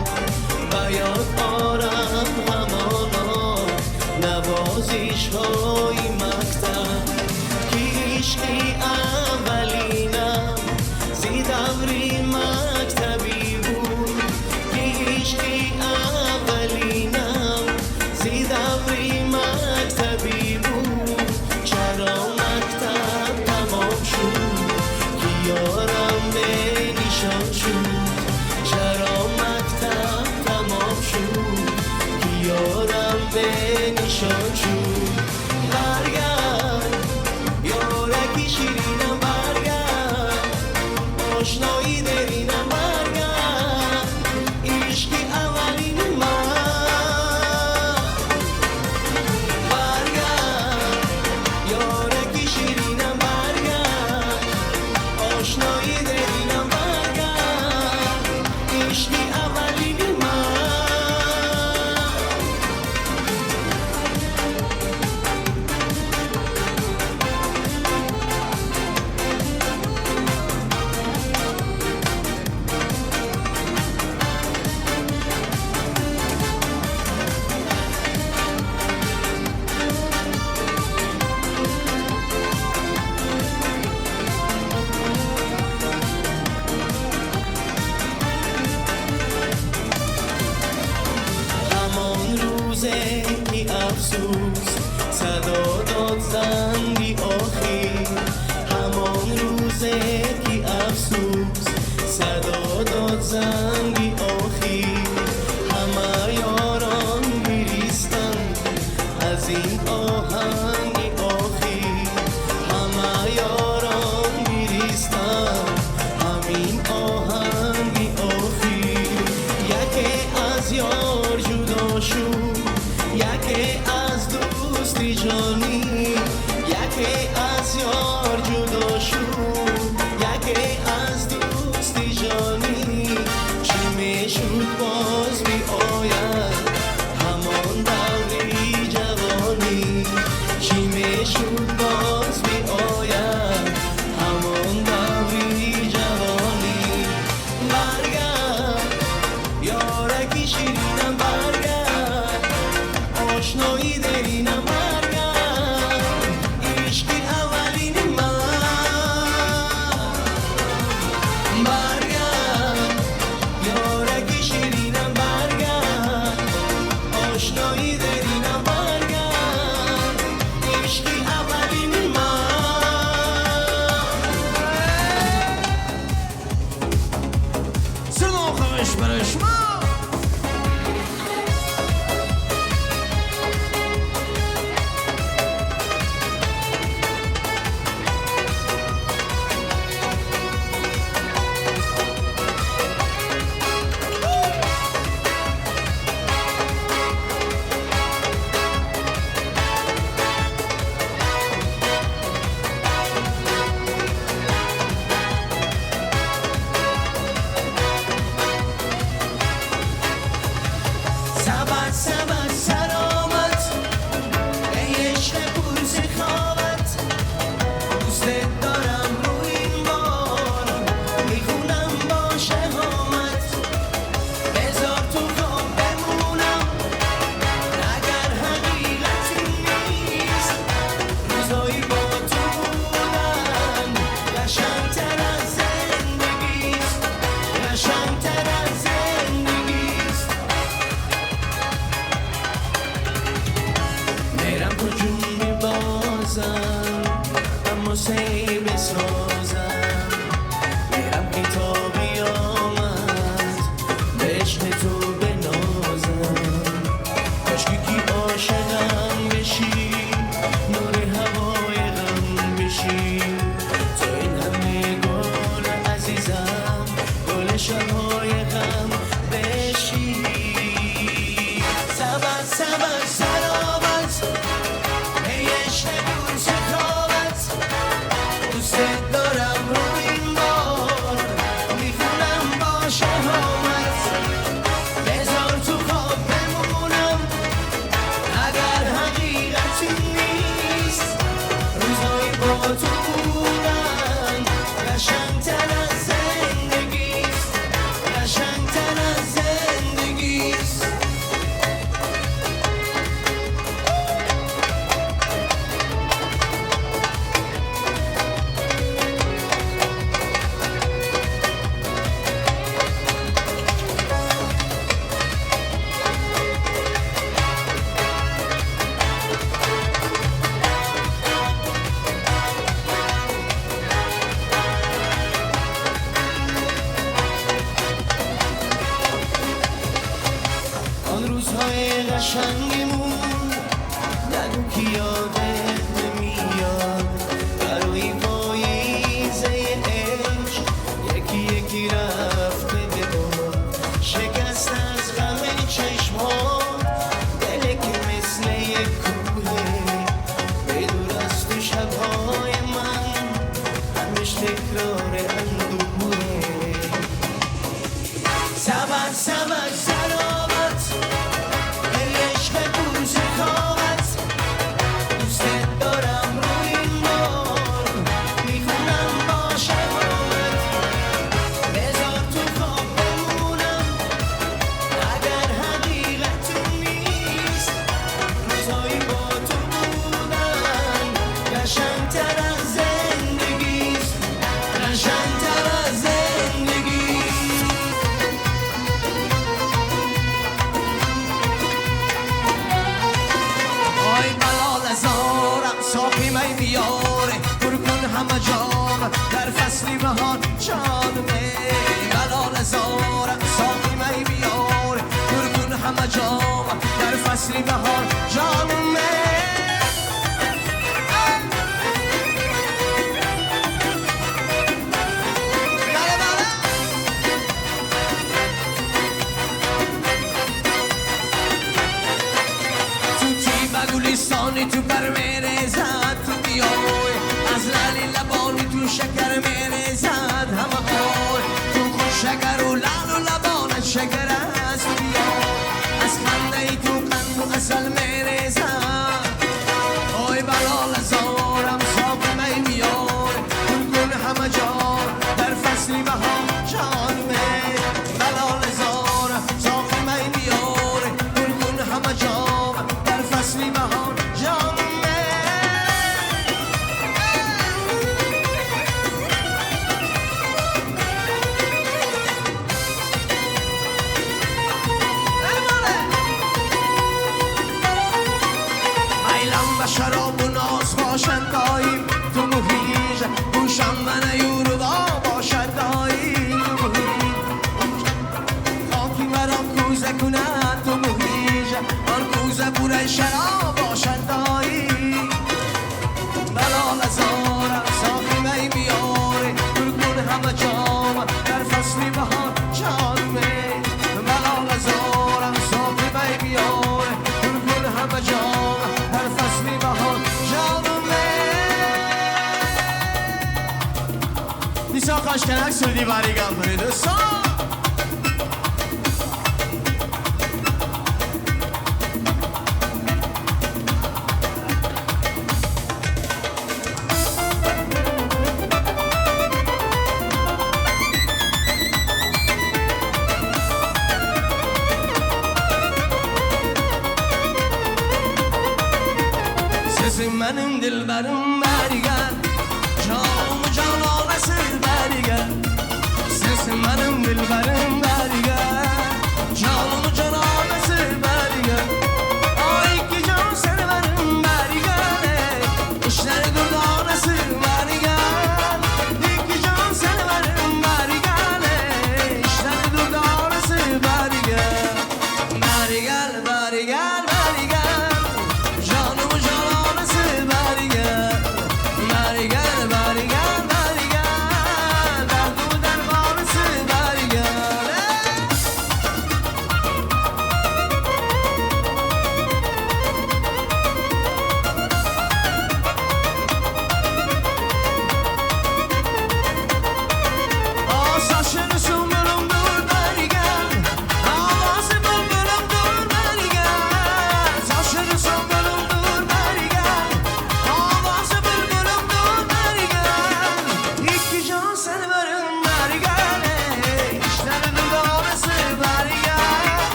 به یاد آرم همانا نوازش های مکتب. که عشقی اولینم زی دوری مکتبی بود، که عشقی اولینم زی دوری مکتبی بود. چرا مکتب تمام شد که یارم به نشان شد، چرا مکتب تمام شد که یارم به نشان شد. برگرد یارکی شیرینم برگرد، آشنایی درینم برگرد، عشقی اولین من. برگرد یارکی شیرینم برگرد، آشنایی درینم برگرد، عشقی اولین من. افسوس صدا داد زنگی آخر، همان روزه که افسوس صدا داد زنگی آخر. همه یاران میریستند از این آهنگ آخر، قصه بسازم میرم که تا قیامت به عشق تو بنازم کاشکی که عاشقم بشی نور هوای غم بشی تو این همه گل عزیزم گل شبهای غم بشی سبد سبد سلامت ای عشق بوس خوابت دوست دارم رو این بار میخونم با شهامت بذار تو خواب بمونم اگر حقیقتی نیست روزای با تو بودن قشنگتر از زندگیست قشنگتر از زندگیست. آن روزهای قشنگمون نگو که یادت نمیاد برای پاییزه عشق یکی یکی رفته به باد شکست از غم چشمات دل که مثل یک کوه به دور از تو شبهای من همش تکرار اندوهه سبد سبد سلامت ای عشق بوس خوابت دوست دارم روی این بار میخونم با شهامت بذار تو خواب بمونم اگر حقیقت نیست روزهایی با تو بودن قشنگتر از زندگیست قشنگتر از زندگیست. آی بلال زارم ساقی می بیاره پر کن همه جام در فصل بهار جان می بلال زارم ساقی می بیاره پر کن همه جام در فصل بهار جان می. گلستانی تو بر میرزد تو بیای از لعل لبانی تو شکر میرزد همه آی تو خود شکر و لعل و لبانت شکر است بیای از خنده ای تو قند و عسل میرزد آی بلال زارم ساقی می بیار گل گل همه جا در فصل بهار جان می بلال زارم ساقی می بیار گل گل همه جا در فصل بهار جان می. میلم و شراب و ناز باشد دایم تو محیج گوشم و نیور و باشد دایم تو محیج خاکی مرا کوزه کند تو محیج آن کوزه پور شراب باشد دایم بلال زارم ساقی می بیاره پر کن همه جام در فصل بهار جان می بلال زارم ساقی می بیاره پر کن همه جام در فصل بهار جان می. دیسا قاشکنک سردی باریگان برای دوستان. Sesim benim dilberim beri gel, canım cananesi beri gel. Sesim benim dilberim.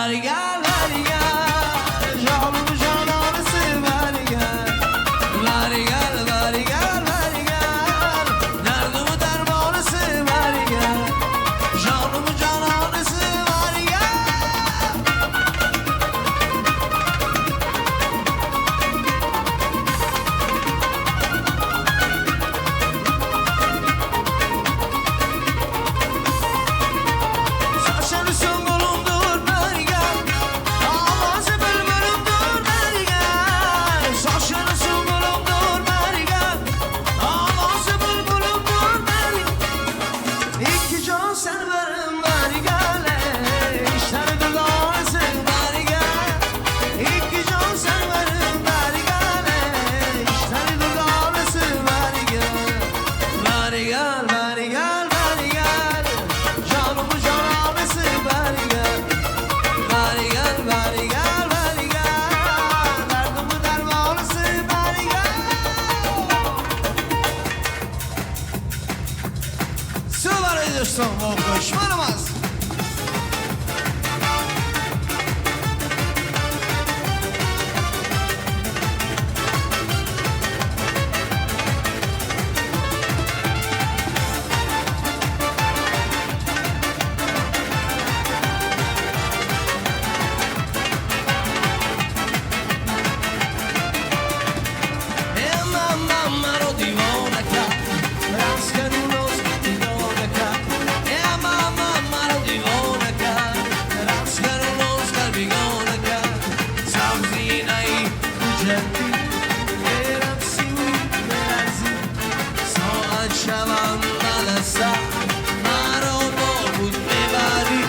Barigel, barigel, canım cananısı barigel. Barigel, barigel, barigel, derdimi dermanısı barigel. Canım cananısı barigel. Saçları sümbülümdür bergel, avazı bülbülümdür bergel. Saçları sümbülümdür bergel, avazı bülbülümdür bergel. İki can serverim bergel, işler dudağısı bergel. İki can serverim bergel, işler dudağısı bergel. Bergel, bergel, bergel, canımı cananısı bergel. Bergel, bergel, bergel, derdimi dermanısı bergel. Su барои дӯстон мо хушманам аст. Маро дивона кард, рақс карду ноз дигона кард. Мама маро дивона кард, рақс карду ноз кард бегона кард. Сабзинаи хуҷандӣ мерақсиву меларзӣ, соат шавам баласа маро бо худ мебарӣ.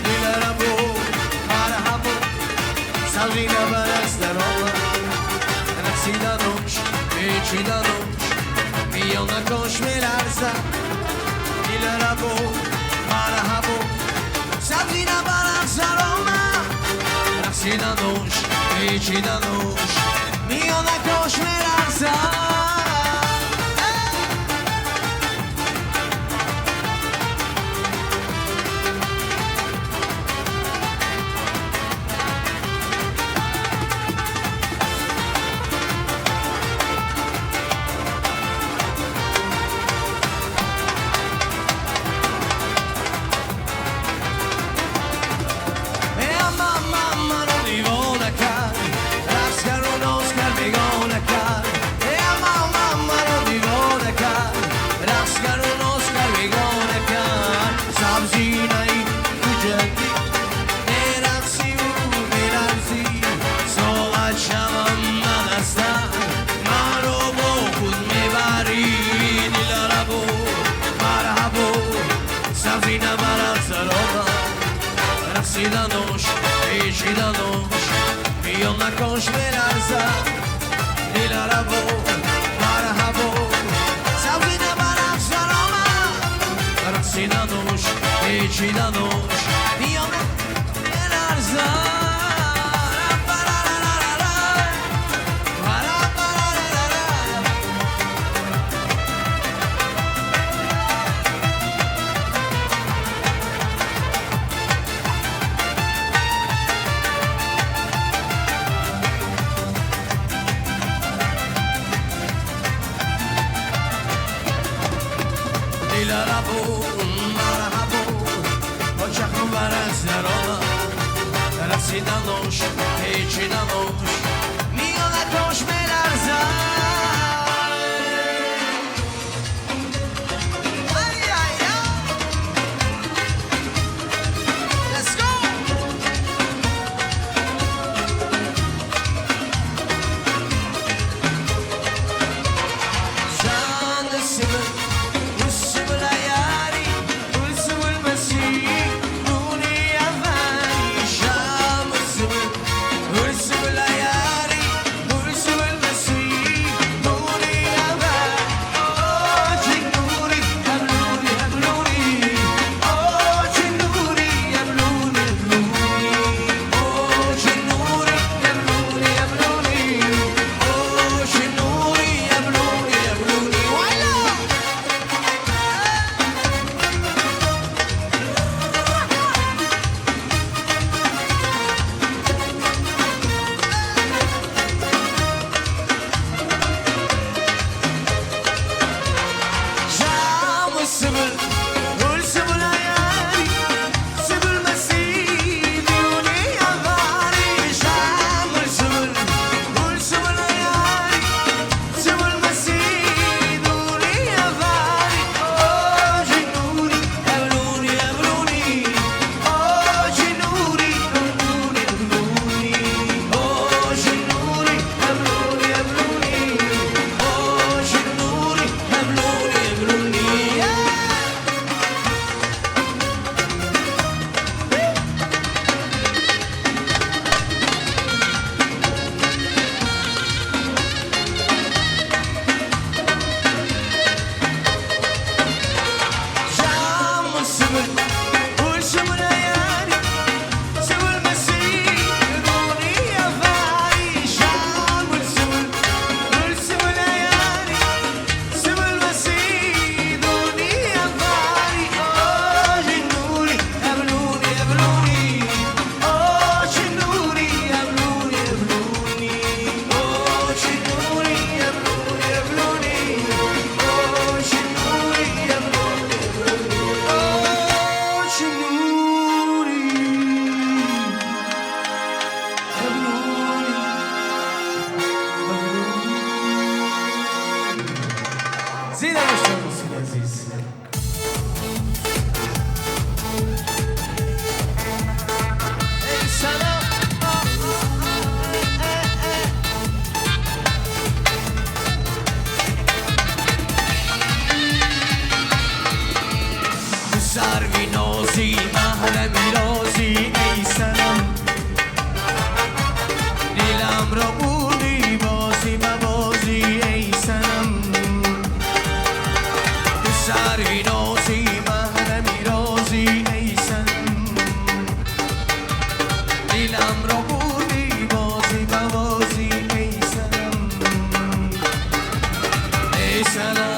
Диларабо марҳабо, сабзина барақс даромад, рақсидануш печидануш миёнакош меларзад. Диларабо марҳабо, сабзина барақс даромад, рақсидануш печидануш миёнакош меларзад. Мама маро дивона кард, рақс карду ноз кард бегона кард. Мама маро дивона кард, рақс карду ноз кард бегона кард. Сабзинаи хуҷандӣ мерақсиву меларзӣ, соат шавам ман аста маро бо худ мебарӣ. Диларабо марҳабо, сабзина барақс даромад, рақсидануш печидануш миёнакош меларзад. Диларабо марҳабо, сабзина барақс даромад, рақсидануш печидануш миёна меларзад. Диларабо марҳабо, очахм барақс даромад, рақсидануш печидануш миёнакош меларзад. Let's go! Can sibir, usibir ayari, usibir masih, dunia fani. Sham usibir, usibir ayari, usibir masih, دلم را بردی بازی بوازی ای سنم ای سنم.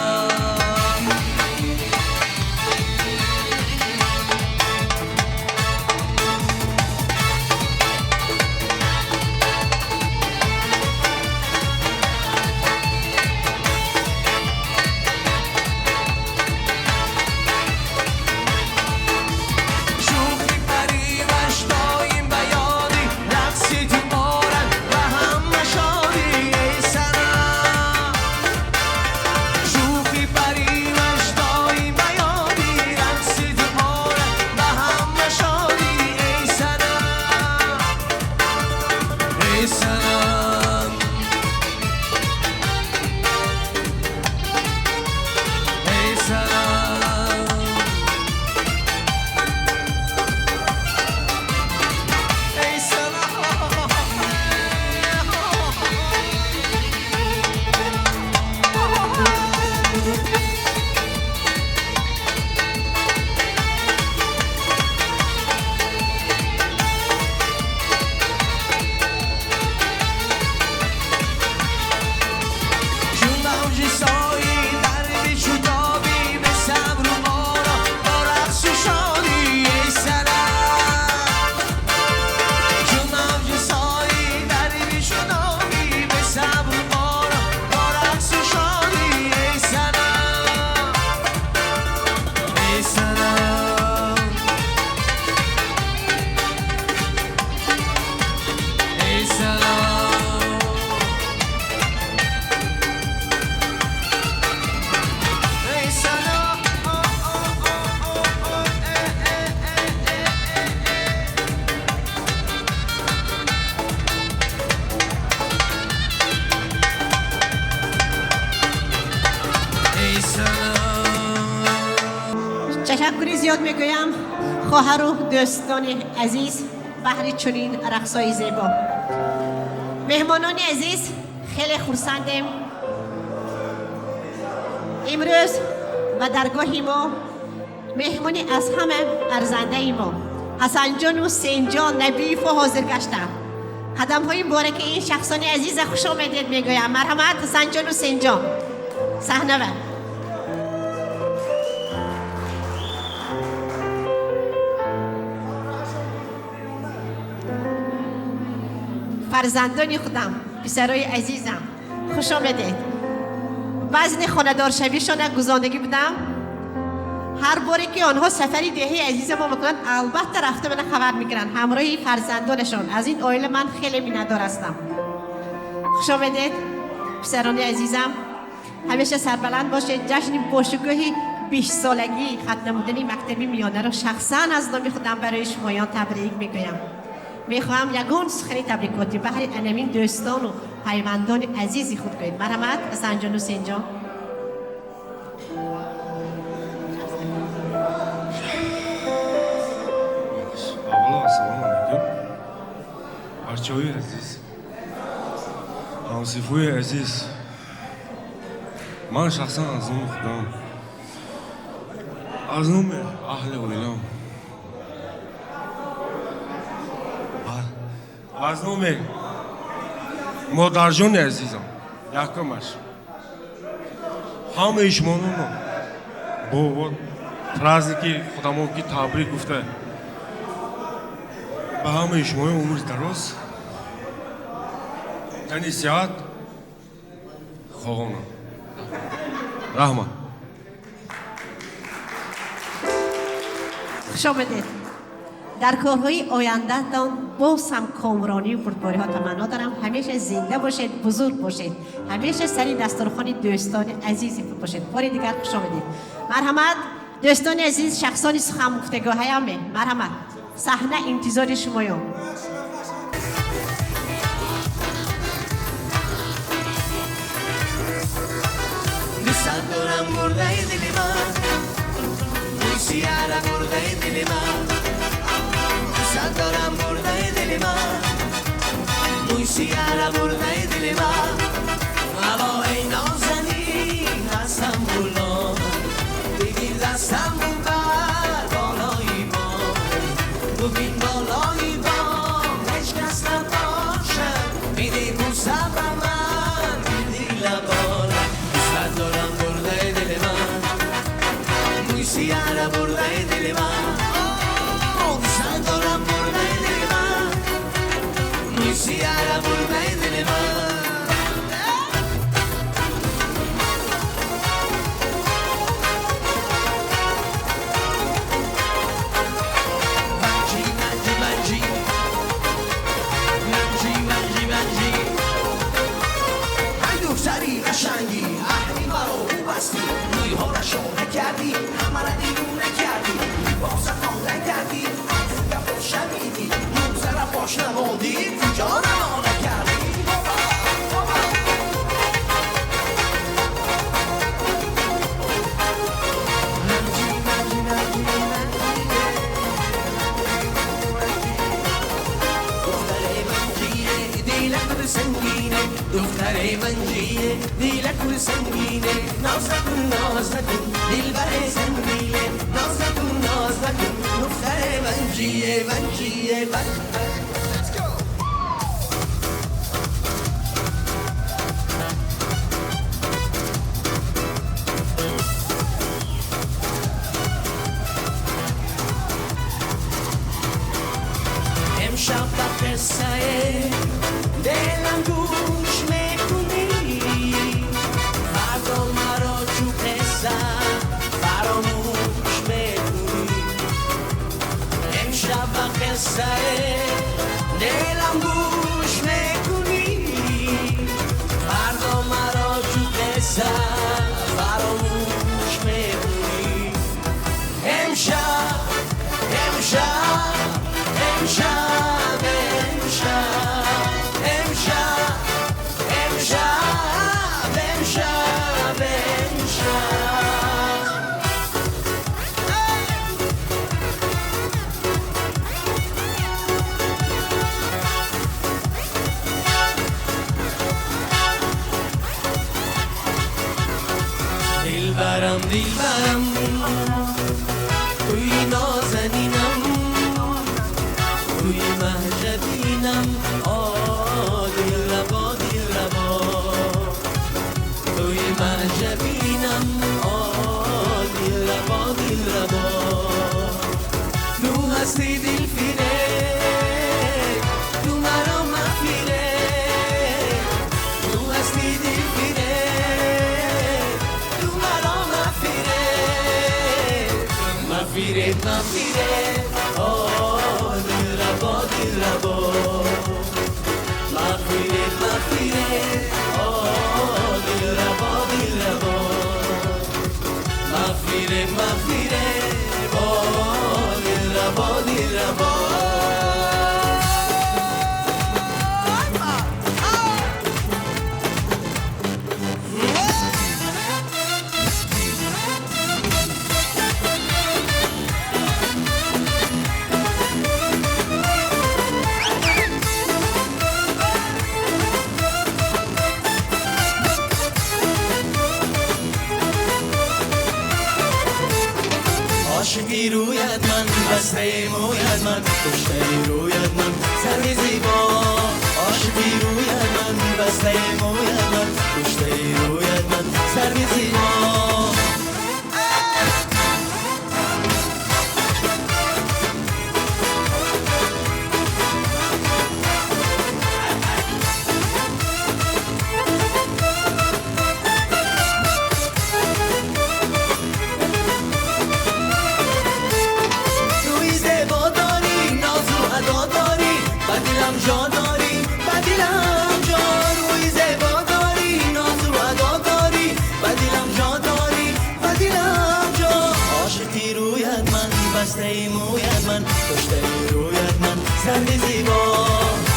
تشکر زیاد میگویم خواهر و دوستان عزیز بهر چنین رقصای زیبا. مهمانان عزیز، خیلی خرسندیم امروز و درگاه ما مهمان از همه ارزنده ما حسن جان و حسین جان نبیف و حاضر گشتند. قدم های مبارک این شخصان عزیز خوش آمدید میگویم. مرحمت حسن جان و حسین جان صحنه بر. فرزندان خودم، پسرای عزیزم، خوش آمدید. وزن خانه‌دار شویشان گزاندگی بودم. هر باری که آنها سفری دهه عزیز ما میکنن البته رفته من خبر میگیرن همراه فرزندانشان. از این عائله من خیلی منتدار هستم. خوش آمدید پسران عزیزم، همیشه سربلند باشید. جشن باشکوه 20 سالگی ختم نمودن مکتبی میانه را شخصا از نام خودم برای شمایان تبریک میگویم. میخواهم یگان سخنی تبریکاتی بهر انمین دوستان و پیوندان عزیزی خود کنید. مرحمت حسن جان و حسین جان. اولا السلام علیکم بچه‌های عزیز، همصفوی عزیز. من شخصا از نام خودم، از نام اهل عائلم، از نام مادرجان عزیزم یکمش همه شما با праздники خودمون که تبریک گفته به همه شما عمر دراز، تنی صحت خواهانم. رحمت. خوش آمدید. در کارهای آینده‌تان باز هم کامرانی و بردباری‌ها تمنا دارم. همیشه زنده باشید، بزرگ باشید، همیشه سری دسترخوان دوستان عزیز باشید. بار دیگر خوش آمدید. مرحمت دوستان عزیز، شخصان سخن گفتگوهای همه، مرحمت صحنه انتظار شمایان. دوست دارم مرده دل من، موسیاره مرده دل من، دوست دارم مرده دل من، موسیاره مرده دل من. هوای نازنین هستم غلام، بگیر دستم بر بالای بام، ببین بالای بام موی سیاه را برده دل من. منجی منجی منجی منجی منجی منجی. ای دختری قشنگی، اهلی مرا بستی، مویها را شونه کردی، همه را دیوونه کردی، لباست خانه کردی، از گپ شنیدی، موزه را پاش نماندی، کجا روانه کردی؟ منجی منجی منجی دختر منجیه دیلک سنگینه، دختر منجیه دیلک سنگینه، ناز نکن ناز نکن دلبر سنگینه، ناز نکن ناز نکن دختر منجیه منجیه من. Let's go. امشب به قصه دلم گوش میکنی، فردا مرا چو قصه فراموش میکنی. امشب به قصه دلم گوش میکنی، فردا مرا چو قصه فراموش میکنی. امشب امشب امشب امشب امشب امشب امشب امشب. دلبرم دلبرم توی نازنینم، توی مهجبینم، آه دلربا دلربا، توی مهجبینم، آه دلربا دلربا، تو هستی دلفیره، تو مرا مفیره، تو هستی دلفیره، تو مرا مفیره، مفیره مفیره، آه دلربا دلربا، مغفیره مغفیره، آه دلربا دلربا، مغفیره مغفیره، آه دلربا دلربا. عاشقی رویت من، بسته مویت من، کشته رویت من، سر زیبا. عاشقی رویت من، بسته مویت من، کشته رویت من، سر زیبا. جا داری بدیلم جا، روی زیبا داری، ناز و ادا داری، بدیلم جا داری بدیلم جا. عاشقی رویت من، بسته مویت من، کشته رویت من، سر زیبا.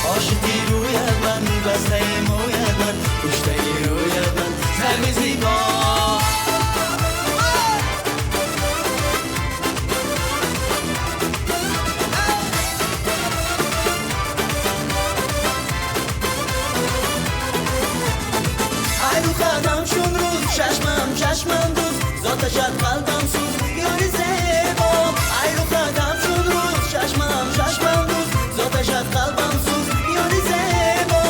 عاشقی رویت من، بسته مویت من، کشته رویت من، سر زیبا. چشمم چشمم دوست زاتشت قلبم سوز یاری زیبا. ای رو قدم شد روز، چشمم چشمم دوست زاتشت قلبم سوز یاری زیبا.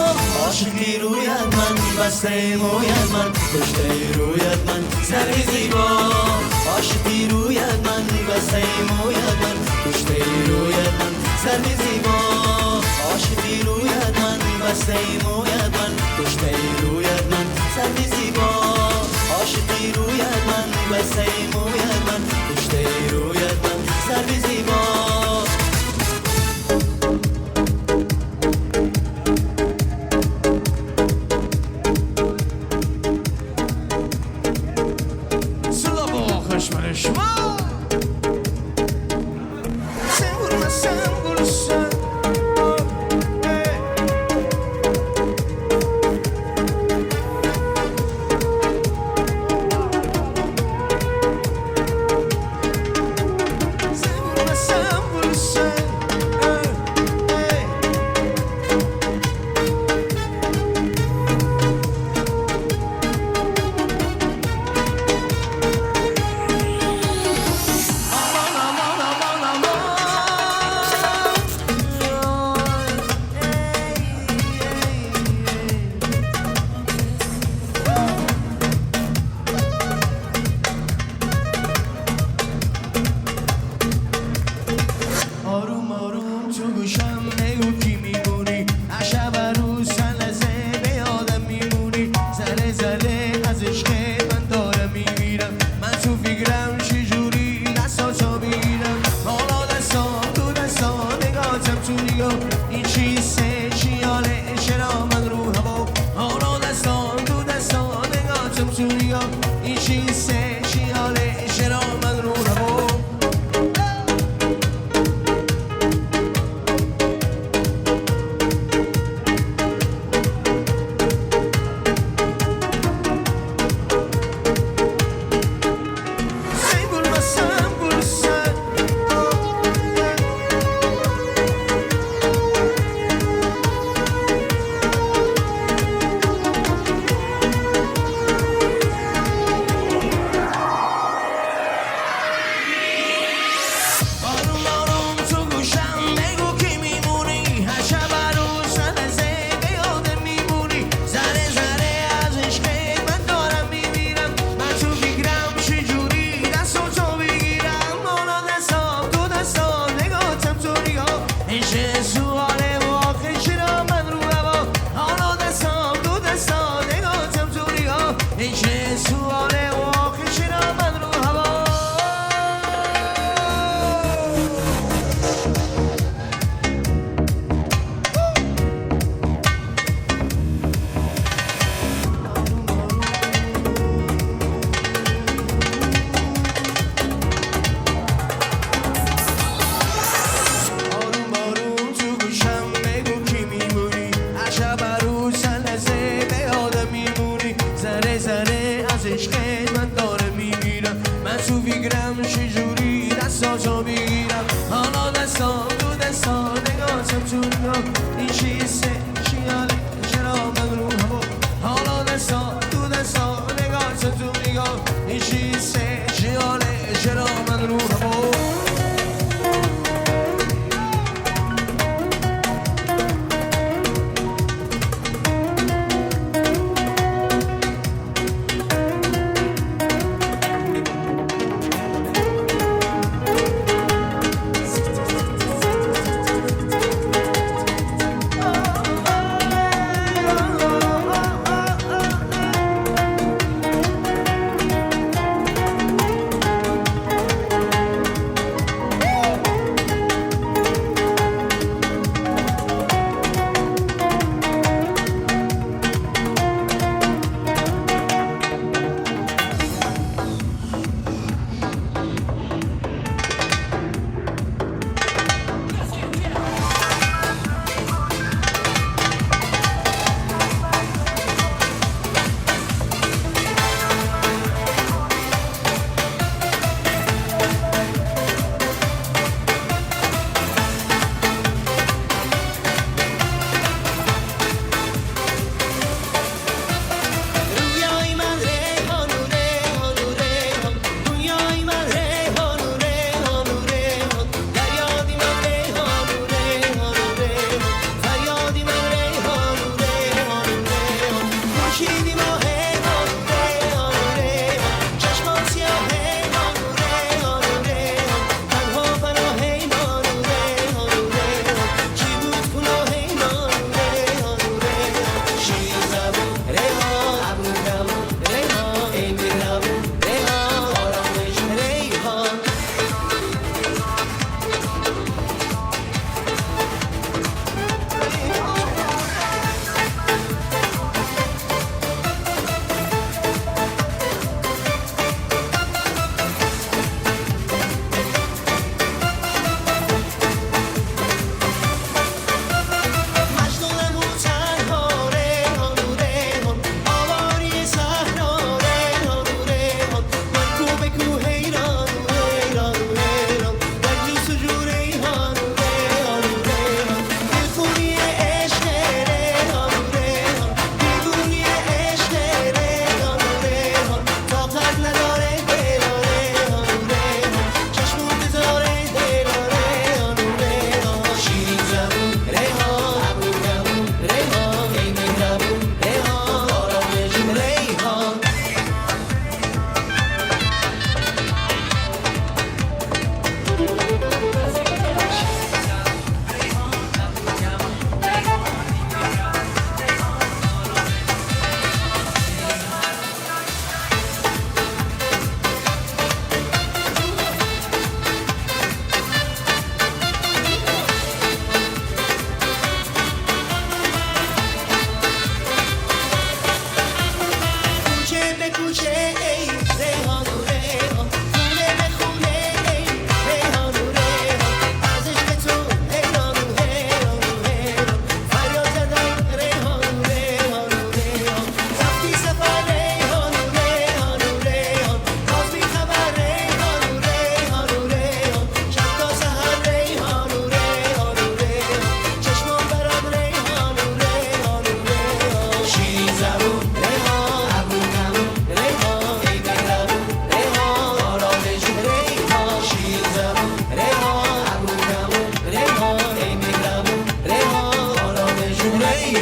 عاشقی رویت من، بسته مویت من، کشته رویت من، سر زیبا. عاشقی رویت من، بسته مویت من، کشته رویت من، سر زیبا. عاشقی رویت من،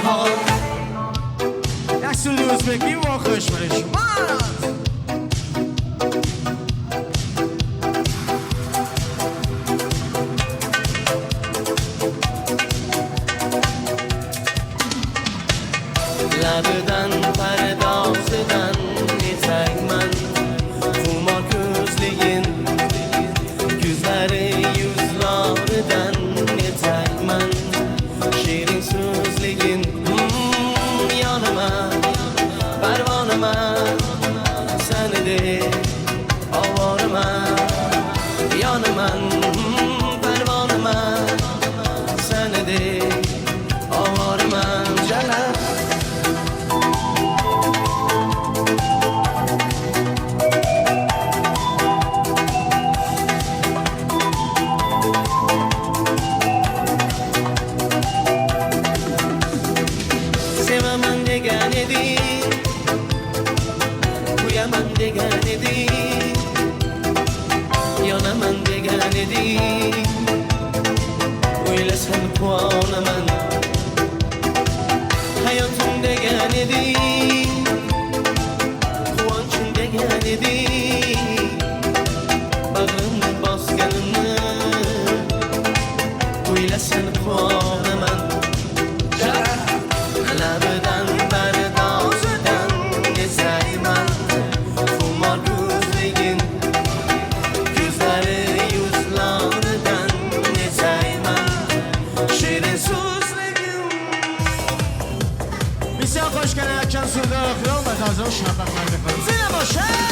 ҳол. Як суруди ӯзбекӣ вохӯш барои шумо. Labidan pardozidan etayman, xumor ko'zligin, ko'zlari yuzlaridan etayman, shirin so'zligin. Yonaman, parvonaman, sani deb ovoraman. Yonaman, parvonaman, sani deb ovoraman. Jalab. Sevaman degan eding, kuyaman degan eding, yonaman degan eding, o'ylasam quvonaman. Hayotim degan eding, quvonchim degan eding, bag'rimni bosganimni o'ylasam quvonaman. Labidan pardozidan esayman, xumor ko'zligin, ko'zlari yuzlaridan esayman, shirin so'zligin. Бисёр хуш кардем, якчанд сурудҳои охирон ва тавзеҳ шаббахмар мехоҳем. Зинда бошед!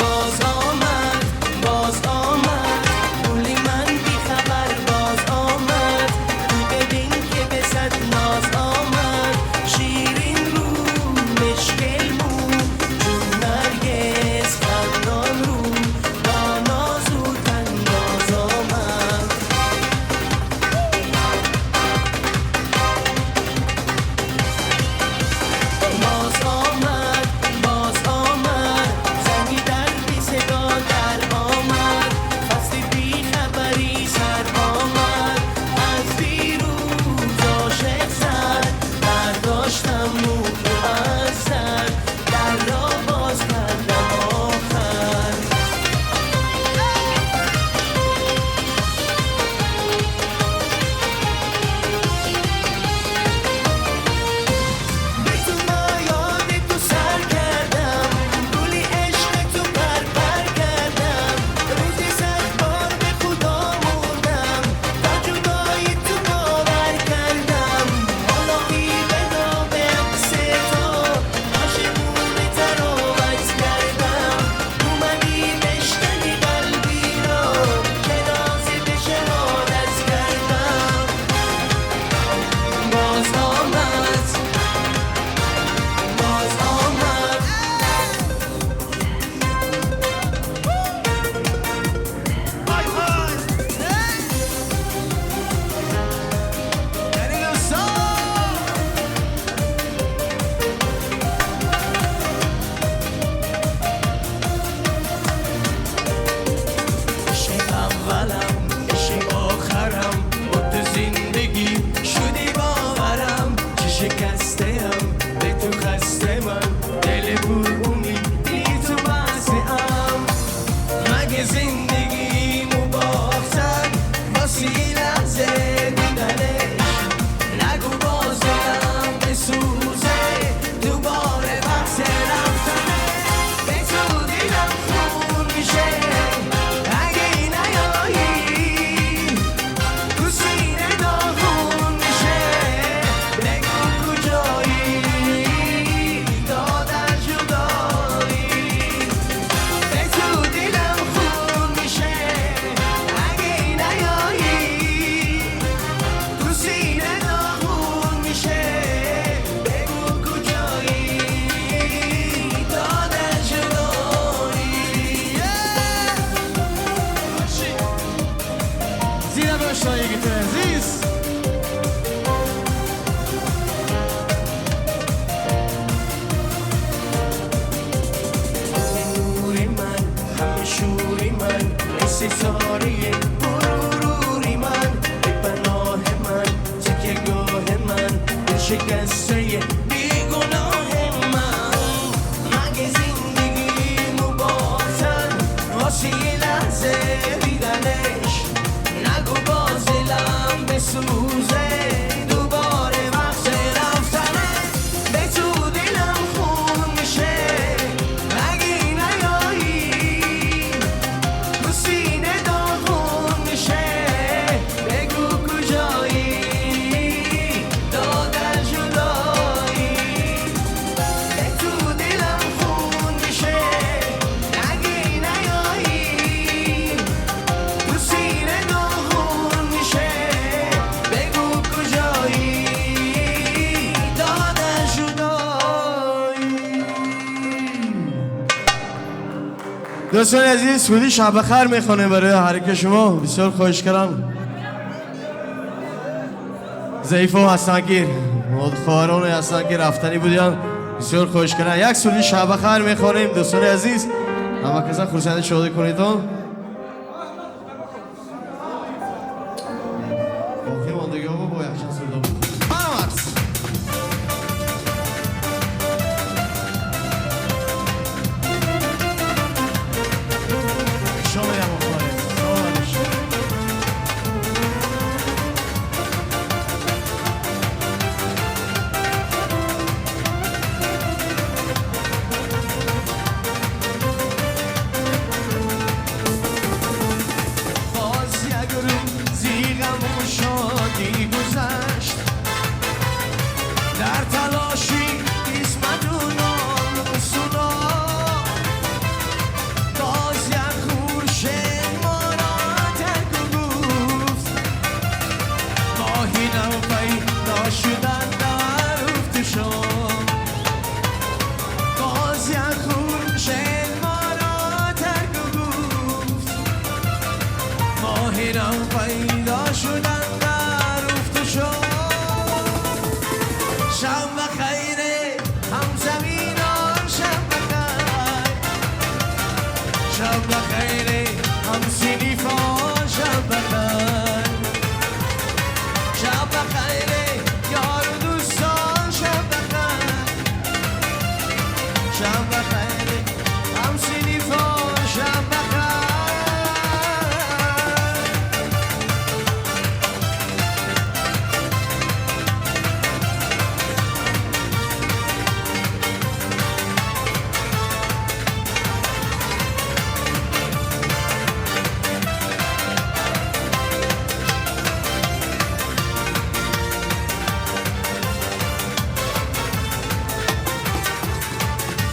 Боз омад, боз омад, гули ман бихабар боз омад, ту бибин ки ба сад ноз омад, ширин рӯ, мушкил мӯ, чун наргис хандон рӯ, бо нозу тандоз омад. ستاره غروری من، پناه من، تکیه گاه من، دل شکسته بیگناه من. مگه زندگیمو بازن واسه یه لحظه دیدنش، نگو باز دلم بسوزه دوباره وقت رفتنه. به تو دلم خون میشه اگه نیایی، تو سینه داغون میشه بگو کجایی دادن جدایی. به تو دلم خون میشه اگه نیایی، تو سینه داغون میشه بگو کجایی دادن جدایی. دوستان عزیز، سودی شب بخیر میخوانیم برای هر یک شما. بسیار خواهش کردم ضعیف هستن که خواهران هستن که رفتنی بودن، بسیار خواهش کردم یک سودی شب بخیر میخوانیم. دوستان عزیز، همه کسا خرسند شادی کنید. باقی ماندگی ها با یکشن سودا بود. شما میگم خواهر. سلام علیکم. باز یک روزی غم و شادی گذشت، در تلاشی قسمت و ناموس و نام. باز یک خورشید ما را ترک و گفت، ماهی نو پیدا شدن در افت شام. باز یک خورشید ما را ترک و گفت، ماهی نو پیدا شدن در افت شام. شب بخیر همزمینان، شب بخیر، شب بخیر همسینیفان، شب بخیر، شب بخیر یار و دوستان، شب بخیر، شب بخیر همسینیفان، شب بخیر.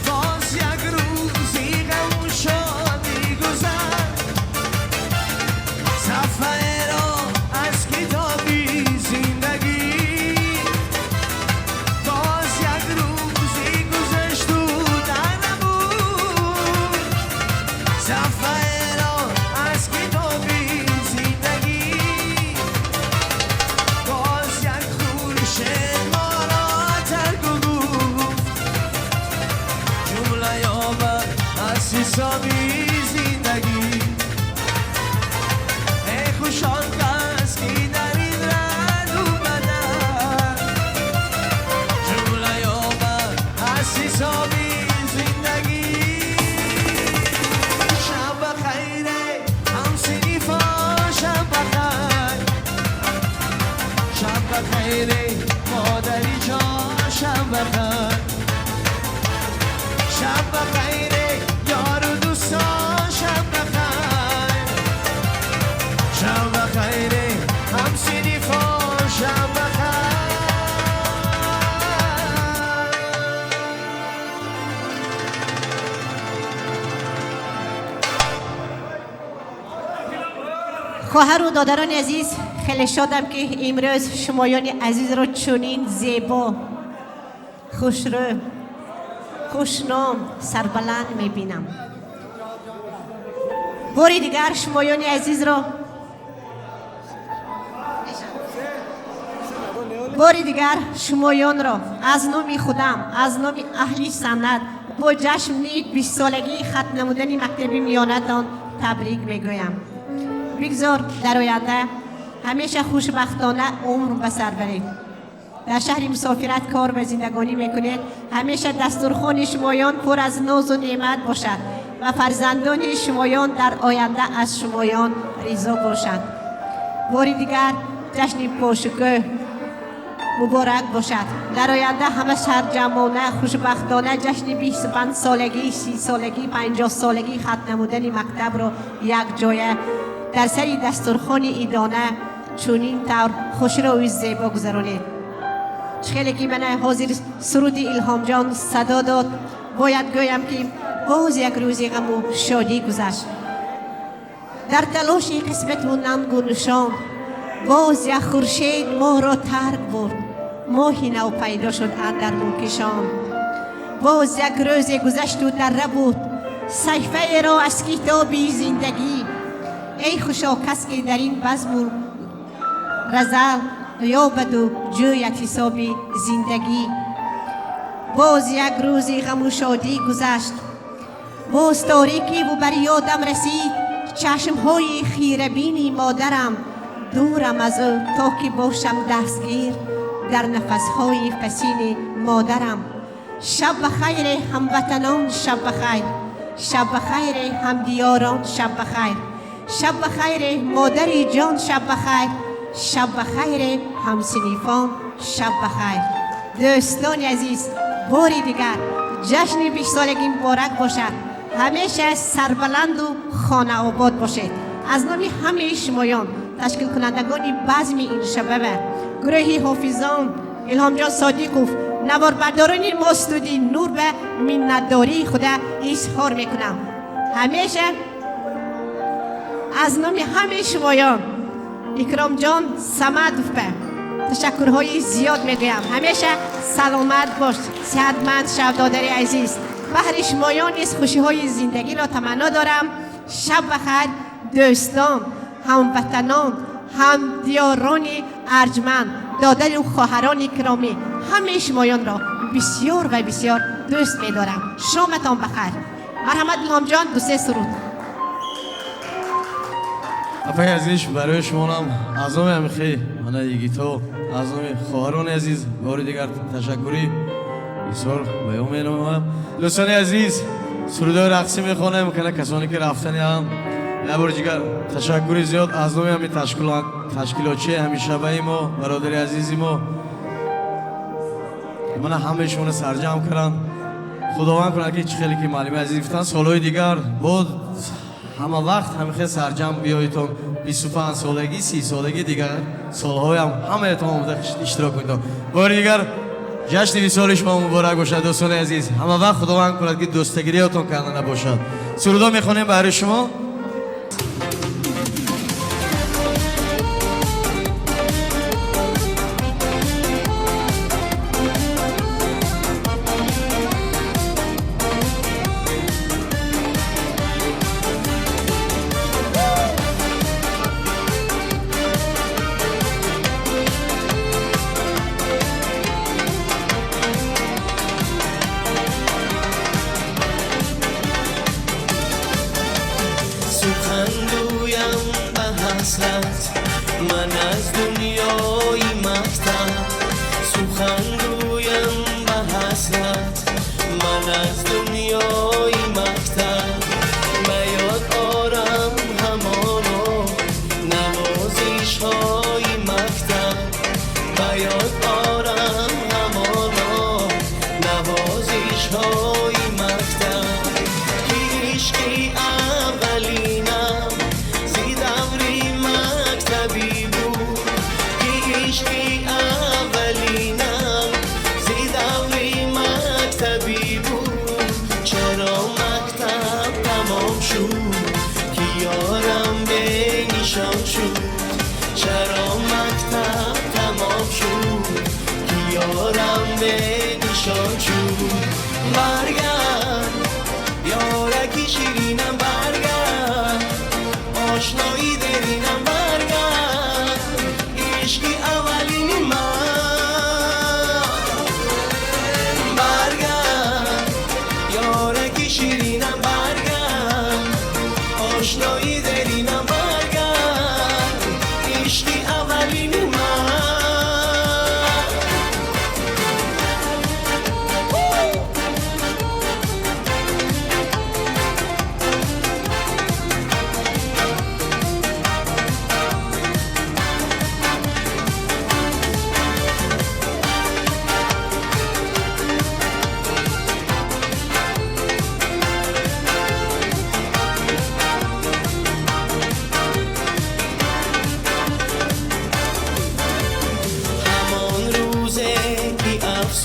باز یک روزی غم و شادی گذشت، صفحه را از کتابی زندگی. باز یک روزی گذشت و در نبود، صفحه را از کتابی زندگی. باز یک خورشید ما را ترک و گفت، جمله یابد از حسابی زندگی. ای خوش آن کس که در این رد و بدل، جمله یابد از حسابی زندگی. شب بخیر همسینیفان، شب بخیر، شب بخیر مادری جان، شب بخیر، شب بخیر یار و دوستان، شب بخیر، شب بخیر همسینیفان، شب بخیر. خواهر و دادران عزیز، خیلی شادم که امروز شمایان عزیز را چنین زیبا، خوشرو، خوشنام، سربلند میبینم. باری دیگر شمایان عزیز را باری دیگر شمایان را از نام خودم، از نام اهل سند با جشن 20 سالگی ختم نمودن مکتب میانتان تبریک میگویم. Бигзор дар оянда ҳамеша хушбахтона умр ба сар баред. Дар шаҳри мусофират кор ва зиндагонӣ мекунед. Ҳамеша дастурхони шумоён пур аз нозу неъмат бошад ва фарзандони шумоён дар оянда аз шумоён ризо бошанд. Бори дигар ҷашни пошукӯҳ муборак бошад. Дар оянда ҳама сарҷамъона хушбахтона ҷашни 25 солагӣ, 30 солагӣ, 50 солагӣ хатм намудани мактабро якҷоя дар сари дастурхони идона чунин тавр хушрӯю зебо гузаронед. Хеле ки мана ҳозир суруди Илҳомҷон садо дод, бояд гӯям ки боз як рӯзи ғаму шодӣ гузашт. Дар талоши қисмату нангу нишон боз як хуршед моҳро тарк бурд, моҳи нав пайдо шуд андар мулкишон. Боз як рӯзе гузашту дарра буд саҳифаеро аз китоби зиндагӣ. Эй хушо кас ки дар ин базму разал ёбаду ҷӯяд ҳисоби зиндагӣ. Боз як рӯзи ғаму шодӣ гузашт, боз торикиву бар ёдам расид чашмҳои хирабини модарам. Дурам аз ӯ то ки бошам дастгир дар нафасҳои пасини модарам. Шаб ба хайре ҳамватанон, шаб ба хайр, шаб ба хайре ҳамдиёрон, шаб ба хайр, шаб ба хайре модари ҷон, шаб ба хайр, шаб ба хайре ҳамсинифон, шаб ба хайр. Дӯстони азиз, бори дигар ҷашни бистсолагӣ муборак бошад. Ҳамеша сарбаланду хонаобод бошед. Аз номи ҳамаи шумоён, ташкилкунандагони базми ин шабаба, гурӯҳи ҳофизон, Илҳомҷон Содиқов, наворбардорони мо студии Нур ба миннатдории худа изҳор мекунам. Ҳамеша аз номи ҳамаи шумоён Икромҷон Самадов ба ташаккурҳои зиёд мегӯям. Ҳамеша саломат бош, сиҳатманд шав, додари азиз. Баҳри шумоён низ хушиҳои зиндагиро таманно дорам. Шаб ба хайр, дӯстон, ҳамватанон, ҳамдиёрони арҷманд, додару хоҳарони киромӣ, ҳамаи шумоёнро бисёр ва бисёр дӯст медорам. Шоматон ба хайр. Марҳамат Илҳомҷон, ду-се суруд. Апаи азиз, барои шумонам аз номи ҳамихи мана йигито, аз номи хоҳарони азиз бори дигар ташаккурӣ изҳор баён менамоям. Дӯстони азиз, сурудҳои рақсӣ мехонем, кана касоне ки рафтаниам. Як бори дигар ташаккури зиёд аз номи ҳамин ташкилотчии ҳамин шабаи мо, бародари азизи мо. Мана ҳамаи шуморо сарҷамъ кардам. Худованд кунад ки чӣ хеле ки муаллими азиз гуфтанд, солҳои дигар боз ҳама вақт ҳамин хел сарҷамъ биёедтон. 25 солагӣ, 30 солагӣ, дигар солҳоям ҳамаятон омода иштирок кунед. Бори дигар ҷашни висоли шумо муборак бошад, дӯстони азиз. Ҳама вақт Худованд кунад ки дӯстагириётон карда набошад. Сурудо мехонем барои шумо. Сухангӯям ба ҳасрат ман аз дунёи мактаб, сухангӯям ба ҳасрат ман аз дунёи мактаб. Ба ёд орам ҳамоно навозишҳои мактаб, ба ёд орам ҳамоно навозишҳои мактаб. Ки ишқи аввалинам зи даври мактабӣ буд, ки ишқи аввалинам зи даври мактабӣ буд.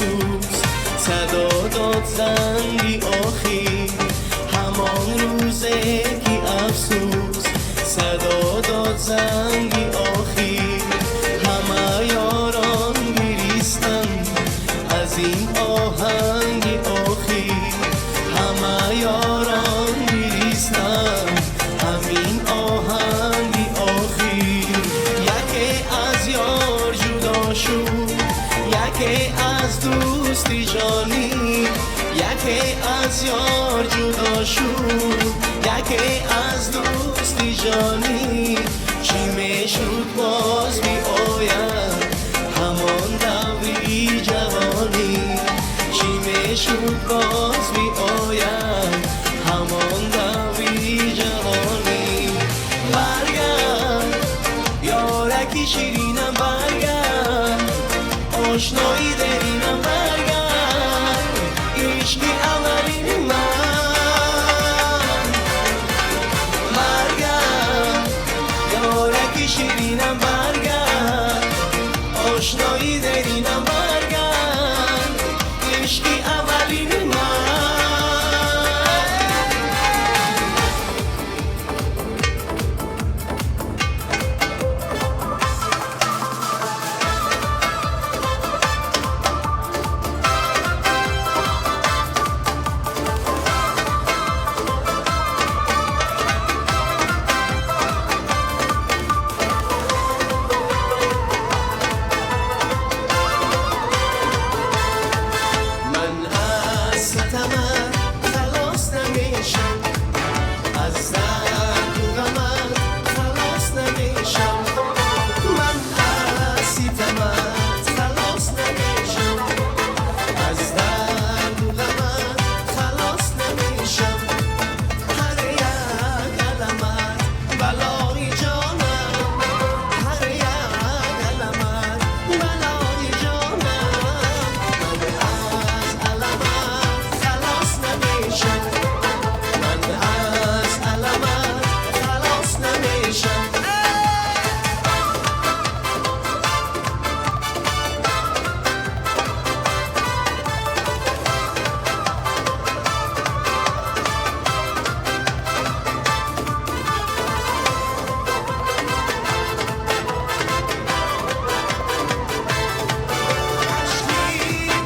افسوس صدا داد زنگی آخی همان روزه که افسوس صدا داد زنگی آخی همه یاران گریستن از این آهنگ آخی همه یاران گریستن همین آهنگ آخی یکی از یار جدا شد یکی از دوستی جانی یکی از یار جدا شد یکی از دوستی جانی چی میشد باز می آید همان دوری جوانی چی میشد باز می آید همان دوری جوانی برگرد یارکی شیرینم برگرد آشنایی درینم برگرد عشقی اولین من برگرد یارکی شیرینم برگرد آشنایی درینم برگرد عشقی اولین من. من از ستمت خلاص نمیشم از درد و غمت خلاص نمیشم من از ستمت خلاص نمیشم از درد و غمت خلاص نمیشم هر یک علمت بلای جانم هر یک علمت بلای جانم من از علمت خلاص نمیشم من از علمت خلاص نمیشم.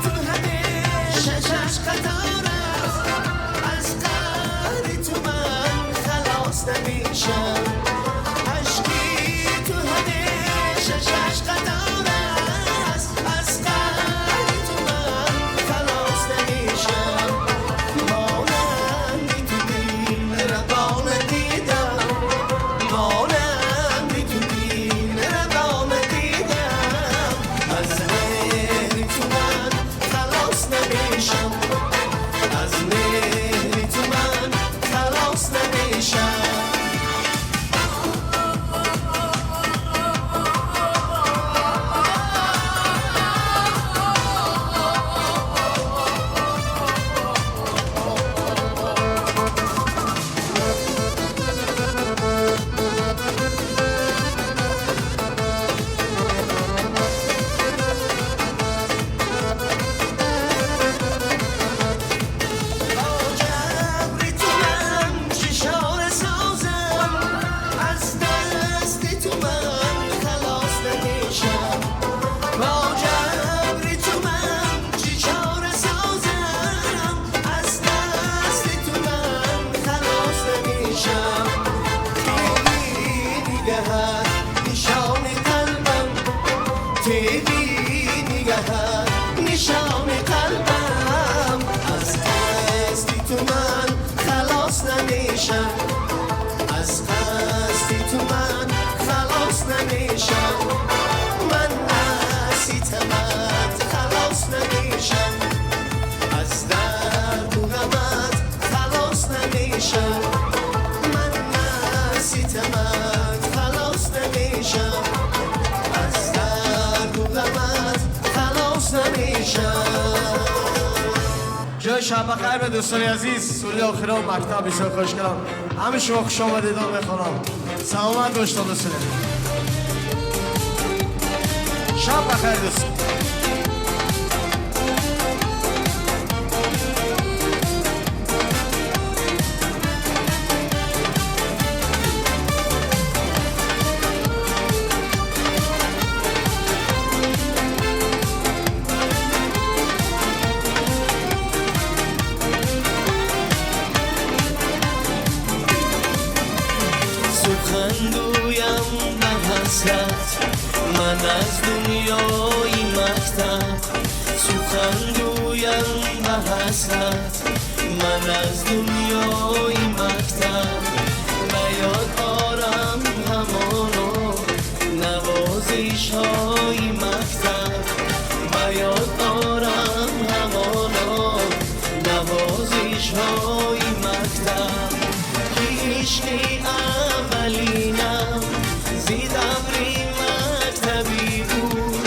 تو همیشه شش قطار است از قهر تو من خلاص نمیشم اشکی تو همیشه شش قطار است از قهر تو من خلاص نمیشم مانند تو مهربان دیدم مانند تو مهربان دیدم از مهر تو من خلاص نمیشم از مهر تو من خلاص نمیشم. با جبر تو من چشار سازم از دست تو من خلاص نمیشم با جبر تو من چشار سازم از دست تو من خلاص نمیشم تیری نگهت نشان قلبم تیری نگهت نشان قلبم از هستی تو من خلاص نمیشم از هستی تو من خلاص نمیشم من از ستمت خلاص نمیشم از درد و غمت خلاص نمیشم من از ستمت خلاص نمیشم از درد و غمت خلاص نمیشم. جای شب بخیر به دوستان عزیز سوری آخران مکتب بسیار خوش کردم همه شما خوش آمدید میخوانم سلامت باشید دوستان عزیز. شب بخیر دوستان. Сухан гӯям ба ҳасрат ман аз дунёи мактаб, сухан гӯям ба ҳасрат ман аз дунёи мактаб. Ба ёд орам ҳамоно навозишҳои мактаб, ба ёд орам ҳамоно навозишҳои мактаб. Ки ишқи аввалинам зи даври мактабӣ буд,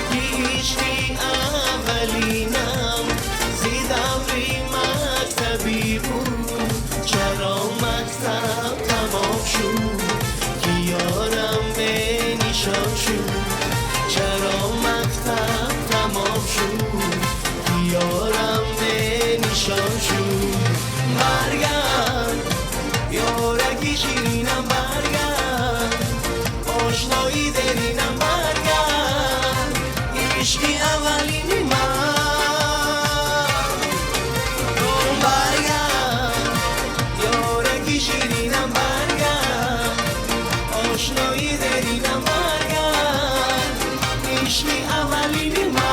ки ишқи аввалинам зи даври мактабӣ буд. Чаро мактаб тамом шуд, ки ёрам бенишон шуд? Чаро мактаб тамом шуд, ки ёрам бенишон шуд? Баргард, ёраки ширинам, баргард, ошнои деринам, баргард, ишқи аввалини ман. Баргард, ёраки ширинам, баргард, ошнои деринам, баргард, ишқи аввалини ман.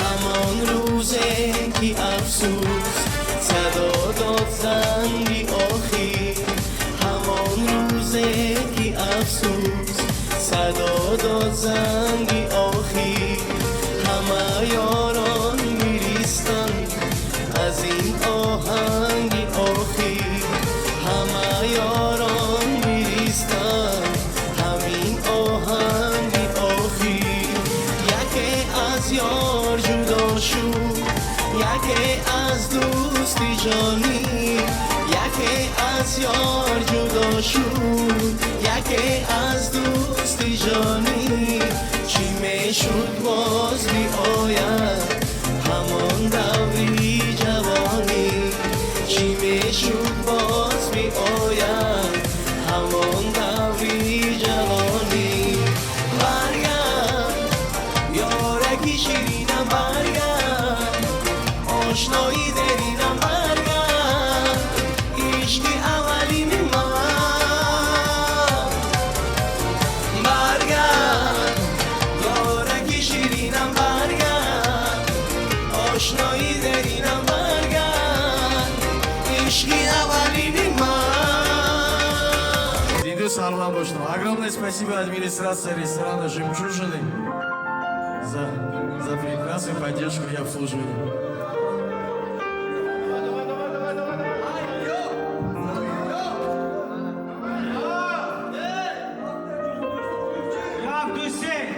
Ҳамон рӯзе ки афсӯс садо дод занги охир, ҳамон рӯзе ки афсӯс садо дод занги охир, ҳама ёрон гиристанд аз ин оҳанги охир, ҳама ёрон гиристанд ҳамин оҳанги охир. Яке аз ёр ҷудо шуд, яке аз дӯсти ҷонӣ, яке аз ёр ҷудо шуд, яке аз дӯсти ҷонӣ. Чӣ мешуд боз биояд ҳамон даври ҷавонӣ, чӣ мешуд боз биояд ҳамон даври ҷавонӣ. Баргард, ёраки ширинам, баргард, ошнои деринам, баргард, ишқи аввалини ман. Баргард, ёраки ширинам, баргард, ошнои деринам, баргард, ишқи аввалини ман. Зинду саломат бошед. Огромное спасибо администрации ресторана «Жемчужины» за прекрасную поддержку и обслуживание. Як, ду, се.